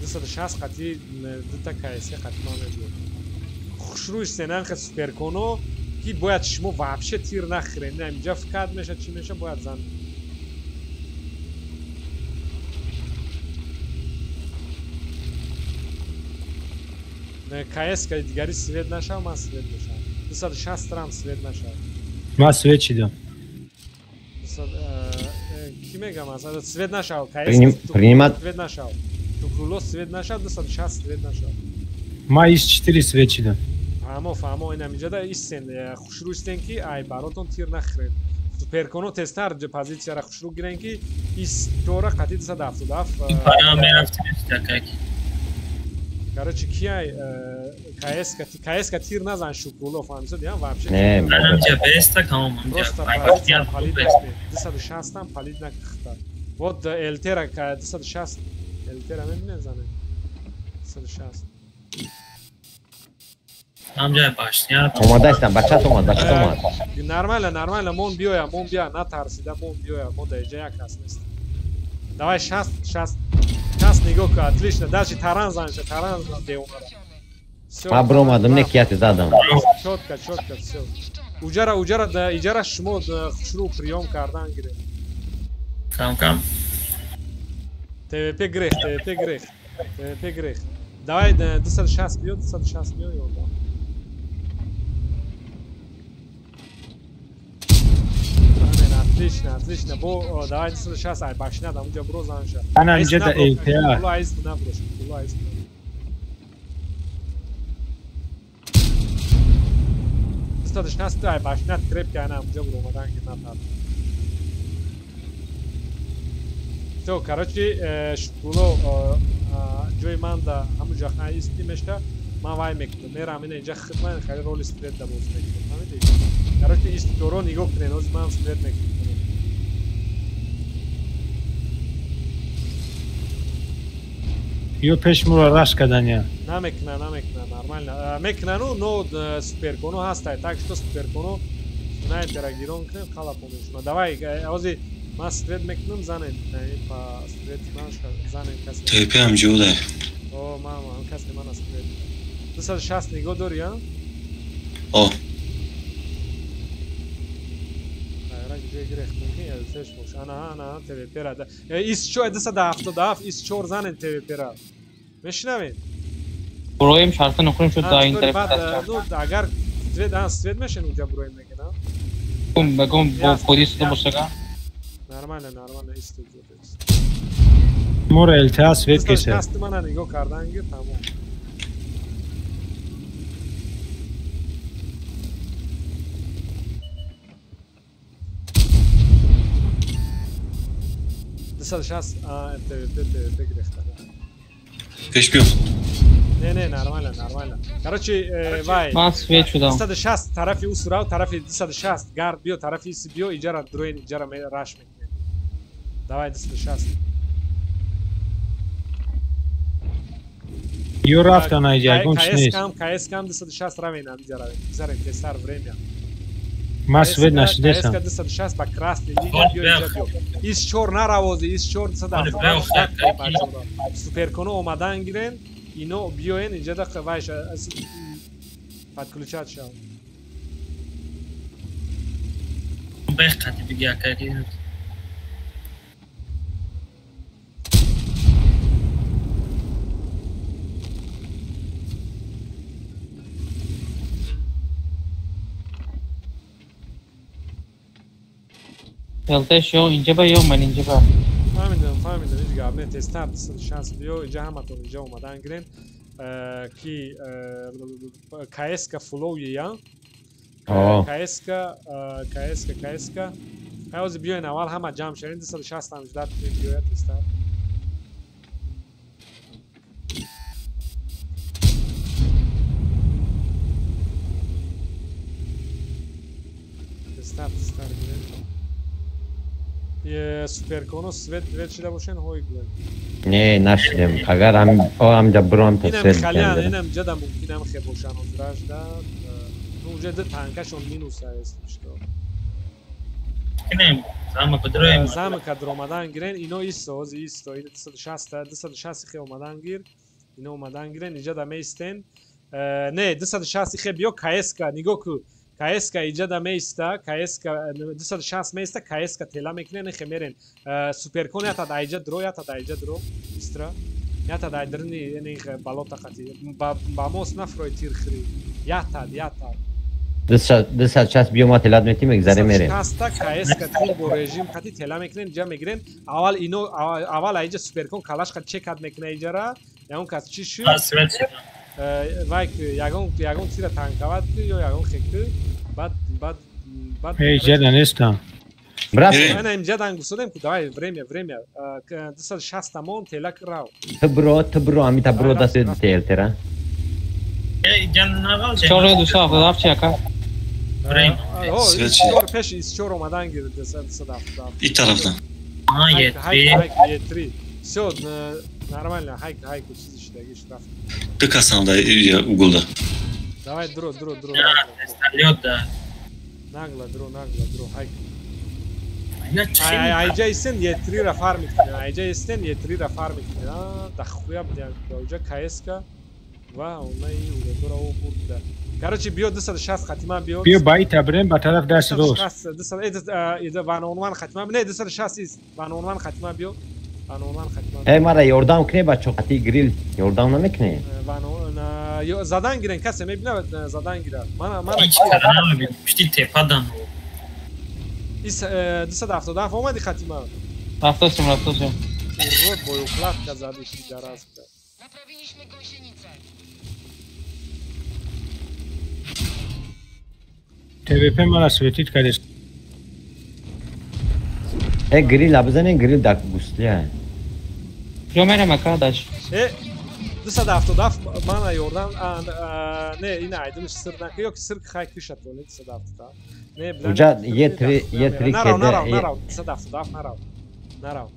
260 қати дута КС қати ман мебиёд. Хушрӯ истен анхе суперконо ки бояд шумо вообще тир нахӯред. На инҷа фикат меша, чӣ меша, бояд зан. КС ка дигари свет нашав, ман свет мешавам. 260 рам свет нашав. Ман свет шидам. Ки мегам аз свет нашав, КС принимат свет нашав. Шукрулло свет нашав, 260 свет нашав. Ман 24 свет шидам. Фаҳмо, фаҳмо, инам инҷа истен, хушрӯ истен ки ай баротон тир нахӯред. Суперконо тезтар позитсияра хушрӯ гирен ки 24 қати 277. Паям мерафтем такак. Короче, кияй КС-ка тир назан Шукрулло, фаҳмисо диям вообще. Не, манам беста камам. Просто позиция палид накунед. 260 ам палид накухта. Вот ЛТ-ра 260 ЛТ-ра мебинем зане. 260. Амҷа башня. Омадаистам, бачат омад, бачат омад. Нормально, нормально, мон биёя, мон биё, натарсида, мон биёя, мо дар инҷа як кас нест. Давай 60, 60. 60 нигоҳ кун, отлично, даже таран занша, таран зан девонара. Ман биромадам, не кияти задам. Чётко, чётко, всё. Уҷара, уҷара, иҷара шумо хушрӯ приём кардан гиред. Кам кам. ТВП грех, ТВП грех, ТВП грех. Давай 260 биё, 260 биё, ёрдам. Отлично, отлично. Бо давай 260 ай башня дам уҷа бро занша. Ана инҷа да ЛТА. Пуло айст наброш, пуло айст. 260 ай башня крепкий ана уҷа бро омадан ки натар. Всё, короче, Шукрулло ҷои ман да ҳамун ҷа исти мешта, ман вай мекунам. Мерам ина инҷа хидмат хеле роли стрет да боз мекунам. Фаҳмидӣ? Короче, иститоро нигоҳ кунед, ҳозир ман стрет мекунам. Ё пеш муро раш каданя. Намекуна, намекуна, нормально. Мекунану, но суперконо ҳастай, так что суперконо снайпера гирон кунем, қалапо мешуна. Давай, ҳозир ман стрет мекунам, занен, па стрет ман занен касе. ТП ҳам ҷода. О, ман касе ман стрет. 260 нигоҳ дорӣ, а? О. Ҷой гирехт мумкин ЛТш бош. Ана, ана, ТВП-ра. 24 277 24 занен ТВП-ра. Мешунавед? Буроем шарта нухрем шуд да ин тараф. Ну, агар свет, а свет мешен уҷа буроем мегена. Гум, гум, бо полис бошага. Нормально, нормально, истед. Мора ЛТА свет кесе. Даст мана нигоҳ кардан гир, тамом. 260 ТВП, ТВП гирехта. Пеш биё. Не, не, нормально, нормально. Короче, вай. Ман свет шудам. 260 тарафи усурав, тарафи 260 гард биё, тарафи иси биё, иҷара дроин, иҷара раш мекунем. Давай 260. Ё рафта на иҷа, ягон чиз нест. КС кам 260 равен, иҷа равен. Гузарем тезтар время. Ман свет нашидесам. КС 260 ба красный линия биё, иҷа биё. Ис 4 наравози, ис 4 270. Суперконо омадан гирен, ино биёен инҷа да вайш подключать шав. Бех қати биги акаки. ЛТш ё инҷа ба ё ман инҷа ба. Фаҳмидам, фаҳмидам, ҳеҷ гап не, тезтар 260 биё, инҷа ҳаматон инҷа омадан гирен, ки КС-ка фулоуия. КС-ка, КС-ка, КС-ка. Ҳозир биёен аввал ҳама ҷамъ шавем, 260 ам ждат кунем биёяд тезтар. Тезтар, тезтар гирем. Суперконо свет свет шида бошен ҳой гӯем. Не, нашидем. Агар ҳамҷа биром та свет. Инам халиан, инам ҷада мумкин ам хе бошан ҳозираш да. Ну уже ду танкашон минус аст, что. кунем. Замок дроем. Замок дромадан гирен, ино исто, ҳози исто, 260, 260 хе омадан гир. Ино омадан гирен, иҷа да меистен. Не, 260 хе биё КСК, нигоҳ ку. КСК иҷа да меиста, КСК 260 меиста, КСК тела мекунен, хе мерен. Суперкон ята да иҷа дро, ята да иҷа дро. Истра. Ята да дрни, ени балота қати. Ба мос нафрой тир хри. Ята, ята. 260 биё ма телат метим, мегзарем мерем. 260 КСК турбо режим қати тела мекунен, иҷа мегирен. Аввал ино аввал иҷа суперкон калаш қат чекат мекуна иҷара. Ягон кас чӣ шуд? Вай ягон ягон тира танкават ё ягон хек бад бад бад. Эй, ҷада нестам. Брат, ана имҷа дан гусодем ку давай время время 260 тамон телак рав. Тбро, тбро, амита бро даст телтера. Эй, ҷан нағал. 4 277 чи ака? О, пеш из 4 омадан гир 277. И тарафдан. А, Е3. Е3. Всё, нормально, хайк, хайк, чизи шидаги штраф. Ду касам да уголда. Давай, дро, дро, дро. Вертолёт, да. Нагло, дро, нагло, дро, хайк. Айҷа истен Е3 ра фармит кунем. Айҷа истен Е3 ра фармит кунем. А, да хуя бидям. Айҷа КСК ва онаи уродора о бурда. Короче, биё 260 хатима биё. Биё ба ита бирем ба тараф даст рост. 260 200 ванонван хатима. Не, 260 ист. Ванонван хатима биё. Ванонван хатима. Эй, мара ёрдам кне бачо, қати грил ёрдам намекне. Задан гирен, касе мебина задан гира. Мана мана. Ҳеҷ кара намебинам. Пушти тепадан. Ис 277 омади хатима. Рафтосим, рафтосим. Урод боюкладка задиши даразка. ТВП мана светит кардес. Э, грил бизанен, грил дар гуслия. Ҷо мерем ака даш. Э, 277 мана ёрдам, не, ина айдимиш сир нака, ёки сир хай кишат, не 277. Не, бля. Уҷа Е3, Е3 Нарав, нарав, нарав, 277 нарав. Нарав.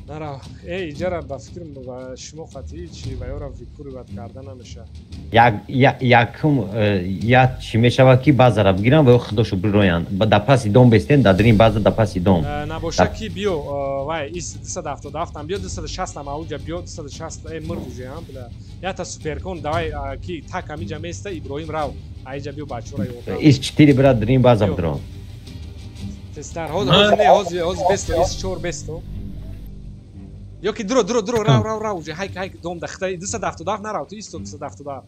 Нарав. Э, иҷара ба фикрам ба шумо қатъи чи ва ёра викуриват карда намеша. Як якум я чӣ мешавад ки базара бигирам ва худошу бироянд. Да паси дом бестен, да дрин база да паси дом. Набоша ки биё, вай, ис 277 ам биё, 260 ам ауҷа биё, 260 э мир уже ам бля. Ята суперкон давай ки так амиҷа места Иброҳим рав. Аиҷа биё бачора ёрдам. Ис 4 брат дрин база бдрон. Тестар, ҳоз ҳоз не, ҳоз ҳоз бесто, ис 4 бесто. Ёки дро дро дро рав рав рав уже хайк хайк дом дахта 277 нарав ту исто 277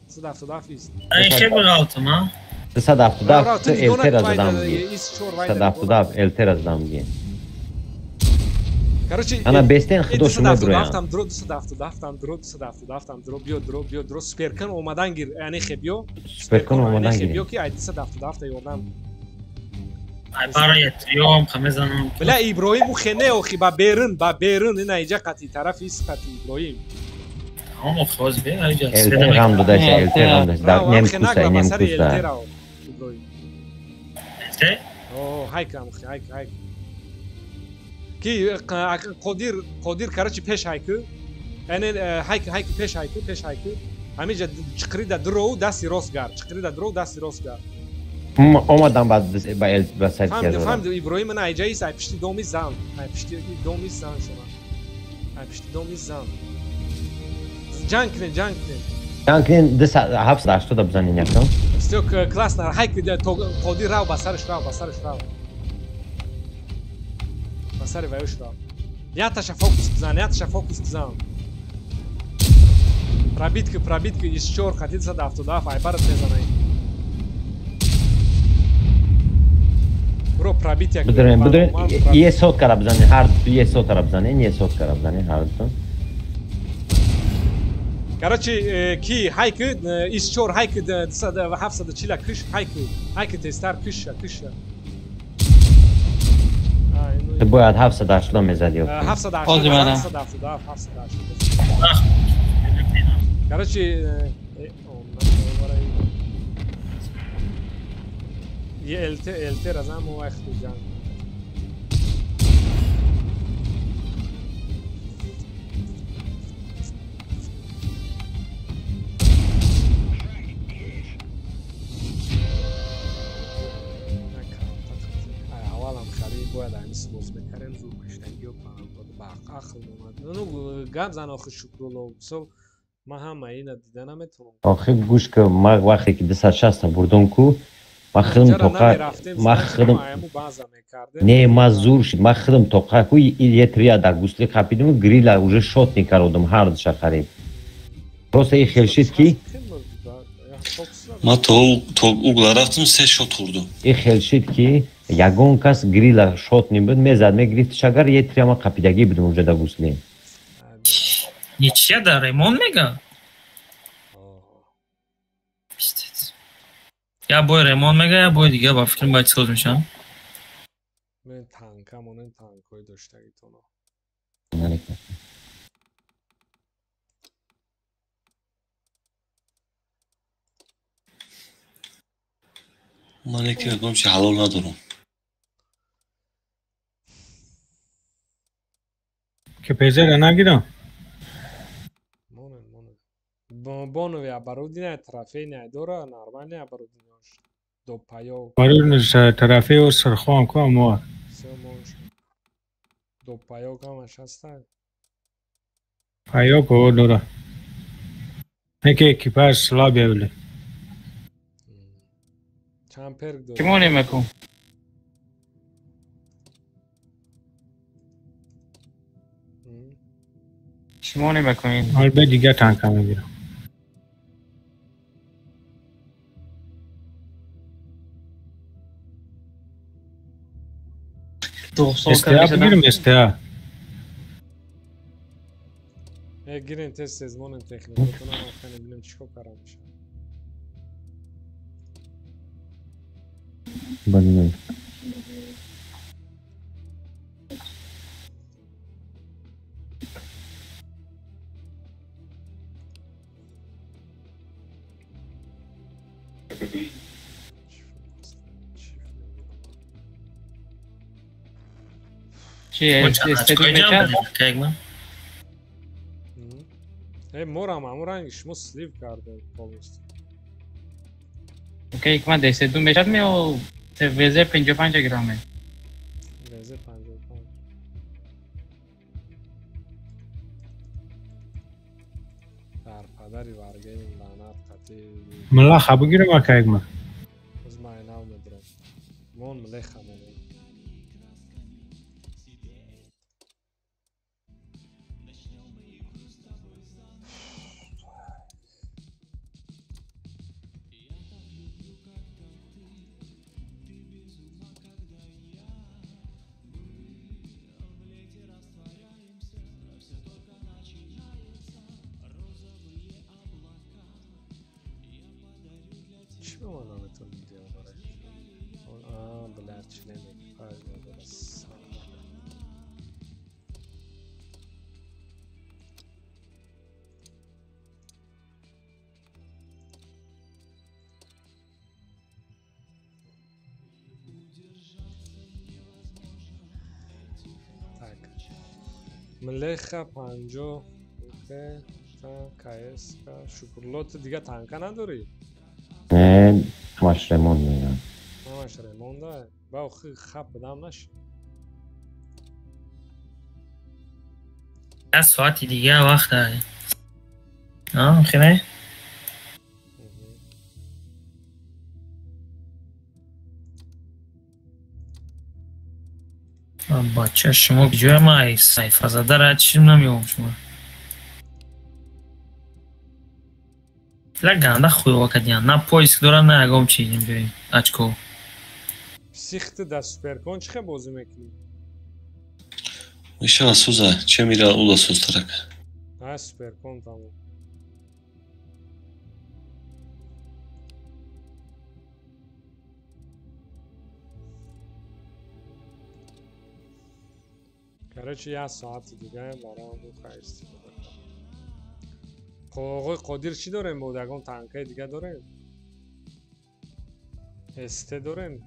277 ист. Ай хе бигалтам, а? 277 ЛТ задам ги. 277 ЛТ задам ги. Короче, ана бестен худошу меброянд. 277 дро 277 дро 277 дро биё дро биё дро суперкон омадан гир, яъне хе биё. Суперкон омадан гир. Биё ки ай 277 ёрдам. Ай барои триом хамезанам. Бля, Иброҳим у хене охи ба берун, ба берун ина иҷа қати тараф ис қати Иброҳим. Тамом охоз бе, иҷа. ЛТ ғам додаша, ЛТ ғам додаша. Да, нем куса, нем куса. ЛТ? О, хайкам, хайк, хайк. Ки Қодир, Қодир короче пеш хайку. Яъне хайк, хайк пеш хайку, пеш хайку. Ҳамиҷа чиқрида дроу дасти рост гар, чиқрида дроу дасти рост гар. Омадам ба эл ба сайт кардам. Фаҳмидам, Иброҳим ина айҷа ист, ай пишти доми зан, ай пишти доми зан шума. Ай пишти доми зан. Ҷанг кунен, ҷанг кунен. Ҷанг кунен 280 бизанен якам. Всё классно, хайк Қодир рав ба сараш рав, ба сараш рав. Ба сари ваюш рав. Яташа фокус бизан, яташа фокус бизан. Пробитка, пробитка из 4 қати 277 ай барат мезанай. Бро, пробития. Бидурем, бидурем. Е соткара бизанен, ҳар ду е соткара бизанен, е соткара бизанен ҳар ду. Короче, ки хайк из 4 хайк 740 киш хайк, хайк тестар киша, киша. Ту бояд 780 мезадӣ. 780, 777, 780. Короче, یه ЛТ ЛТ разам вақт ҷанг. куштагиё ба ақл монад. Ну гап зан охи Шукрулло, мисол ман ҳама ина дида наметавонам. Охи гӯш ки, ман вақте ки 260 бурдум ку, ман худам тоқа, ман худам не, ман зур шид, ман худам тоқа ку етрия дар гусли қапидум, грила уже шот мекардум ҳар душа қариб. Просто и хел шид ки ман то угла рафтам, се шот хӯрдум. И хел шид ки ягон кас грила шот небуд, мезад, мегирифт шагар, етрия ман қапидагӣ будум уже дар гусли. Ничья да ремонт мега? Я бой ремонт мега, я бой дига ба фикрам бояд соз мешам. Мен танка монен танкҳои доштагитоно. Ман яке ягон чи ҳалол надорам. КПЗ-ра нагирам? Монен, монен. Бонови оборудование трофейное дора, нормальное оборудование. До паёк. Оборудование трофею сархон ку мо. Всё можно. До паёк ҳамаш ҳастанд. Паёк о дора. Неки экипаж слабе вали. Чанд перк дорӣ? Чӣ монем аку? Чӣ монем аку ин? Ҳол бе дига танка мегирам. СТА бигирем, СТА. Гирен тез тез монем техникатона, ман бинем чӣ кор карда мешавад. Блин. Чи морам ҳамон ранги шумо слив кардем полностью. Окей, икма 10 мешад ме ВЗ 55 грамме. ВЗ 55. Дар падари варгени лаънат қатӣ. Млаха бигирам ака икма. Оз ман нав медурам. Мон млеха монем. Млеха 50 та КСК Шукрулло, ту дига танка надорӣ? Не, ҳамаш ремонт мегирам. Ҳамаш ремонт ба охи хап бидам наши. Як соати дига вақт дорӣ. Хеле? Бача, шумо куҷоя? Ман сайфазада рад шидам, намеёбам шумо. Ла ганда хуёва кардиян. На поиск дорам, на ягон чиз инҷои очко. Псих, ту дар суперкон чӣ хел бозӣ мекунӣ? Мешава суза, че мира ула сузтарак. А суперкон тамом. Короче, як соати дига барои муха истифода кардам. Оғои Қодир чӣ дорем? Бо ягон танкаи дига дорем? СТ дорем?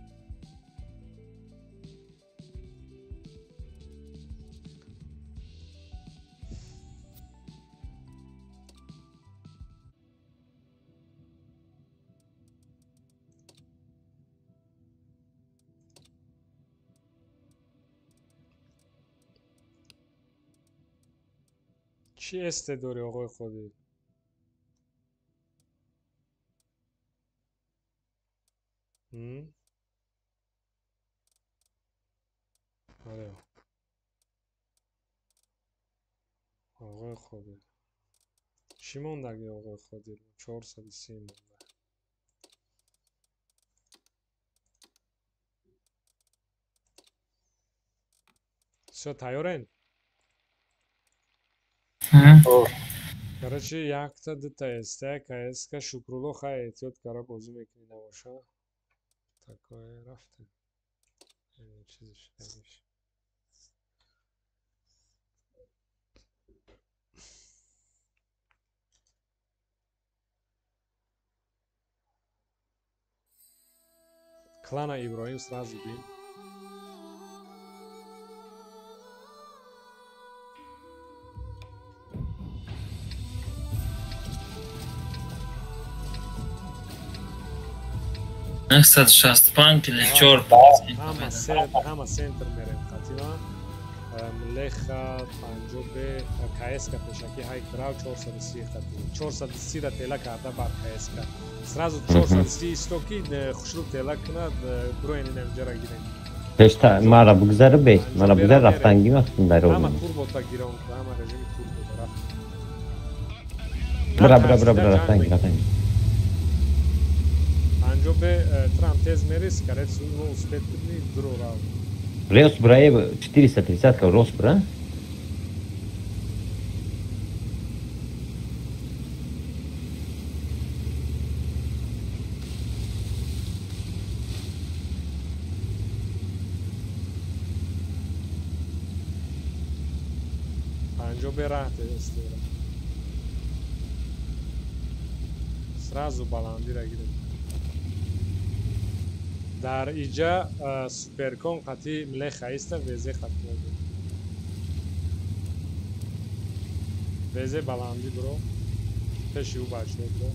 Чӣ эсте дорӣ, оғои Қодир? Алё. Оғои Қодир. Чӣ мондаги, оғои Қодир? 430 монда. Всё, тайёрен? Короче, якта дута СТ, КСК, Шукрулло хай эҳтиёт кара бозӣ мекунӣ набоша. Такое рафтем. Чизиш намеш. Клана Иброҳим сразу бин. Сад шасту панҷ или чор. Ҳама центр мерем қатима. Млеха, Панҷобе, КСК пешакӣ ҳай крав 430 қатӣ. 430 ра тела карда бар КСК. Сразу 430 исто ки хушрӯ тела кунад, броен инам ҷара гирем. Пешта мара бугзара бе, мара бугзар рафтанги вақтин дар Ҳама турбота гирон, ҳама режими турбота рафт. Бра бра бра бра рафтанги, рафтанги. Панҷобе трам тез мерис, карет сунго успет кунӣ дуро рав. Рос брае 430 ка рос бра. Панҷобе раҳт истера. Сразу баландира гирем. Дар иҷа суперкон қати млеха иста везе қати везе баландӣ бро пеши ӯ бачо бро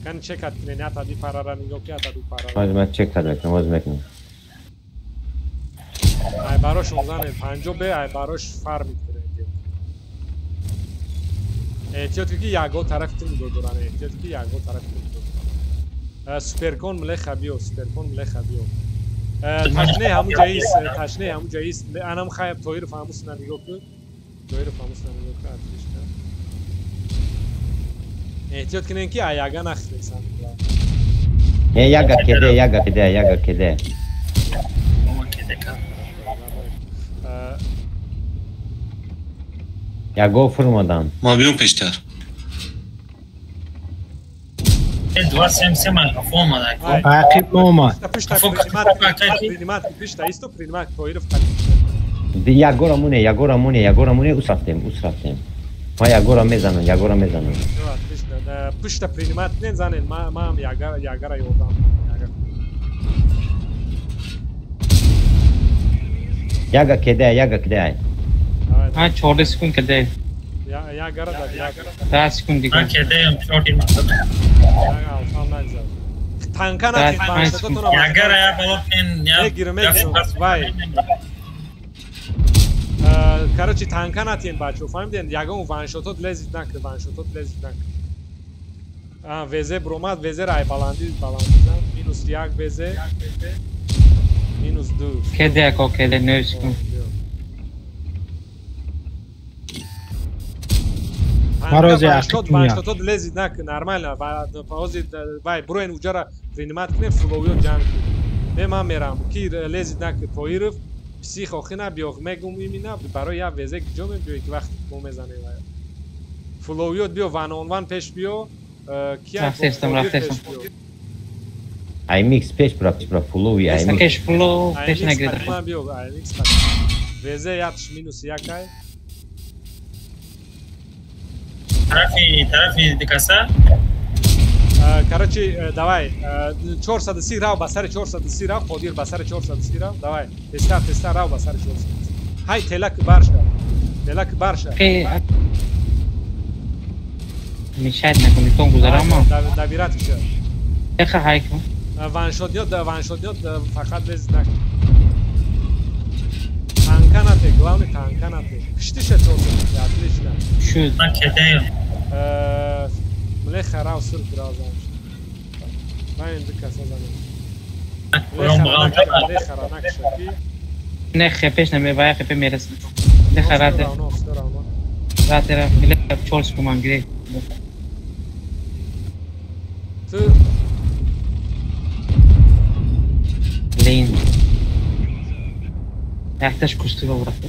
кани чекат кунен ятади парара нигоҳ ки ятаду парара ман чекат мекунам, боз мекунам. Ай барош онзанед панҷо бе ай барош фармид кунед. Эҳтиёт ки яго тарафи ту нигоҳ доранд, эҳтиёт ки яго тарафи ту нигоҳ доранд. Суперкон млеха биё, суперкон млеха биё. Ташне ҳамун ҷаист, ташне ҳамун ҷаист. Анам хайб Тоиров ҳамусна нигоҳ кун. Тоиров ҳамусна нигоҳ кун, отлично. Эҳтиёт кунен ки аяга нахресан. Не, яга кеде, яга кеде, яга кеде. Яго фурмадан. Ма биём пештар. Два семь семь қафо омада. Ақиб омад. Принимат пишта исто принимат Тоиров. Ягора муне, ягора муне, ягора муне, ус рафтем, ус рафтем. Ма ягора мезанам, ягора мезанам. Пишта принимат кунен занен, ма ягара ягара ёрдам. Яга кеде, яга кеде. А 14 секунд кеде. Ягара да, ягара. 10 секунд дигар. Ман кедеам 4 Танка натин баншототона. Ягара я болотин я. Мегирам, мегирам. Вай. Короче, танка натин бачо, фаҳмиден? Ягон ваншотот лезид накун, ваншотот лезид накун. А везе бромад, везе рай баланди, баланди зан. Минус як везе. Минус 2. Кеде ако кеде 9 секунд. Марози ақиб ваншотот лезид накун, нормально. Ҳозир вай броен уҷара принимат кунем, фуловиё ҷанг кунем. Ме ман мерам. Ки лезид накун Тоиров, псих охи набиёх, мегум имина барои як везе ҷо мебиёй ки вақти мо мезанем вай. Фуловиёт биё, ван он ван пеш биё, ки рафтестам, рафтестам. Аймикс пеш бра, пеш бра, фулови аймикс. Пеш фулов пеш нагирд. Ман биё, аймикс везе якш минус якай. Тарафи, тарафи дикаса. Короче, давай, 430 рав, ба сари 430 рав, Қодир ба сари 430 рав, давай, тезтар, тезтар рав ба сари 430. Ҳай, телак барша, телак барша. Мешать накунӣ, тон гузарама. Добират киша. Еха ҳай кун. Ваншотниёт, ваншотниёт фақат лезид накун. Танка нате, главное танка нате. Киштиша 430, отлично. Шуд. Ман кедаем. Млеха рав сурх рав зан. Байн ду каса занем. Леха ра накшаки. Не хепеш намевая хепе мерасад. Леха рате. Рате ра леха чорс куман гире. Ту Лейн. Якташ кустуба бурафта.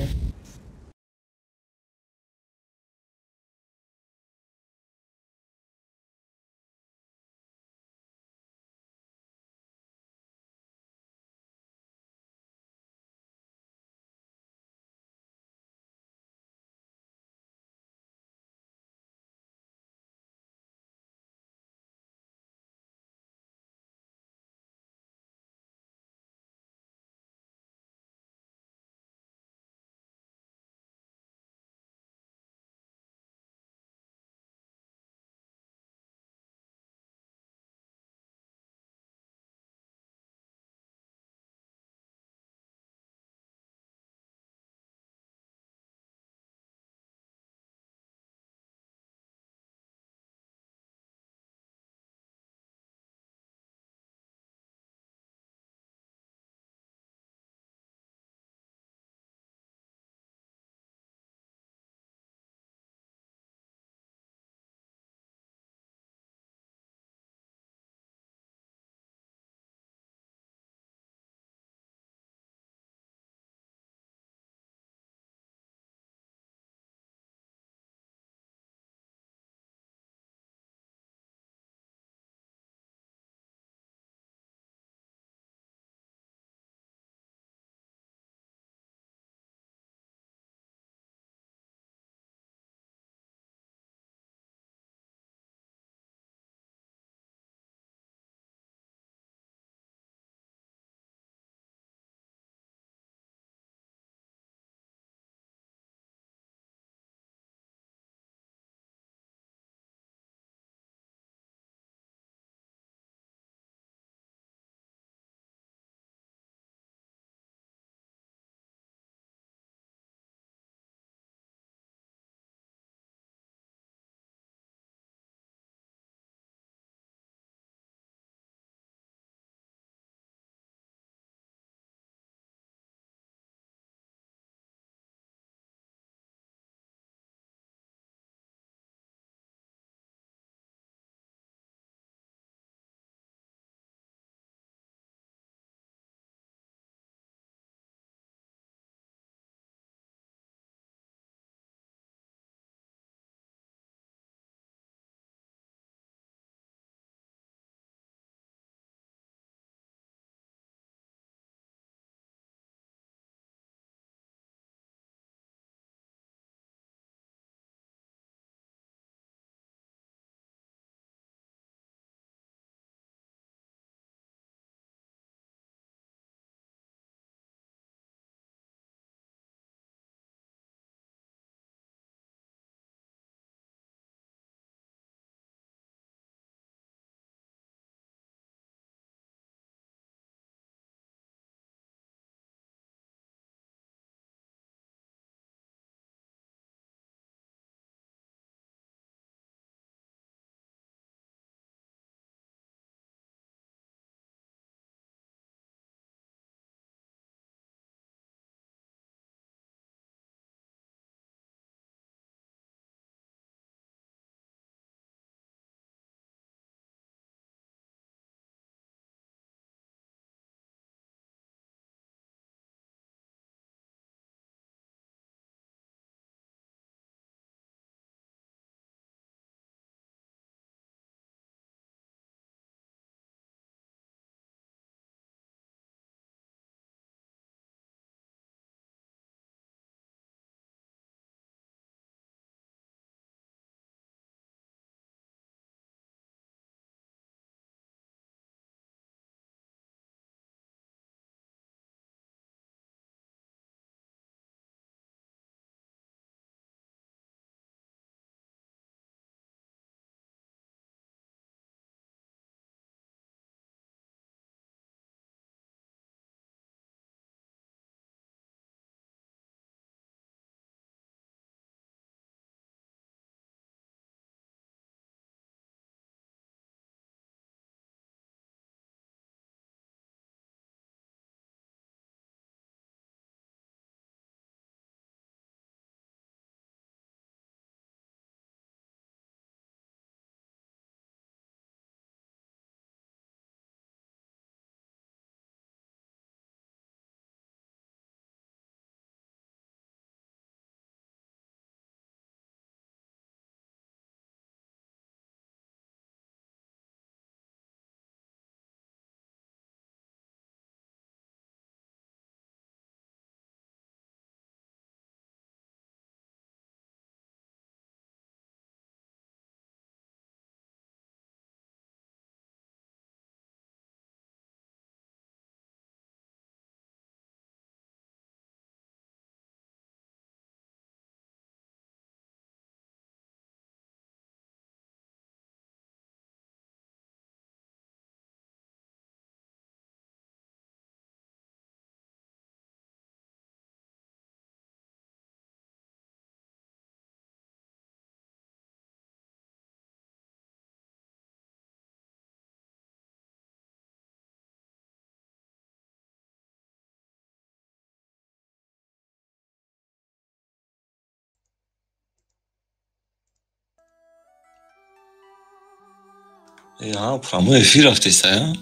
Я прямой эфир рафтеста, я?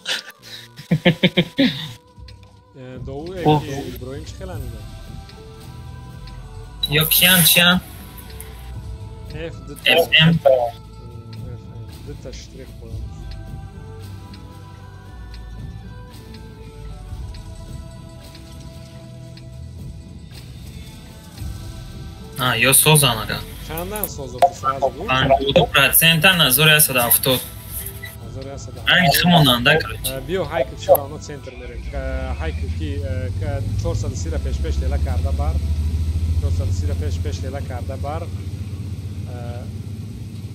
Доу Иброим чӣ хела меда? Ё киян чиян? F FM. Дута штрих поён. А, ё созан ага. Чандан созо сразу? 52% 1170. Ранг химонанда, короче. Биё ҳайк чиро оно центр мерем. Ҳайк ки 430 ра пеш пеш лела карда бар. 430 ра пеш пеш лела карда бар.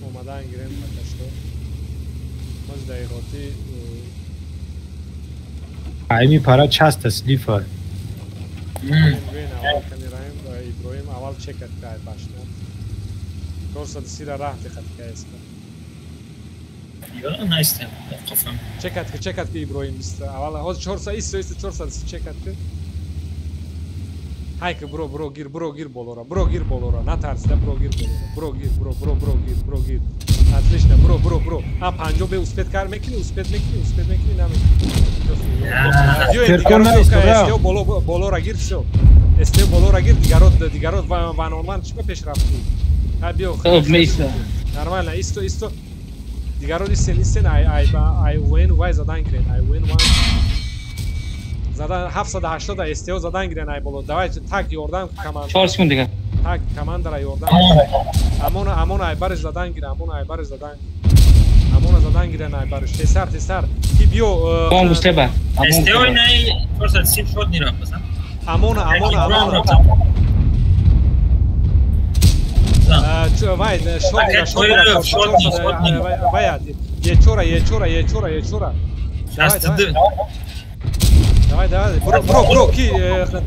Омадан гирем пакашто. Моз дайроти Айми пара часто слифа. Бин аввал камераем Иброим аввал чекат кай башна. 430 ра раҳ диққат кайска. Ё найстем, қафам. Чекат ки Иброим бист. Аввал ҳоз 400 ист 400 чекат ки. Ҳайк бро бро гир болора. Бро гир болора. Натарсида бро гир болора. Бро гир бро бро бро гир бро гир. Отлично бро бро бро. А 50 бе успет кар мекини, успет мекини намекини. Биё боло болора гир всё. Эстео болора гир дигарот ван он ван чӣ ба пеш рафтӣ? Ҳа биё. Нормально исто дигарот истен ай ай ай вен вай задан гирен ай вен вай задан 780 СТО задан гирен ай боло. Давай так ёрдам команда. 4 секунд дигар. Так командара ёрдам. Амона ай бариш задан гирен, амона ай бариш задан. Амона задан гирен ай бариш. Тесар ки биё. Бомбу стеба. СТО най 430 шот нира пасан. Амона. Вай, шот вай, ечора. Давай, бро, ки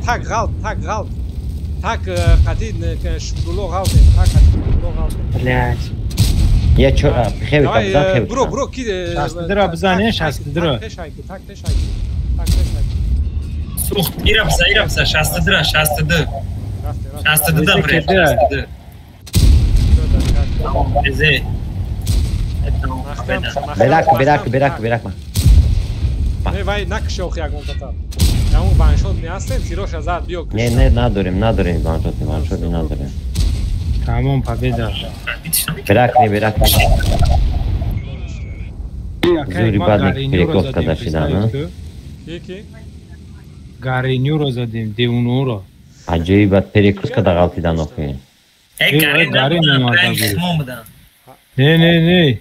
так ғалт. Так қати шукрулло ғалт, так қати шукрулло ғалт. Блядь. Ечора, хеви кабзан хеви. Бро, ки 62 бизан, 62. Так пеш айки. Сухт, ирабса, 62. 62 да, 62. Берак. Не, вай накши охи ягон татар. Яму ваншот не ҳастем, тироша зад биё. Не, надорем, ваншот надорем. Тамом, победа. Берак не. Зури бадник перекос када шидан, а? Ки? Гаринюро задем, девунуро. Аҷоиб бад перекос када ғалтидан охи. Гарин Не.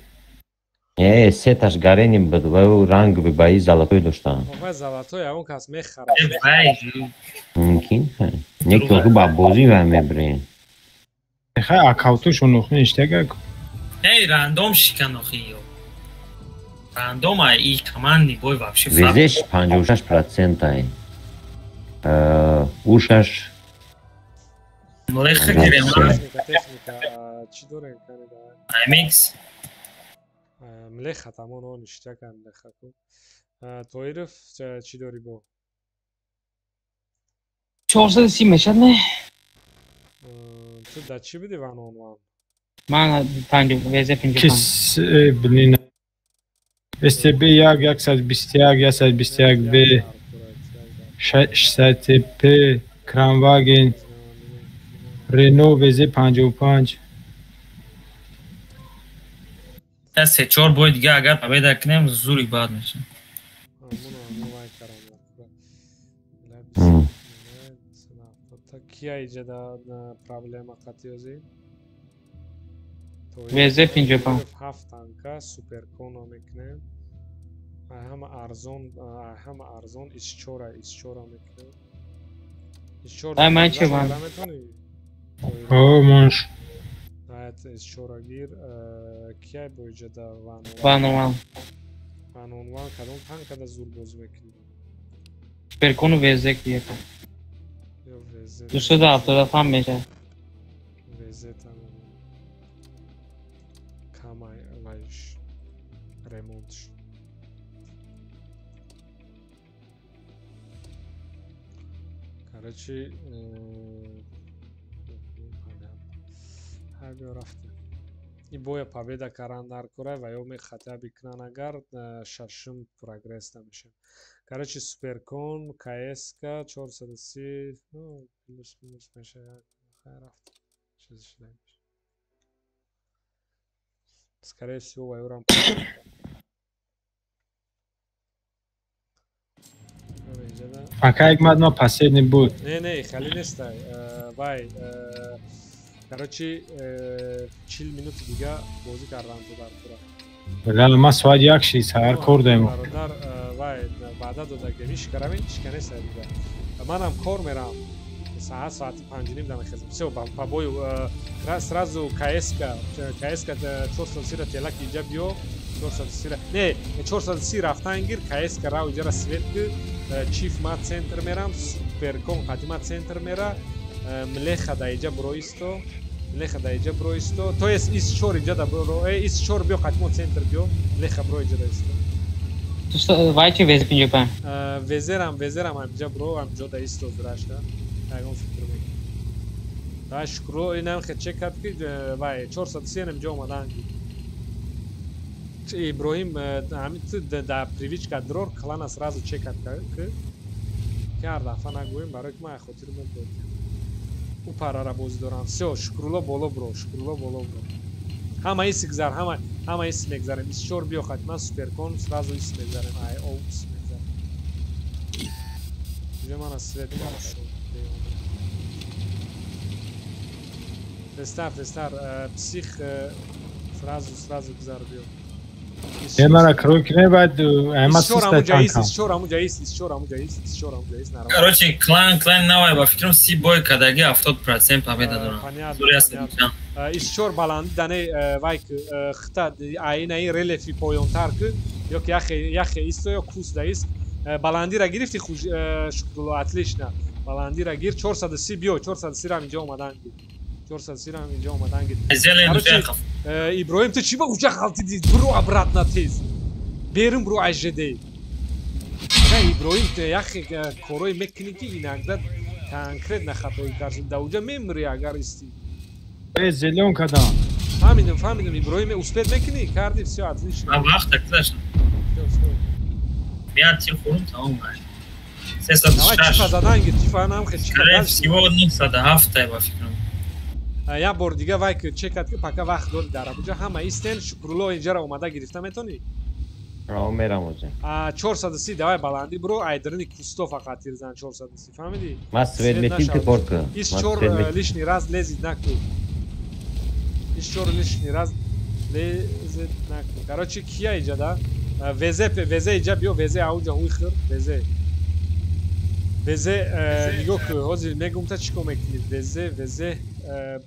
Э, сеташ гареним буд ва ӯ ранг баи золотой доштан. Ва золотой он кас мехарад. Мумкин. Не ки охи ба бозӣ ва мебрем. Хай аккаунтушон охи ништага. Эй, рандом шикан охи ё. Рандом ай и команди бой вообще. Везеш 56% ай. Ушаш Млеха гирем. Техника чӣ дорем канида? MX млеха тамон он иштака млеха ку. Тоиров чӣ дорӣ бо? 430 мешад не? Ту да чӣ бидӣ ван он ван? Ман 5 ВЗ 55. Кис блин. СТБ 1 121 121 Б 600 П Кранваген Рено ВЗ 55. Се чор бой дига агар победа кунем зури бад мешавад. Кия иҷода проблема қатиёзи? ВЗ 55. 7 танка суперконо мекунем. Ҳама арзон исчора мекунем. Исчора. Ай ман чӣ ман? О, манш. Исчора гир кия бо иҷода ван? Ван ван. Ван ван кадом танкада зур бозӣ мекунӣ? Суперконо ВЗ кия. 277 мешавад. ВЗ тамом. Камай вайш ремонтш. Короче, ҳар рафтем. И боя победа каран дар кора ва ё мехатя бикунан, агар шашум прогресс намешем. Короче, суперкон КСК 430, ну, плюс минус мешавад. Хайр, рафт. Чиз шуда. Скорее всего, ва ёрам. Ака Ҳикмат, ма последний буд. Не, не, хали нестай. Вай, короче, 40 минути дига бозӣ кардан ту дар тура. Бале, ма соат 1 шид, саҳар кор дорем. Бародар, вай, ваъда додагем, ишкаравем, ишканестай дига. Манам кор мерам. Саат соати 5:30 да мехезам. Всё, по бою сразу КСК, КСК 430 ра телак инҷа биё, 430 ра. Не, 430 рафтан гир, КСК рав иҷара свет ки, чиф ма центр мерам, суперкон қадима центр мера, млеха да иҷа броисто, млеха да иҷа броисто. То есть ис 4 иҷа да бро, ис 4 биё қадимо центр биё, млеха бро иҷа да исто. Вай чи вез 55? Везерам, везерам ҳамиҷа бро, ҳамиҷо да исто зурашда. Ягон фикр мекунам. Вай шукро инам хе чек кард ки вай 430 ҳамиҷа омадан. Иброҳим, ҳамин ту да привычка дрор клана сразу чек кард ки ҳар дафъа нагӯем, барои ки ман хотир мебурд. Ӯ парара бозӣ дорам. Всё, Шукрулло боло бро, Шукрулло боло бро. Ҳама ис гузар, ҳама ис мегзарем. Ис 4 биё хатман суперкон сразу ис мегзарем. Ай о ис мегзарем. Инҷа мана свет кард. Тестар, тестар, псих сразу гузар биё. Е, мара крой кине, баъд ама суста танкам. Ис 4 амуҷа ис, ис 4 амуҷа ис, ис 4 амуҷа ис, нормально. Короче, клан навай, ба фикрам 30 бой кадаги 70% победа дорам. Понятно. Ис 4 баланди дане вай хта айнаи релефи поёнтар ки ё ки яхе исто ё кус да ист. Баландира гирифти хуш, Шукрулло, отлично. Баландира гир 430 биё, 430 рам инҷа омадан гир. 430 рам инҷа омадан гир. Короче, Иброҳим, ту чӣ ба уҷа ғалтидӣ? Бро обратно тез. Берун бро аз ЖД. Ага, Иброҳим, ту яхе корое мекунӣ ки иногда конкретно хатои кард. Да уҷа мемрӣ агар истӣ. Э, зелён кадам. Фаҳмидам, фаҳмидам, Иброҳим, успеть мекунӣ? Карди, всё, отлично. Ман вақт гузашт. Всё, всё. Бият тир хӯрум, тамом гашт. Давай 306. чифа задан гир, чифа нам хе чифа. Скорее всего 907 ба фикрам. Як бор дига вай ки чекат ки пока вақт дори дар абуҷа ҳама истен. Шукрулло инҷара омада гирифта метонӣ? Рао мерам оҷа. 430 давай баландӣ бро, айдрини кусто фақат тирзан 430, фаҳмидӣ? Ма свет метим ки пор ки. Ис 4 лишний раз лезет наку. Ис 4 лишний раз лезет наку. Короче, кия иҷа да? ВЗ, ВЗ иҷа биё, ВЗ ауҷа ҳуй хӯр, ВЗ. ВЗ нигоҳ кун, ҳозир мегум та чӣ кор мекунӣ? ВЗ, ВЗ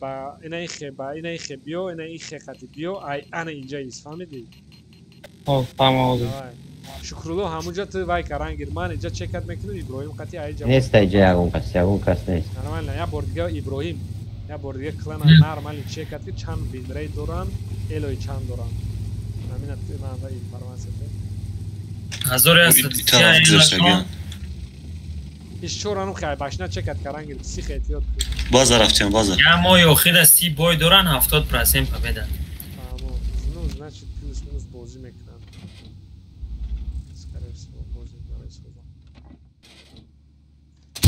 ба ина ихе, ба ина ихе биё, ина ихе қати биё, ай ана инҷа ис, фаҳмидӣ? Хоб, фаҳмам ҳозир. Шукрулло ҳамунҷа ту вай каран гир, ман инҷа чекат мекунам, Иброҳим қати айҷа. Нест айҷа ягон кас, ягон кас нест. Нормально, як бор дига Иброҳим, як бор дига клана нормально чекат ки чанд винрейт доранд, элои чанд доранд. Ҳамина ман да информация де. 1130. Ис чорану хай башна чекат каран гир, псих эҳтиёт кун. База рафтем, база. Я мои охира 30 бой доран 70% победа. Фаҳмо. Ну, значит, плюс минус бозӣ мекунанд. Скорее всего, бозӣ барои созам.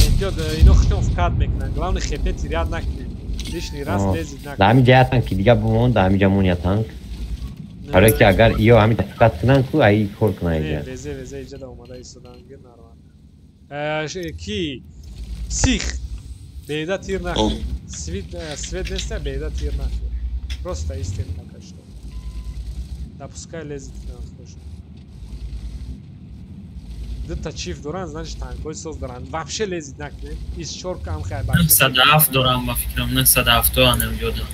Эҳтиёт, ино хитон вкат мекунанд. Главное, хепе тиряд накунед. Лишний раз лезет накунед. Да ҳамин ҷа танк дига бимон, да ҳамин ҷа мон я танк. Барои ки агар иё ҳамин вкат кунанд ку, ай кор кунанд иҷа. Везе, везе иҷа да омада истодан гир нормально. Ки псих беда тир нахӯр. Свет, свет неста, беда тир нахӯр. Просто истем пока что. Допускай лезет к нам тоже. Дута чиф доран, значит танкои соз доран. Вообще лезет накунед. Из чорка ҳам хай баша. 907 дорам ба фикрам, 907 анам ёдам.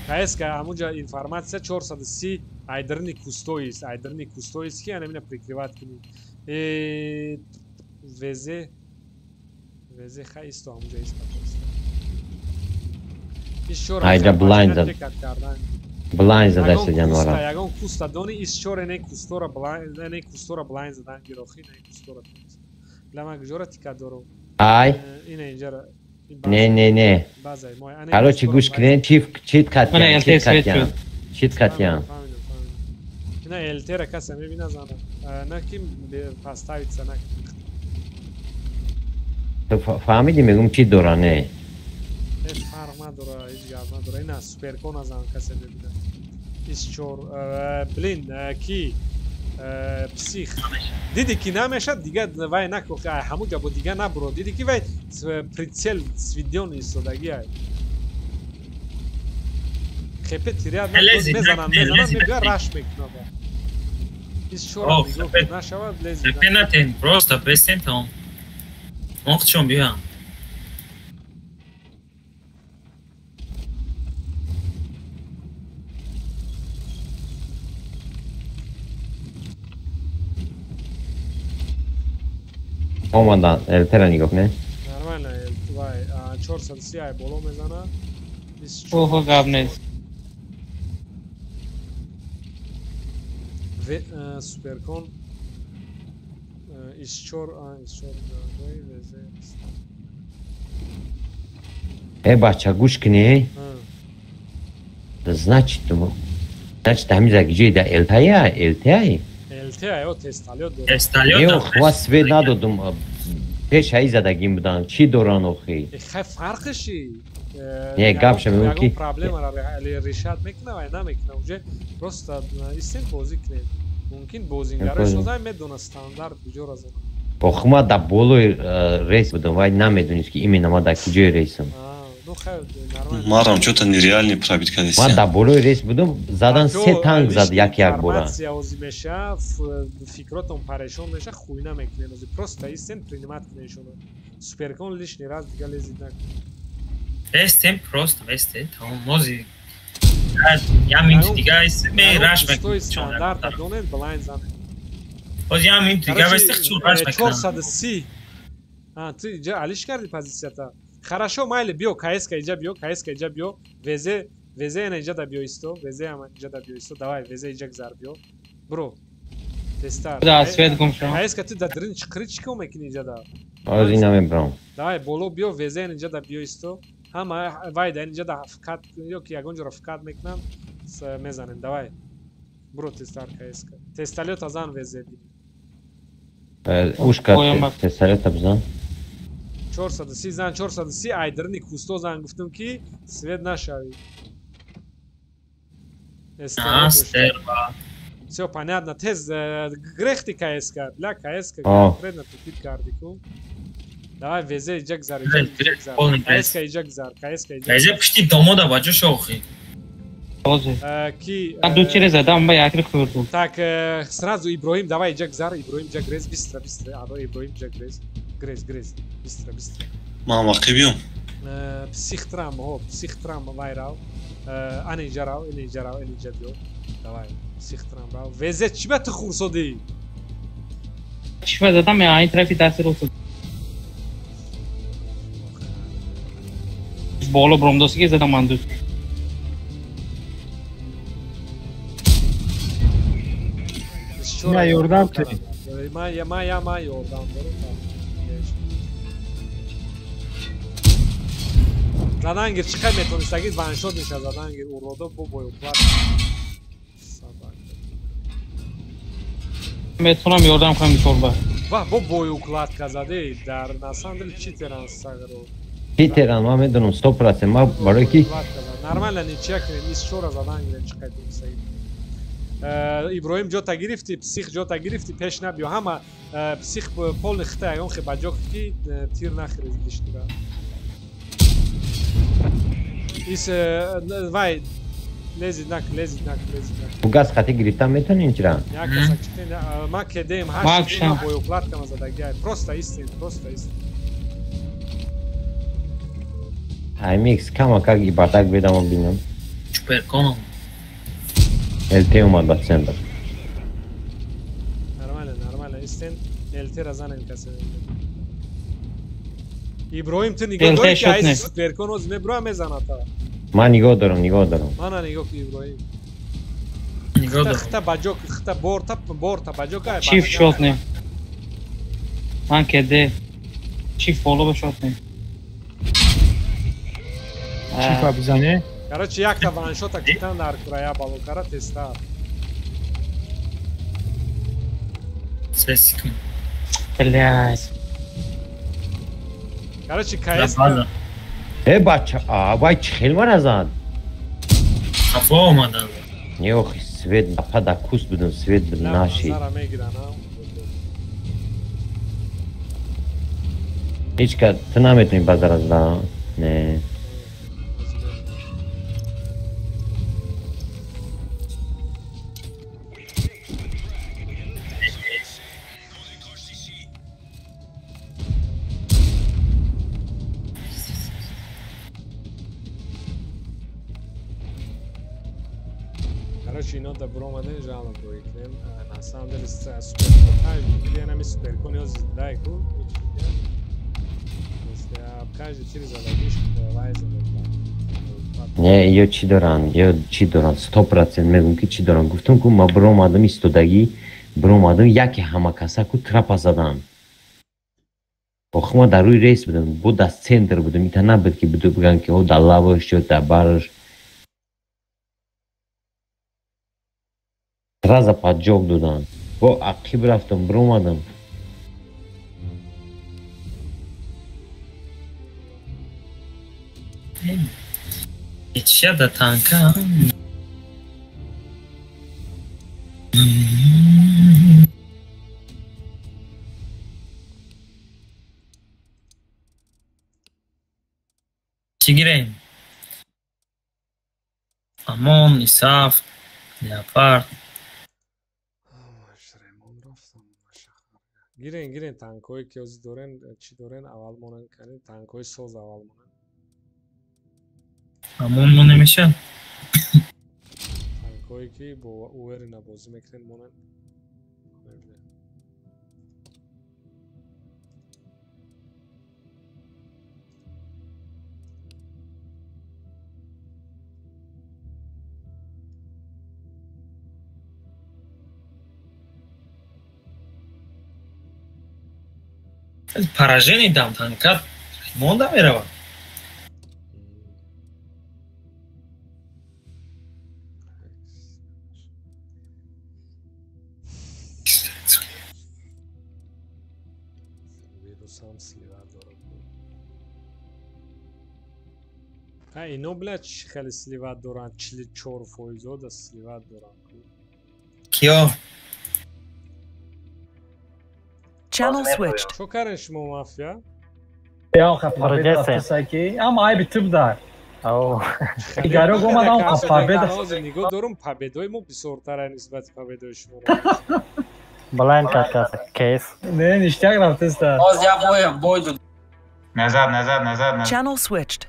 КСК ҳамунҷа информация 430 айдрини кустоист, айдрини кустоист ки анамина прикрывать кунӣ. ВЗ, ВЗ хай исто ҳамунҷа ист пожалуйста. Ис чор Айҷа блайн зад. Блайн зада ҷанвара. Ягон куста дони ис чор не кустора блайн, не кустора блайн задан гирохи, не кустора. Бла ман гужора тика дорам. Ай. Ина инҷара. Не, не, не. Базай мой. Короче, гӯш кунед, чиф чит катян, чит катян. Чит қатиян. Ина ЛТ-ра касе мебина зана. На ки поставиться на. Ту фаҳмидӣ мегум чӣ дора не? Ҳеҷ фарқ надора, ҳеҷ гап надора. Ина суперкона зан касе мебина. 24 блин ки псих. Диди ки намешад, дига вай нако, ҳамуҷа бо дига набуро. Диди ки вай прицел сведён истодагӣ ай. Хепе тиряд мезанам, мезанам, мебия раш мекунад. 24 нигоҳ нашавад, лези. Хепе натен, просто бестен тамом. Моқчон биям. Омадан, ЛТ-ра нигоҳ кунед. Нормально, вай 430 ай боло мезана. Охо, гап нест. Суперкон 24 24 ВЗ. Э бача, гӯш кунӣ. Значит, значит, ҳамин ҷой да ЛТ-я, ЛТ-я. ЛТ-я, ё тесталёт дорад. Тесталёт. Не, хва свет надодум. Пеш ҳай задагим будан. Чӣ доран охи? Хай фарқиши. Не, гап ша мегӯм ки проблемаро решат мекунад ва намекунад. Уже просто истем бозӣ кунед. Мумкин бозингарои созай медонад стандарт куҷоро занад. Охи ма дар болои рейс будам, вай намедонист ки именно ма дар куҷои рейсам. Марам чё-то нереальный пробит кардеси. Ма дар болои рейс будам, задан се танк зад як як бора. Информация ози меша, фикротон парешон меша, хуйна мекунед ози. Просто истем принимать кунед шуно. Суперкон лишний раз дига лезид накунед. Бестем просто бестем. Тамом ози. Я минут дига истем, раш мекунем. Стандарта донед, блайн занед. Ози я минут дига бестем, чун раш мекунем. 430. А, ту иҷа алиш карди позицията. Хорошо, майли, биё, КСК иҷа биё, КСК иҷа биё, ВЗ, ВЗ ина иҷа да биё исто, ВЗ ама иҷа да биё исто, давай, ВЗ иҷа гзар биё. Бро. Тестар. Да, свет гум шуд. КСК ту да дрин чиқри чӣ кор мекунӣ иҷа да? Ози намебарам. Давай, боло биё, ВЗ ина иҷа да биё исто. Ҳама вай да иҷа да фкат ё ки ягон ҷоро фкат мекунам, мезанем. Давай. Бро, тестар КСК. Тесталёта зан ВЗ бини. Ушка тесталёта бизан. 430 зан 430 айдрни кусто зан гуфтум ки свет нашавӣ. Всё понятно. Тез грехти КСК, бля КСК конкретно тупит карди ку. Давай ВЗ иҷа гзар, иҷа гзар. КСК иҷа гзар, КСК иҷа. ВЗ пушти домода баҷо шохи. Ки ду чиз задам ба якри хӯрдум. Так, сразу Иброҳим, давай иҷа гзар, Иброҳим иҷа грез, быстро, быстро. Иброҳим иҷа грез. Грез, грез, быстро, быстро. Ман вақти биём. Психтрам, ҳо, психтрам вай рав. Ана иҷа рав, ина иҷа рав, ина иҷа биё. Давай, психтрам рав. ВЗ чӣ ба ту хурсодӣ? Чӣ ба задам, я ин тарафи дасти рост. Боло бромдоси ки задам ман ду. Ма ёрдам кунӣ. Ма я ма я ма ёрдам дорам. Задангир чӣ қадр метонистагид ваншот мешавад задангир уродо бо боюқват. Метонам ёрдам кунам мисолба. Ва бо боюқлатка заде дар на самом деле читеран сагро. Читеран ман медонам 100% ма барои ки нормально ничья кунем 24 задангир чӣ қадр метонистагид. Иброҳим ҷота гирифти, псих ҷота гирифти, пеш набиё ҳама псих полни хита ягон хе ба ҷо ки тир нахӯред лишнира. Ис вай лезид нак, лезид нак, лезид нак. Фугас хати гирифтан метонем чира? Як каса читен, ма кедем ҳашт ма боюқлатка ма задагиай. Просто истин, просто истин. Аймикс кама как и бардак бедам бинам. Чуперконом. ЛТ омад ба центр. Нормально, нормально. Истин ЛТ ра занем касе. Иброҳим ту нигоҳ дорӣ ки айси суперкон оз мебура мезанад та. Ман нигоҳ дорам, нигоҳ дорам. Мана нигоҳ ки Иброҳим. Нигоҳ дорам. Хита ба ҷо, хита борта, борта ба ҷо кай. Чиф шот не. Ман кеде. Чиф боло ба шот не. Чифа бизане? Короче, якта ваншота китан дар курая балокара тестар. 3 секунд. Блядь. Короче, КС. Э бача, а вай чӣ хел мара зад? Хафо омадан. Не охи свет пада кус будам, свет буд наши. Ҳеҷ ка ту наметавонӣ базара зада? Не. Короче, ино да бромаден жалоб рӯй кунем. На самом деле суперкон янами суперкон ё дай ку. Не, ё чӣ доранд, ё чӣ доранд, 100% мегӯм ки чӣ доранд. Гуфтам ку ма бромадам истодагӣ, бромадам яке ҳама каса ку трапа задан. Охи ма дар рӯи рейс будам, бо дар центр будам, ита набуд ки буду бигӯянд ки о дар лаваш ё дар бараш. Сразу поджог доданд. Бо ақиб рафтам, бромадам. Чия да танка? Чӣ гирем? Амон, Исаф, Леопард. Гирен, гирен танкҳое ки ҳозир дорен, чӣ дорен, аввал монанд канен, танкҳои соз аввал монанд. Амон мо намешавад? Танкҳое ки бо уверенно бозӣ мекунен монанд. Поражение дам танка монда меравад. Ино бля хеле сливат доранд, 44% да сливат доранд. Киё? Channel switched. Чо карен шумо мафия? Я хафа ам айби туб дар. Игаро гомадам победа. Нигоҳ дорум победои мо бисёртара нисбати победои шумо. Блайн кат кейс. Не, ништяк рафтеста. Боз я боем, бой дод. Назад, назад, назад, назад. Channel switched.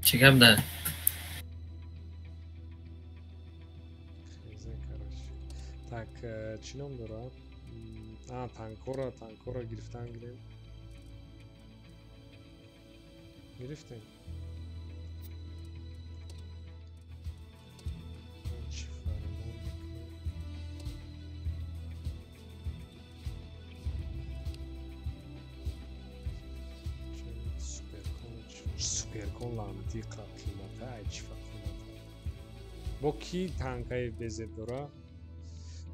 Чӣ гап да? Так, чӣ ном дорад? Танкора, танкора гирифтан гирем. Гирифтем. Чӣ фармон мекунем? Суперкон лаънатии қимата, ай чӣ фа қимата. Бо ки танкаи безеб дора?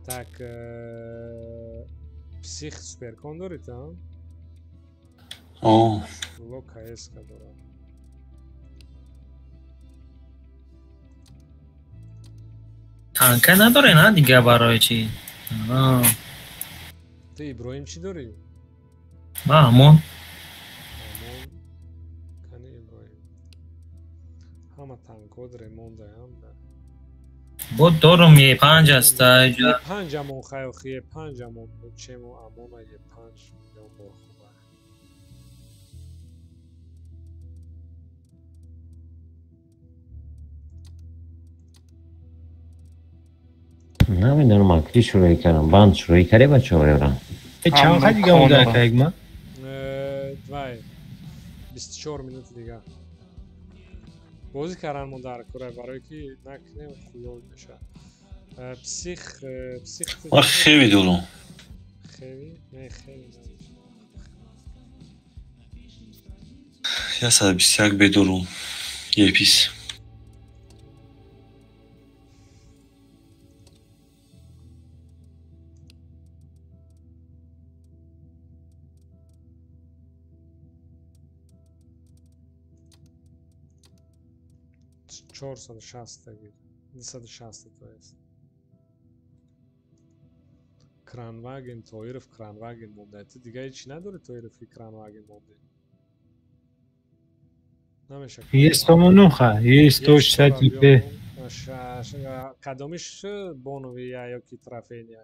Так, псих суперкон доред, а? О. Ло КСК дорад. Танка надоре, на дига барои чӣ? Ту Иброҳим чӣ дорӣ? Ма Амон. Амон. Кани Иброҳим. Ҳама танкҳо ремондаям. Бо дорум Е5 аст. Е5 амон хайохи Е5 амон чему амона Е5 миллион бор хуба. Намедонам акри шурӯӣ кардам, банд шурӯӣ карде бачаҳо ёра. Чанд қад дига монда акайгма? Вай 24 минути дига. Бозӣ кардан мо дар кура барое ки накунем хуёл мешавад. Псих псих Ма хеви дорум. Хеви? Не, хеви намешавад. 121 бедорум. Епис. 460 гир. 260 то есть. Кранваген Тоиров Кранваген монда. Ту дига ҳеч надори Тоиров ки Кранваген монди. Намеша. Е 109 е 165. Кадомиш бонови я ё ки трофейния?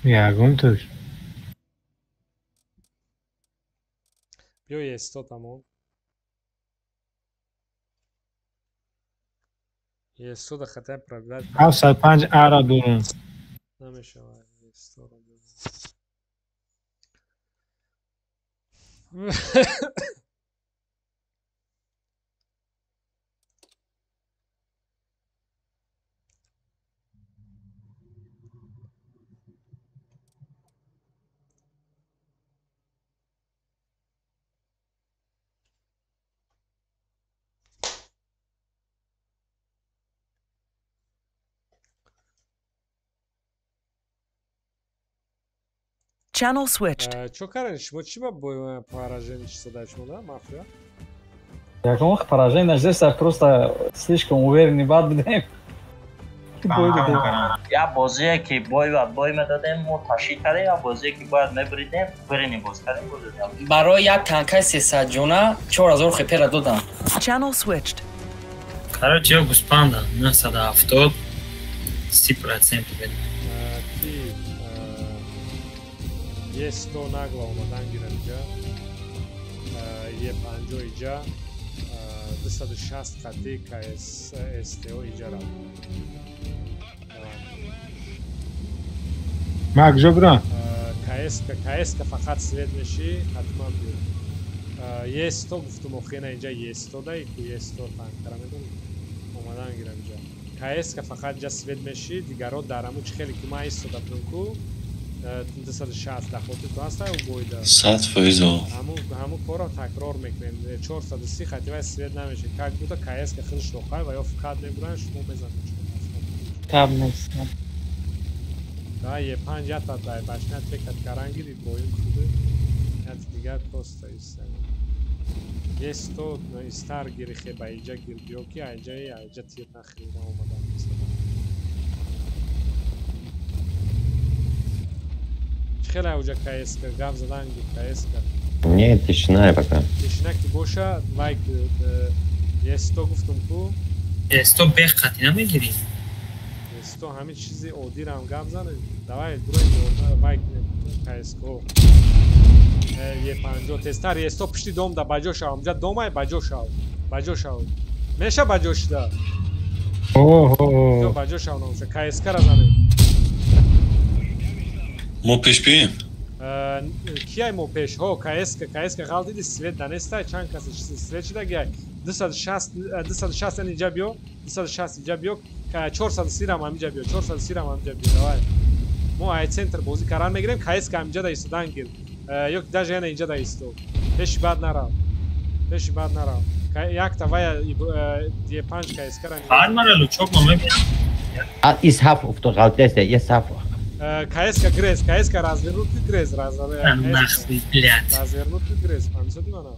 Ягон туш. Биё е 100 тамом. Е 100 да хатая пробивать. 705 ара дорам. Намешавад е 100 ро. Channel switched. Чо карен шумо чӣ ба поражение чистода шумо да мафия? Ягон вақт поражение нашдеста, просто слишком уверенный бад будем. Я бозие ки бой ба бой медодем, мо ташид кардем, я бозие ки бояд мебуридем, уверенный боз кардем, боз додем. Барои як танкаи 300 ҷона 4000 хпра додам. Channel switched. Короче, я гуспанда 970 30% бед. Е 100 нагла омадан гирам иҷа. Е 50 иҷа. 260 хати КС СТО иҷа рафт. Ма куҷо бирам? КС фақат свет мешӣ, ҳатман биё. Е 100 гуфтум охирина иҷа Е 100 дай ку Е 100 танкара медонӣ. Омадан гирам иҷа. КС фақат иҷа свет мешӣ, дигаро дар ҳамун чӣ хеле ки ман истода будам ку 260 дар хотир ту ҳаста бойда 100%. Ҳамун корро такрор мекунем. 430 хати вай свет намешад. Как будто КС ка худаш рохай ва ё фақат мебуранд, шумо мезанед. Каб нест. Да, е 5 ята дай башня текат карангири боим худе. Ят дигар просто иста. Е 100 истар гири хеба иҷа гир биё ки аҷа аҷа тир нахӯрда омадан. Хеле уҷа КС гап задан гир КС. Не, тишина пока. Тишина ки боша, лайк е 100 гуфтум ку. Е 100 бех қати намегирӣ. Е 100 ҳамин чизи одирам гап занем. Давай дурои лайк КС ко. Е 50 тестар е 100 пушти дом да баҷо шав. Амҷа домай баҷо шав. Баҷо шав. Меша баҷо шуда. Оҳо. Баҷо шав номша. КС ра занем. Мо пеш бием? Кияй мо пеш? Ҳо, КС ғалт диди свет нанестай, чанд каси свет шуда гияй. 260 260 инҷа биё, 260 инҷа биё, 430 рам ҳаминҷа биё, 430 рам ҳаминҷа биё. Давай. Мо ай центр бозӣ кардан мегирем, КС ҳаминҷа да истодан гир. Ё ки даже яна инҷа да исто. Пеши бад нарав. Пеши бад нарав. Якта вая Е5 КС ра. Баъд мара лучок мо мебинам. Ис ҳафт уфтод ғалтидаста, ес ҳафт. КС грез, КС развернут грез, развернут грез. Фаҳмисоди мана?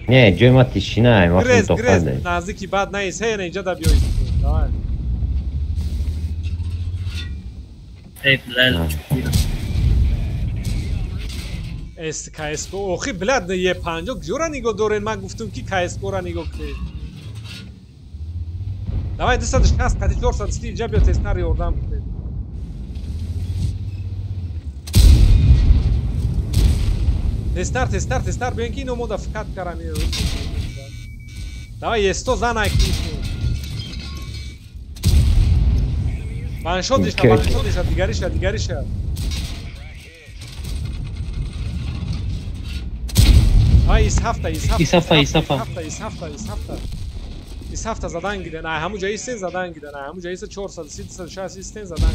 Не, ҷои ма тишина, ма грез, грез, наздики бад наист, ҳе, инҷа да биё. Давай. Эй, бля, С КС охи, блядь, Е 50 куҷора нигоҳ дорен? Ман гуфтум ки КС ро нигоҳ кунед. Давай 260 қати 430 инҷа биё тестар ёрдам кунед. Тестар, тестар, тестар биён ки ино мода фикат карам. Давай е 100 занай ки. Ваншотиша, ваншотиша, дигариша, дигариша. Ай, ис ҳафта, ис ҳафта, ис ҳафта, ис ҳафта, ис ҳафта, ис ҳафта. Ис ҳафта задан гирен. Ай ҳамун ҷо истен задан гирен. Ай ҳамун ҷо иста 430 260 истен задан.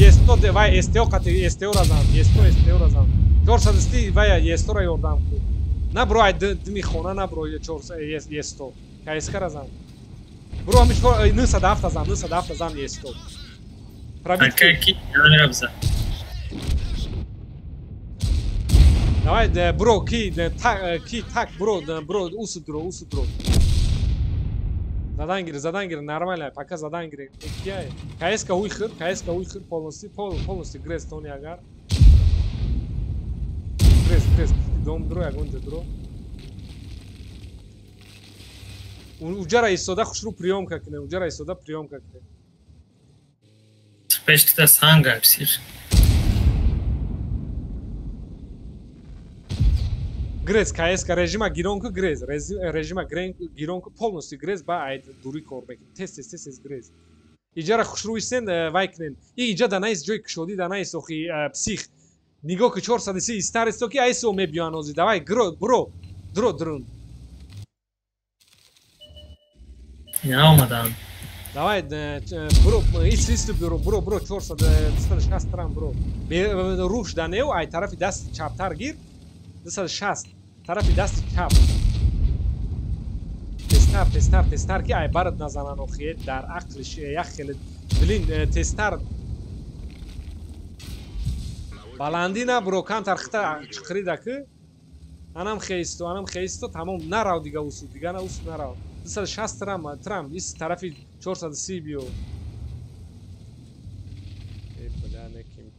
Е 100 вай СТО қати СТО ра зан. Е 100 СТО ра зан. 430 вай е 100 ра ёрдам кун. Набро ай дими хона набро 400 е 100. КСК ра зан. Бро ҳамин 907 зан, 907 зан е 100. Пробит ки намерабза. Давай, бро, ки так, бро, бро, усу дро. Задан гир, нормально, пока задан гир. Кияй. КСК уйхыр, полностью грез тони агар. Грез, дом дро, ягон дро. Уҷара истода хушру приёмка кунем, Пештида санга псих. Грез, КСК режима гиронку грез, режима гиронку полностью грез ба ай дури кор мекунем. Тез грез. Иҷара хушру истен вай кунем. И иҷа данаис ҷои кушодӣ данаис охи псих. Нигоҳ ки 430 истар исто ки айсо мебиён ози. Давай бро, дро друн. Наомадам. Давай, бро, ис бро, бро, 460 трам бро. Руш данеу, ай тарафи даст чаптар гир. 260 тарафи дасти чап. Тезтар ки ай барад назанан охи дар ақлиш як хеле блин тезтар. Баландӣ на бро, камтар хита чиқрида ки. Анам хейсто, тамом нарав дига усу, дига на усу нарав. 260 трам, ис тарафи 430 биё. Э, бля, неким.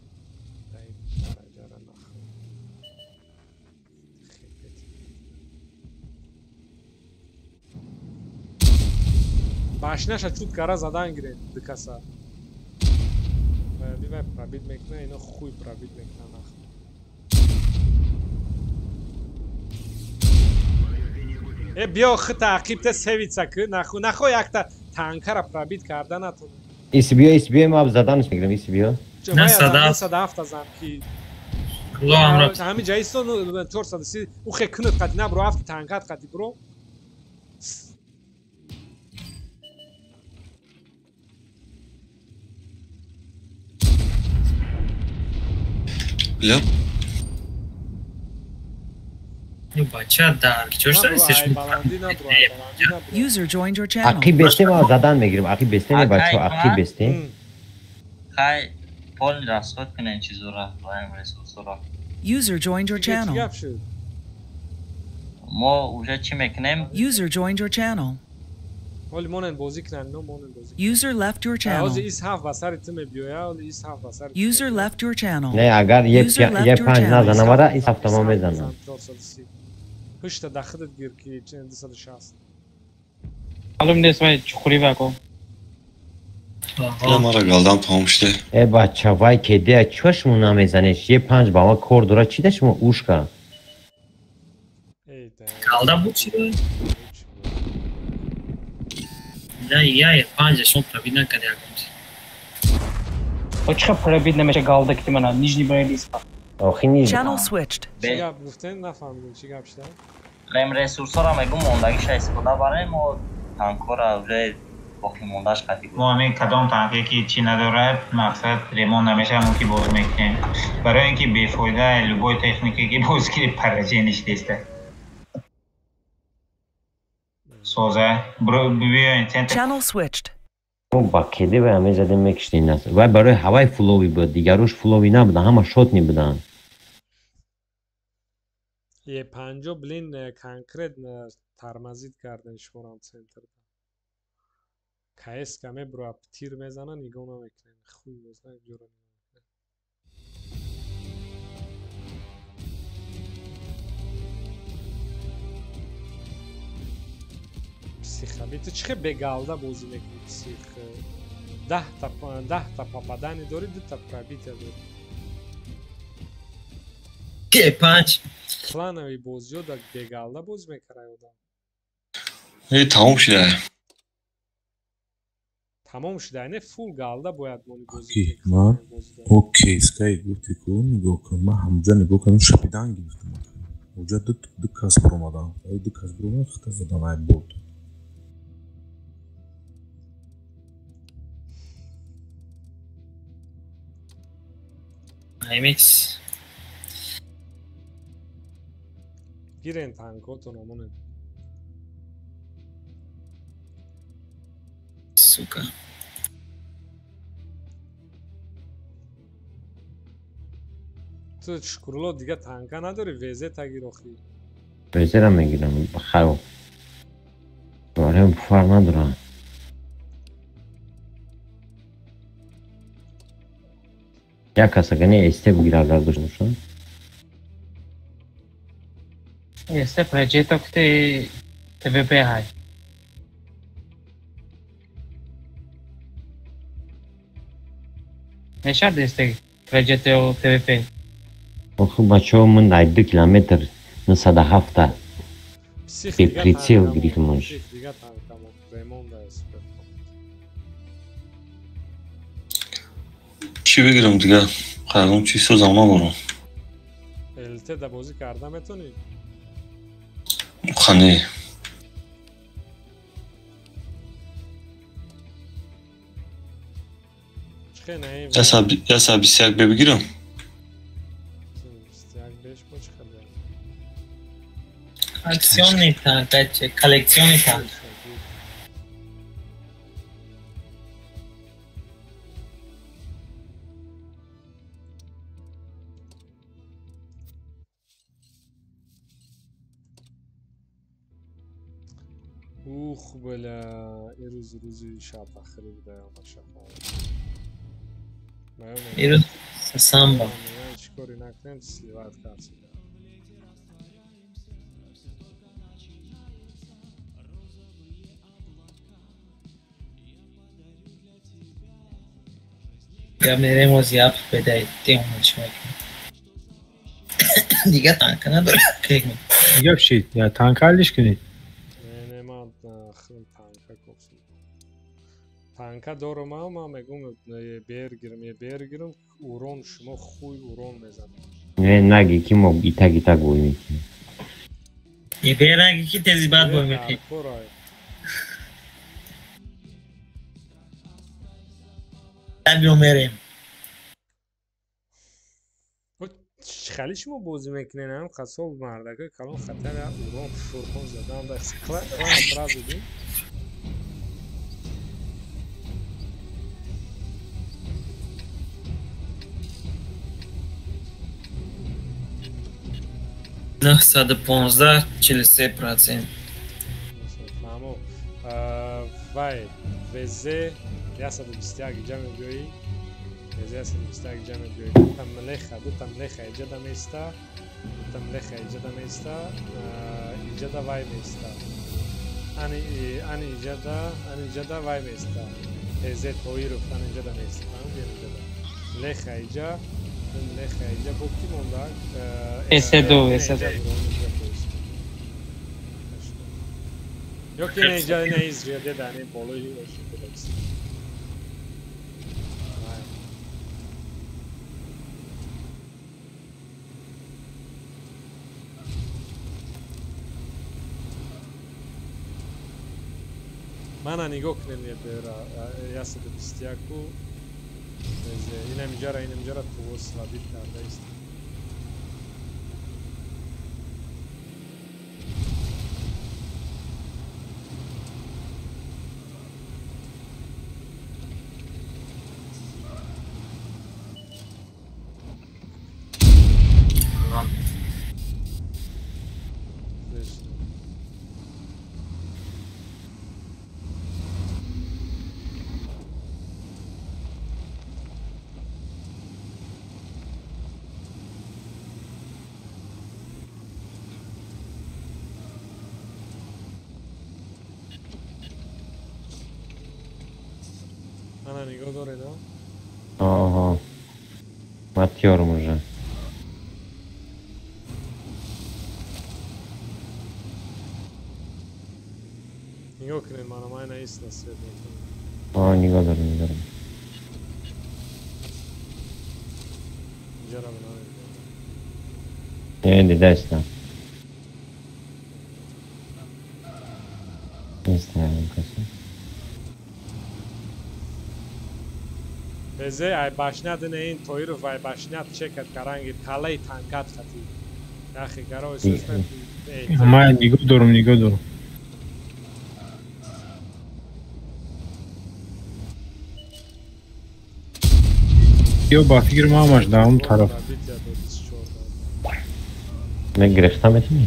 Дай, дараҷара нахӯ. Башнаша чуд кара задан гиред, дикаса. Бивай пробит мекна, ино хуй пробит мекна нахӯ. Э, биё хита ақибта севица ки, наху, нахо якта танкара пробит карда натон. Иси биё, ма заданаш мегирам, иси биё. На 107 зан ки. Ҳами ҷаисто 430 ухе кунад қати набро, афти танкат қати бро. Бля. Бача дар чорсадсеш. User joined your channel. Ақиб бесте ма задан мегирам, ақиб бесте не бачо, ақиб бесте. Хай, полный расход кунен чизора, лайм ресурсора. User joined your channel. Мо уже чӣ мекунем? User joined your channel. Ҳоли монен бозӣ кунанд, но монен бозӣ. User left your channel. Ҳозир ис ҳафт ба сари ту мебиёя, ҳоли ис ҳафт ба сари. User left your channel. Не, агар е панҷ назанам, ара ис ҳафта ма мезанам. Ҳушта да худат гир ки 260. Маълум нест вай чуқурӣ вако. Я мара галдан тамом шуда. Э бача, вай кедея чӣ шумо намезанед? Е панҷ ба ма кор дора, чӣ да шумо ушка? Галда буд чӣ? Да, я панҷ шумо пробид накард якумзи. О чӣ пробид намеша галда ки мана нижний брайлис. Охи нижний. Channel switched. Чӣ гап гуфтен нафаҳмидем, чӣ гап шуда? Лем ресурсора мегум мондагиша истифода барем, мо танкора уже боқӣ мондаш қатӣ. Мо ҳамин кадом танке ки чӣ надорад, мақсад ремонт намешавад, мо ки боз мекунем. Барои ин ки бефоида любой технике ки боз кири поражениш неста. Соза, биёен центр. Channel switched. Мо ба кеде вай ҳаме задем мекиштем нас. Вай барои ҳавай фулови буд, дигарош фулови набуданд, ҳама шотни буданд. Е панҷо блин конкретно тормозит карден шуморам центр. КСК мебро тир мезана, нигоҳ намекунем. Хуй бозна ҷора. Психа, ту чӣ бегалда бозӣ мекунӣ псих? 10 та попадани дорӣ, 2 та пробития дорӣ. Е панҷ. Кланови бозиё да бегалда бозӣ мекарай одам. Э тамом шуда. Тамом шуда, не фул галда бояд мони бозӣ. Ман окей, скай гуфти ку нигоҳ кун, ман ҳамҷа нигоҳ кардам, шапидан гирифтам. Оҷа ду кас баромадам. Ду кас баромадам, хита задан ай борд. MX. Гирен танкотон омонед. Сука. Ту Ту Шукрулло дига танка надори, ВЗ тагир охи. ВЗ-ра мегирам, хароб. Барем фар надорам. Як кас агар не СТ бигира агар дошта бошад. СТ проҷето кути ТВП ҳай. Мешавад СТ проҷето ТВП? Охи бачаҳо ман ай 2 километр 907 Псих бе дига прицел танка гирифтмонш. Псих дига танка ремонда супер. Чӣ бигирам дига? Хайрон чӣ созам надорам. ЛТ да бозӣ карда метонӣ? Хане. Чӣ не ин 121 бе бигирам? 21 беш бо чӣ хеле? Коллекционный танк, баче, коллекционный танк. Ух, бля, ирӯз рӯзи шабахирӣ буда омад. Ирӯз самба. Чӣ кори накунем, сливать кард. Я мерем ози ап бедай, тем чӣ мекунем. Дига танка надорем, кек. Дига чӣ? Я танка алиш кунед. Не, ман хеле танка кофтам. Танка дорам, ман мегӯм бергирам, бергирам, урон шумо хуй урон мезанад. Не, наги ки мо итак итак бой мекунем. Е бераги ки тези бад бой мекунем. Биё мерем. Хеле шумо бозӣ мекунед, ҳам қасол мардакои калон хатара урон фурқон задан дар клан сразу дим. Нӯҳсаду понздаҳ, 43%. Фаҳмо. Вай, ВЗ 121 иҷа мебиёӣ. ВЗ 121 иҷа мебиёӣ. Там леха, ду там леха иҷада меиста. Там леха иҷада меиста. Иҷада вай меиста. Ани ани иҷада, ани иҷада вай меиста. ТЗ Тоиров ани иҷада меиста. Фаҳмидӣ иҷада. Леха иҷа, леха иҷа бо ки монда? СД2, СД2. Ё ки не иҷа, не из ЖД да, не болои ЖД. Мана нигоҳ кунем ебера 121-ку инам иҷара, инам иҷара тувоз слабит карда ист. Ана нигоҳ доред, а? Оҳо. Ман тиёрам уже. Нигоҳ кунед, мана ман ина истна свет мекунам. О, нигоҳ дорам, нигоҳ дорам. Иҷара бина. Не, дидаистам. Нестам касе. ВЗ ай башнят ин ин Тоиров ай башнят чекат каранги калаи танкат хати. Яхи гаро исусна. Ман нигоҳ дорам, нигоҳ дорам. Ё ба фикр ман ҳамаш дар он тараф. Мегирехта метавонӣ?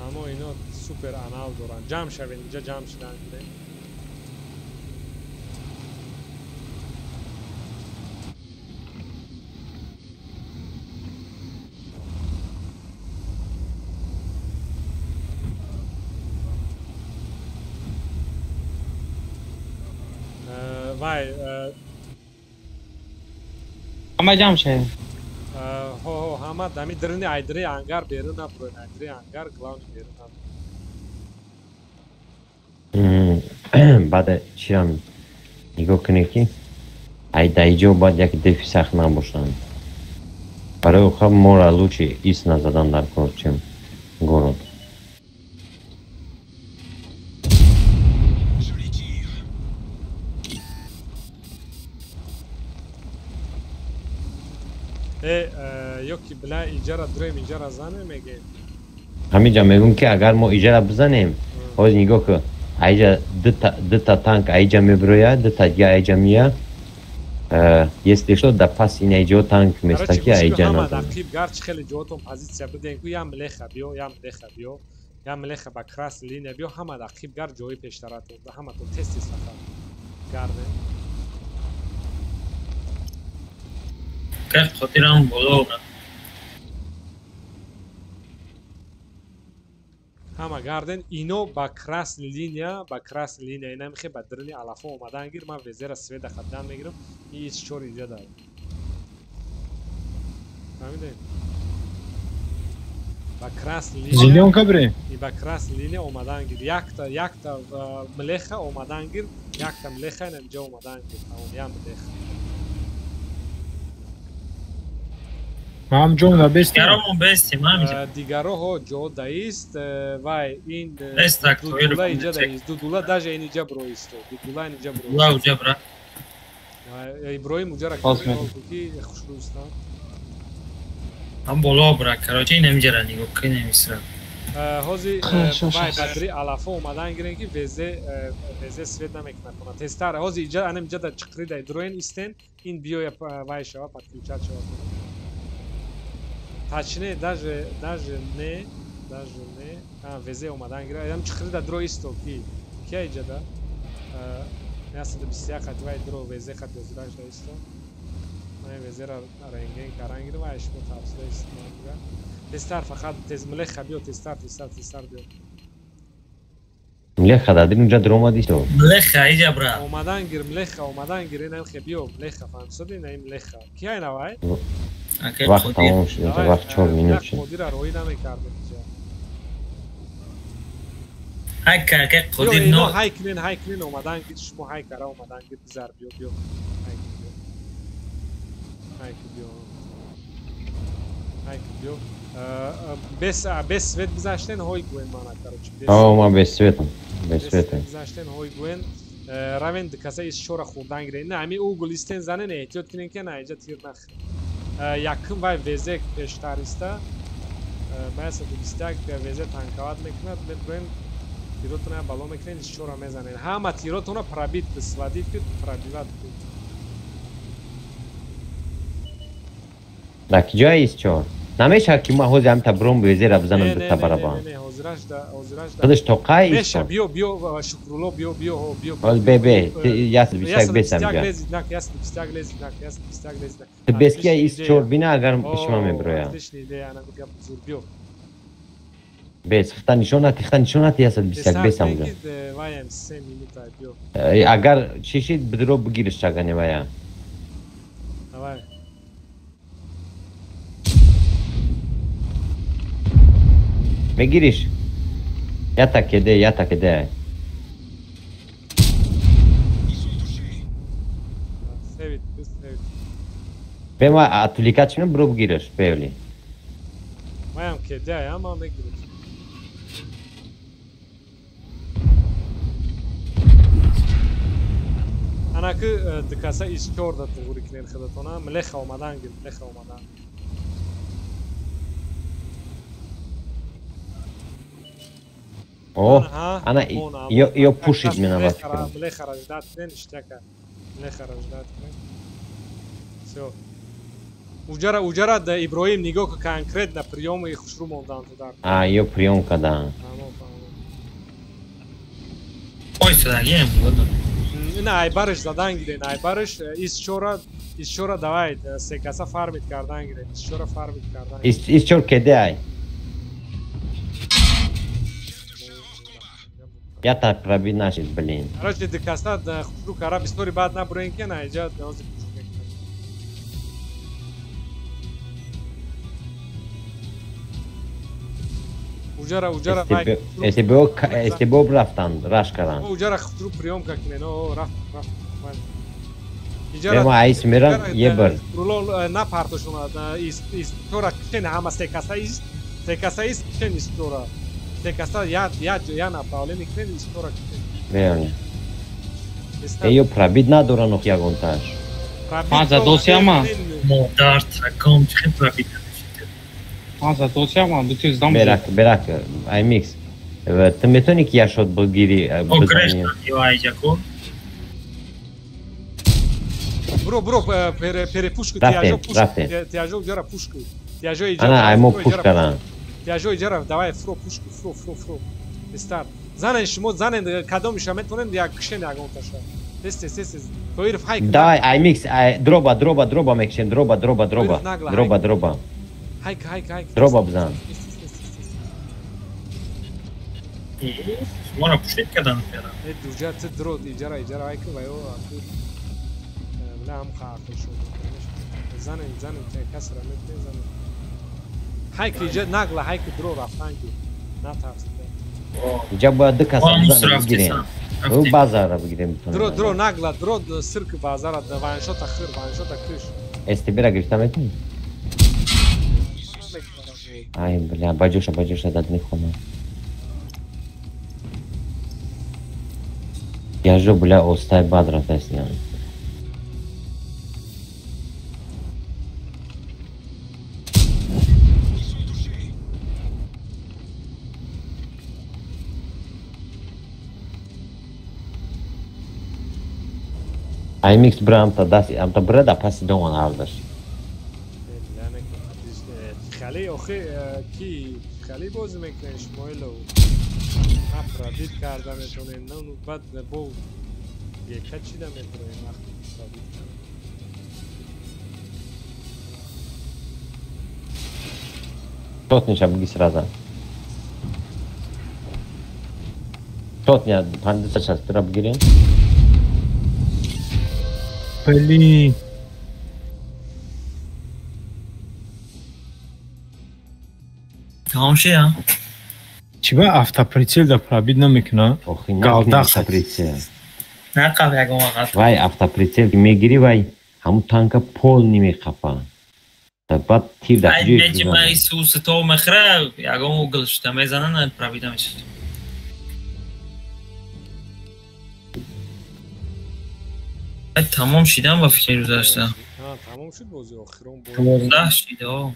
Аммо ино супер анал доранд. Ҷамъ шавед, инҷа ҷамъ шудан. Вай ҳама ҷамъ шавем. Ҳо, ҳама дами дирни айдири ангар берун набуроед, айдири ангар главный берун набуроед. Баъд чирам нигоҳ кунед ки ай даиҷо бояд як дефи сахт набошанд. Барои хаб мора лучи ис назадан дар кор, чем город. Ёки била иҷара дуроем, иҷара занем мегем. Ҳамиҷа мегӯм ки агар мо иҷара бизанем, ҳозир нигоҳ кун, аиҷа дута танк аиҷа мебирояд, дута дига аиҷа меяд. Если что, да пас ин аиҷо танк места ки аиҷа назанем. Ақиб гарчи хеле ҷоотон позитсия бидем ку, ям леха биё, ям леха биё, ям леха ба красный линия биё, ҳама ақиб гар ҷои пештаратон, ҳаматон тез тез фақат гардем. Хотирам боло. Ҳама гарден ино ба красный линия, ба красный линия ина мехе ба дирни алафо омадан гир, ман везера света хатдан мегирам, и ич чор инҷа дар. Фаҳмидед? Ба красный линия. Зелёнка бре. И ба красный линия омадан гир. Якта якта млеха омадан гир, якта млеха ина инҷа омадан гир. Тамом, я млеха. Мам ҷон да бестем. Дигаромон бестем, ҳамиҷа. Дигароҳо ҷо даист, вай ин дудула иҷа даист, дудула даже ин иҷа броисто, дудула ин иҷа броисто. Дула уҷа бра. Иброҳим уҷара ки хушрӯстан. Ҳам боло бра, короче, ин ҳамиҷара нигоҳ кун, ҳамисра. Ҳози вай бадри алафо омадан гирен ки везе везе свет намекунад кунад. Тезтар ҳози иҷа анам иҷа да чиқри дай дуроен истен, ин биёя вай шава, подключать шава. Точнее, даже не, даже не. А, везе омадан гира. Ям чиқри да дро исто ки. Ки иҷа да? 121 хат вай дро везе хат озираш да исто. Ман везера рентген каран гира вай шумо тавсия исто гира. Тезтар фақат тез млеха биё, тезтар, тезтар, тезтар биё. Млеха да дим ҷа дро омади исто. Млеха иҷа бра. Омадан гир млеха, омадан гир, инам хе биё, млеха фаҳмсоди, ин млеха. Ки ай навай? Вақт тамом шуд, вақт 4 минут шуд. Қодира роӣ намекардем иҷа. Ҳай карка Қодир но. Ҳай кунен, ҳай кунен омадан гир, шумо ҳай кара омадан гир, бизар биё, биё. Ҳай биё. Ҳай биё. Ҳай биё. Без свет гузаштен ҳой гӯен мана короче. О, ма без светам. Без светам. Гузаштен ҳой гӯен. Равен каса ис шора хӯрдан гирен. На, ами угол истен занен эҳтиёт кунен ки на иҷа тир нахӯред. Якум вай везе пештариста ба 121 везе танкават мекунад, медроем тиротона бало мекунед, ишора мезанед. Ҳама тиротона пробит сводит кунед, пробиват кунед. Да киҷоя исчор? Намешавад ки ман ҳозир ҳамта бром везера бизанам дута барабан. Не, ҳозираш да, ҳозираш да. Худаш то қай исчор? Меша, биё, биё, Шукрулло, биё, биё, биё. Ҳоз бе, бе, 121 бесам ҷа. Лезид нак, 121 лезид нак, 121 лезид нак. Ту бес ки исчор бина агар шума меброя. Отличная идея, ана гап зур, биё. Бес, хта нишонати, хта нишонати 121 бесам ҷа. Ваям 3 минута, биё. Агар чишид бидро бигириш чагане вая. Давай. Мегириш? Я так еде, я так еде. Бема отвлекать бро бигириш, бевли. Маям кеде, ама мегириш. Анаки дикаса исчорда туғри кунед худатона, млеха омадан гир, млеха омадан. О, ана ё пушит меня на фикр. Млеха рождать кунед, иштяка. Млеха рождать кунед. Всё. Уҷара да Иброҳим нигоҳ ку конкретно приёми хушрӯ мондан ту дар. А, ё приём кадан. Ой, садагием. Ина айбарш задан гирен, айбарш исчора давай се каса фармит кардан гирен, исчора фармит кардан. Исчор кеде ай? Я так пробить начал, блин. Короче, ду каса хушрӯ кара бисёри баъд набурен ки на иҷа ҳозир. Уҷара вай. СТБО рафтан, раш кардан. Уҷара хушрӯ приёмка кунен, о рафт рафт. Ема айс мерам ебр. Руло на партошона, истора кишен ҳама се каса ист, се каса ист кишен истора. Се каса я я я направление кунен истора кишен. Верно. Её пробит надоран ох ягонташ. Ман задосиама. Модар таком чӣ пробит. Ман задосиама, ду тиз дам. Берак, берак, аймикс. Ту метавонӣ ки як шот бигирӣ бизанӣ? Бро, бро, перепушку, тиажо пушку, тиажо ҷара пушку. Тиажо иҷара. Ана, ай мо пуш кардан. Тиажо иҷара, давай фро пушку, фро, фро, фро. Старт. Занен шумо, занен кадомиша метавонед як кишен ягонташа. Тез, тез, тез, тез. Тоиров хайк. Давай, аймикс, дроба, дроба, дроба мекшем, дроба, дроба, дроба. Дроба, дроба. Хайк, хайк, хайк. Дроба бизан. Шуморо пушид кардан фера. Э, дуҷа ти дро, иҷара, иҷара хайк ва ё на ҳам хаақл шуд. Занен, занен, касра метавонед занен. Хайк иҷа нагла, хайк дро рафтан ки. Натарс. Иҷа бояд ду каса бизанем бигирем. Ӯ базара бигирем. Дро, дро, нагла, дро, сирк базара, ваншота хир, ваншота киш. СТБ-ра гирифта метавонӣ? Ай, бля, баҷоша, баҷоша дад мехонам. Яжо, бля, остай бад рафтастиям. Аймикс бра амта даст, амта бра да паси доман ардаш. Хали охи ки хали бозӣ мекунед шумоило. На пробит карда метавонед, на баъд бо гека чида метавонед вақте пробит карда. Шотниша буги сразу. Шотня 50 тура бигирем. Блин. Тамом шия? Чӣ ба автоприцел да пробит намекуна? Галдақ автоприцел. Нақаб ягон вақт. Вай автоприцел мегирӣ, вай ҳамун танка полни мехапа. Баъд тир дар Ай меҷима Исус то мехра, ягон угл шута мезананд, пробита мешавад. Ай тамом шидам ба фикри гузашта. Тамом шуд бози охирон бо. 12 шид, о.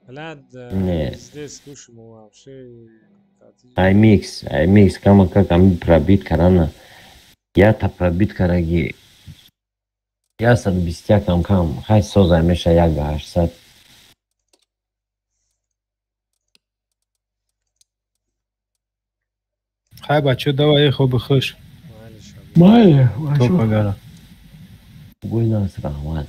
Не. Аймикс, аймикс, кама как ами пробит карана. Я та пробит караги. 121 кам кам. Хай соза меша як ба 800. Хай бачо, давай хоби хуш. Майли, То пагара. Гуйнас раҳмат.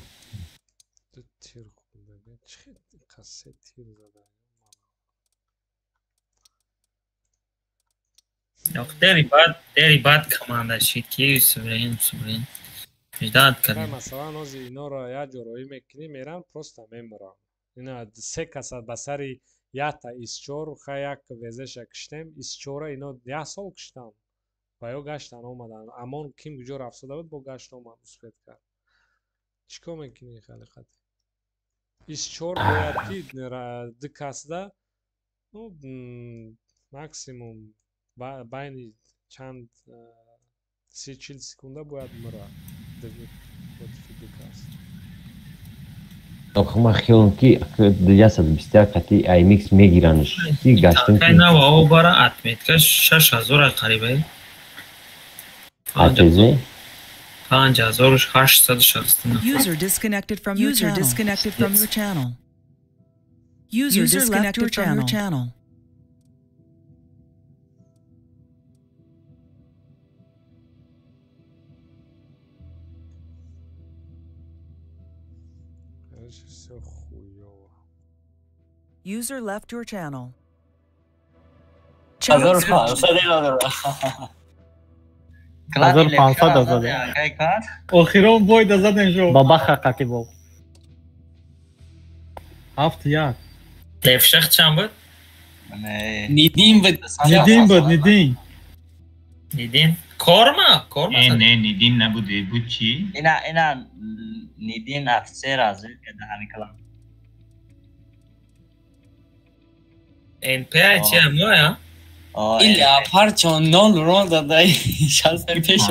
Дери бад команда шид ки суверен суверен. Ждат кардем. Масалан ози инора як ҷо роӣ мекунӣ, мерам просто мемурам. Ина се каса ба сари якта исчор, ха як везеша киштем, исчора ино як сол киштам. Ва ё гаштан омадан. Амон ким куҷо рафтода буд, бо гашт омад, успет кард. Чӣ кор мекунӣ халиқат? Исчор бояд ки ду касда, ну, максимум байни чанд 30-40 секунда бояд мура против ду кас. Охи ман хиёлам ки 121 қати аймикс мегиранш. Ки гаштем ки нава о бара отметка 6000 қариб. АТЗ? 5869. User disconnected from your channel. Disconnected from your channel. User disconnected from your channel. User left your channel. 1500 زده. آخرون باید زدن شو. بابا خقتی بود. 7-1. لفشخ چند بود؟ نیدین بود. نیدین بود نیدین. نیدین کارما کارما. نه نیدین نبوده بود چی؟ اینا نیدین افسر از که دهانی کلام. NP چی هم یا؟ این لپر نول رو داده 60 پیش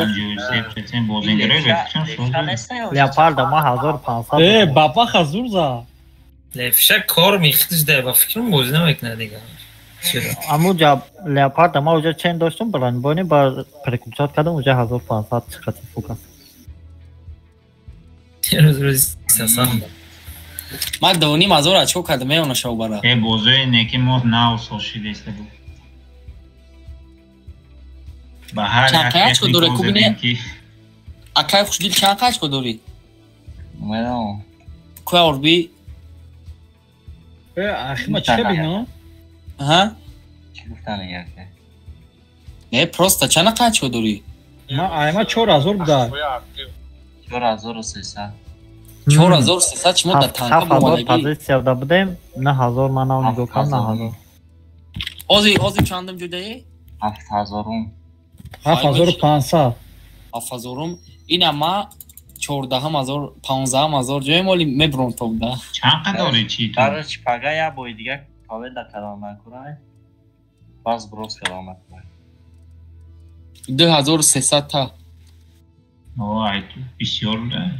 لپر ما 1500 بابا خزور زد لفشه کار میختش ده با فکرم بازی نمیکنه دیگه. امو جا لپر ما اونجا چند داشتم بران بانی با پرکوچات کردم اونجا 1500 چقدر فوکس روز روز ساسان ما دونیم از اورا چو کردم اون شو برا بازی نکی مور ناو سوشی دیسته بود. چند قیچ کو دوره کوبینه؟ اکای خوشدل چند قیچ کو دوری؟ میدونم کو اوربی؟ اخی ما چه بینم؟ ها؟ چی گفتن یکی؟ نه پروستا چند قیچ کو دوری؟ ما ایما 4000 بوده. 4300 4300 چی مدت تانکا 7000 پوزیسیا ده بودیم 9000 من نگاه کنم 9000 اوزی چندم جدایی؟ 7000 7500 7000 اینا ما 14000 15000 جای مالی مبرون تو بوده. چند داری چی تو؟ برای چی پگاه یا بوی دیگه پاول دا کلام نکنه باز بروز کلام نکنه 2300 تا آه تو بسیار بوده.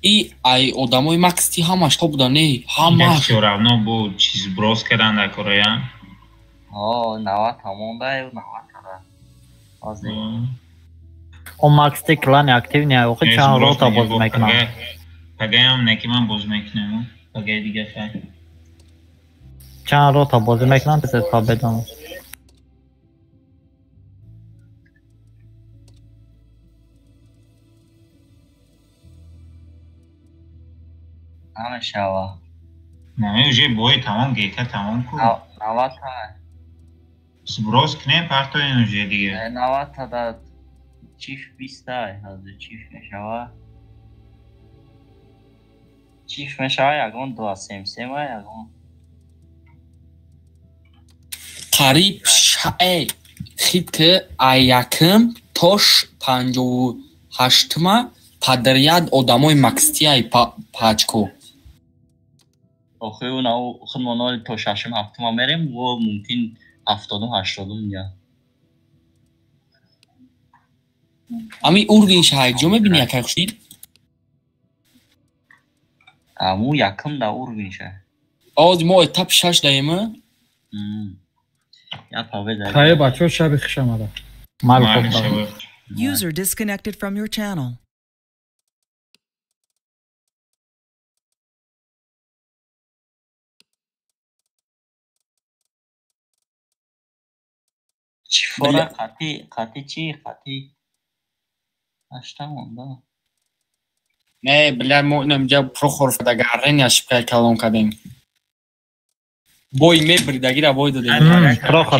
ای ای آدمای مکستی همش خوب بوده نه همش چرا بود چیز بروز کردن در کره. آه 90 همون ده 90 تا اون مکستی کلان اکتیو نه اوخی چند روتا باز میکنم. پگه هم نکی من باز میکنم پگه دیگه خیلی چند روتا بازی میکنم پس حساب بدم. همه شوا نه اوجه بوی تمام گیتا تمام کو 90 تا سبروز کنه پرتو این اوجه دیگه 90 تا دا چیف 20 تا از چیف میشوا چیف میشوا یگون دو سیم سیم یگون قریب شای خید که ایکم تاش 58 ما پدریاد آدمای مکستیای پاچکو آخه اون او خودمان تا ششم هفتم میریم و ممکن هفتادم هشتادم یا امی اردین شای جو میبینی اکای خوشید امو یکم دا اردین شای آز ما اتاپ 6 دایمه یا پاوه دایمه خیلی بچه شب خوش آمده. User disconnected from your channel. چی فورا قطی قطی چی قطی هشتا مونده نه بلا ما اینم پروخور دگارن یا شبکه کلون کردیم بوی میبری دگیره بوی دادیم پروخور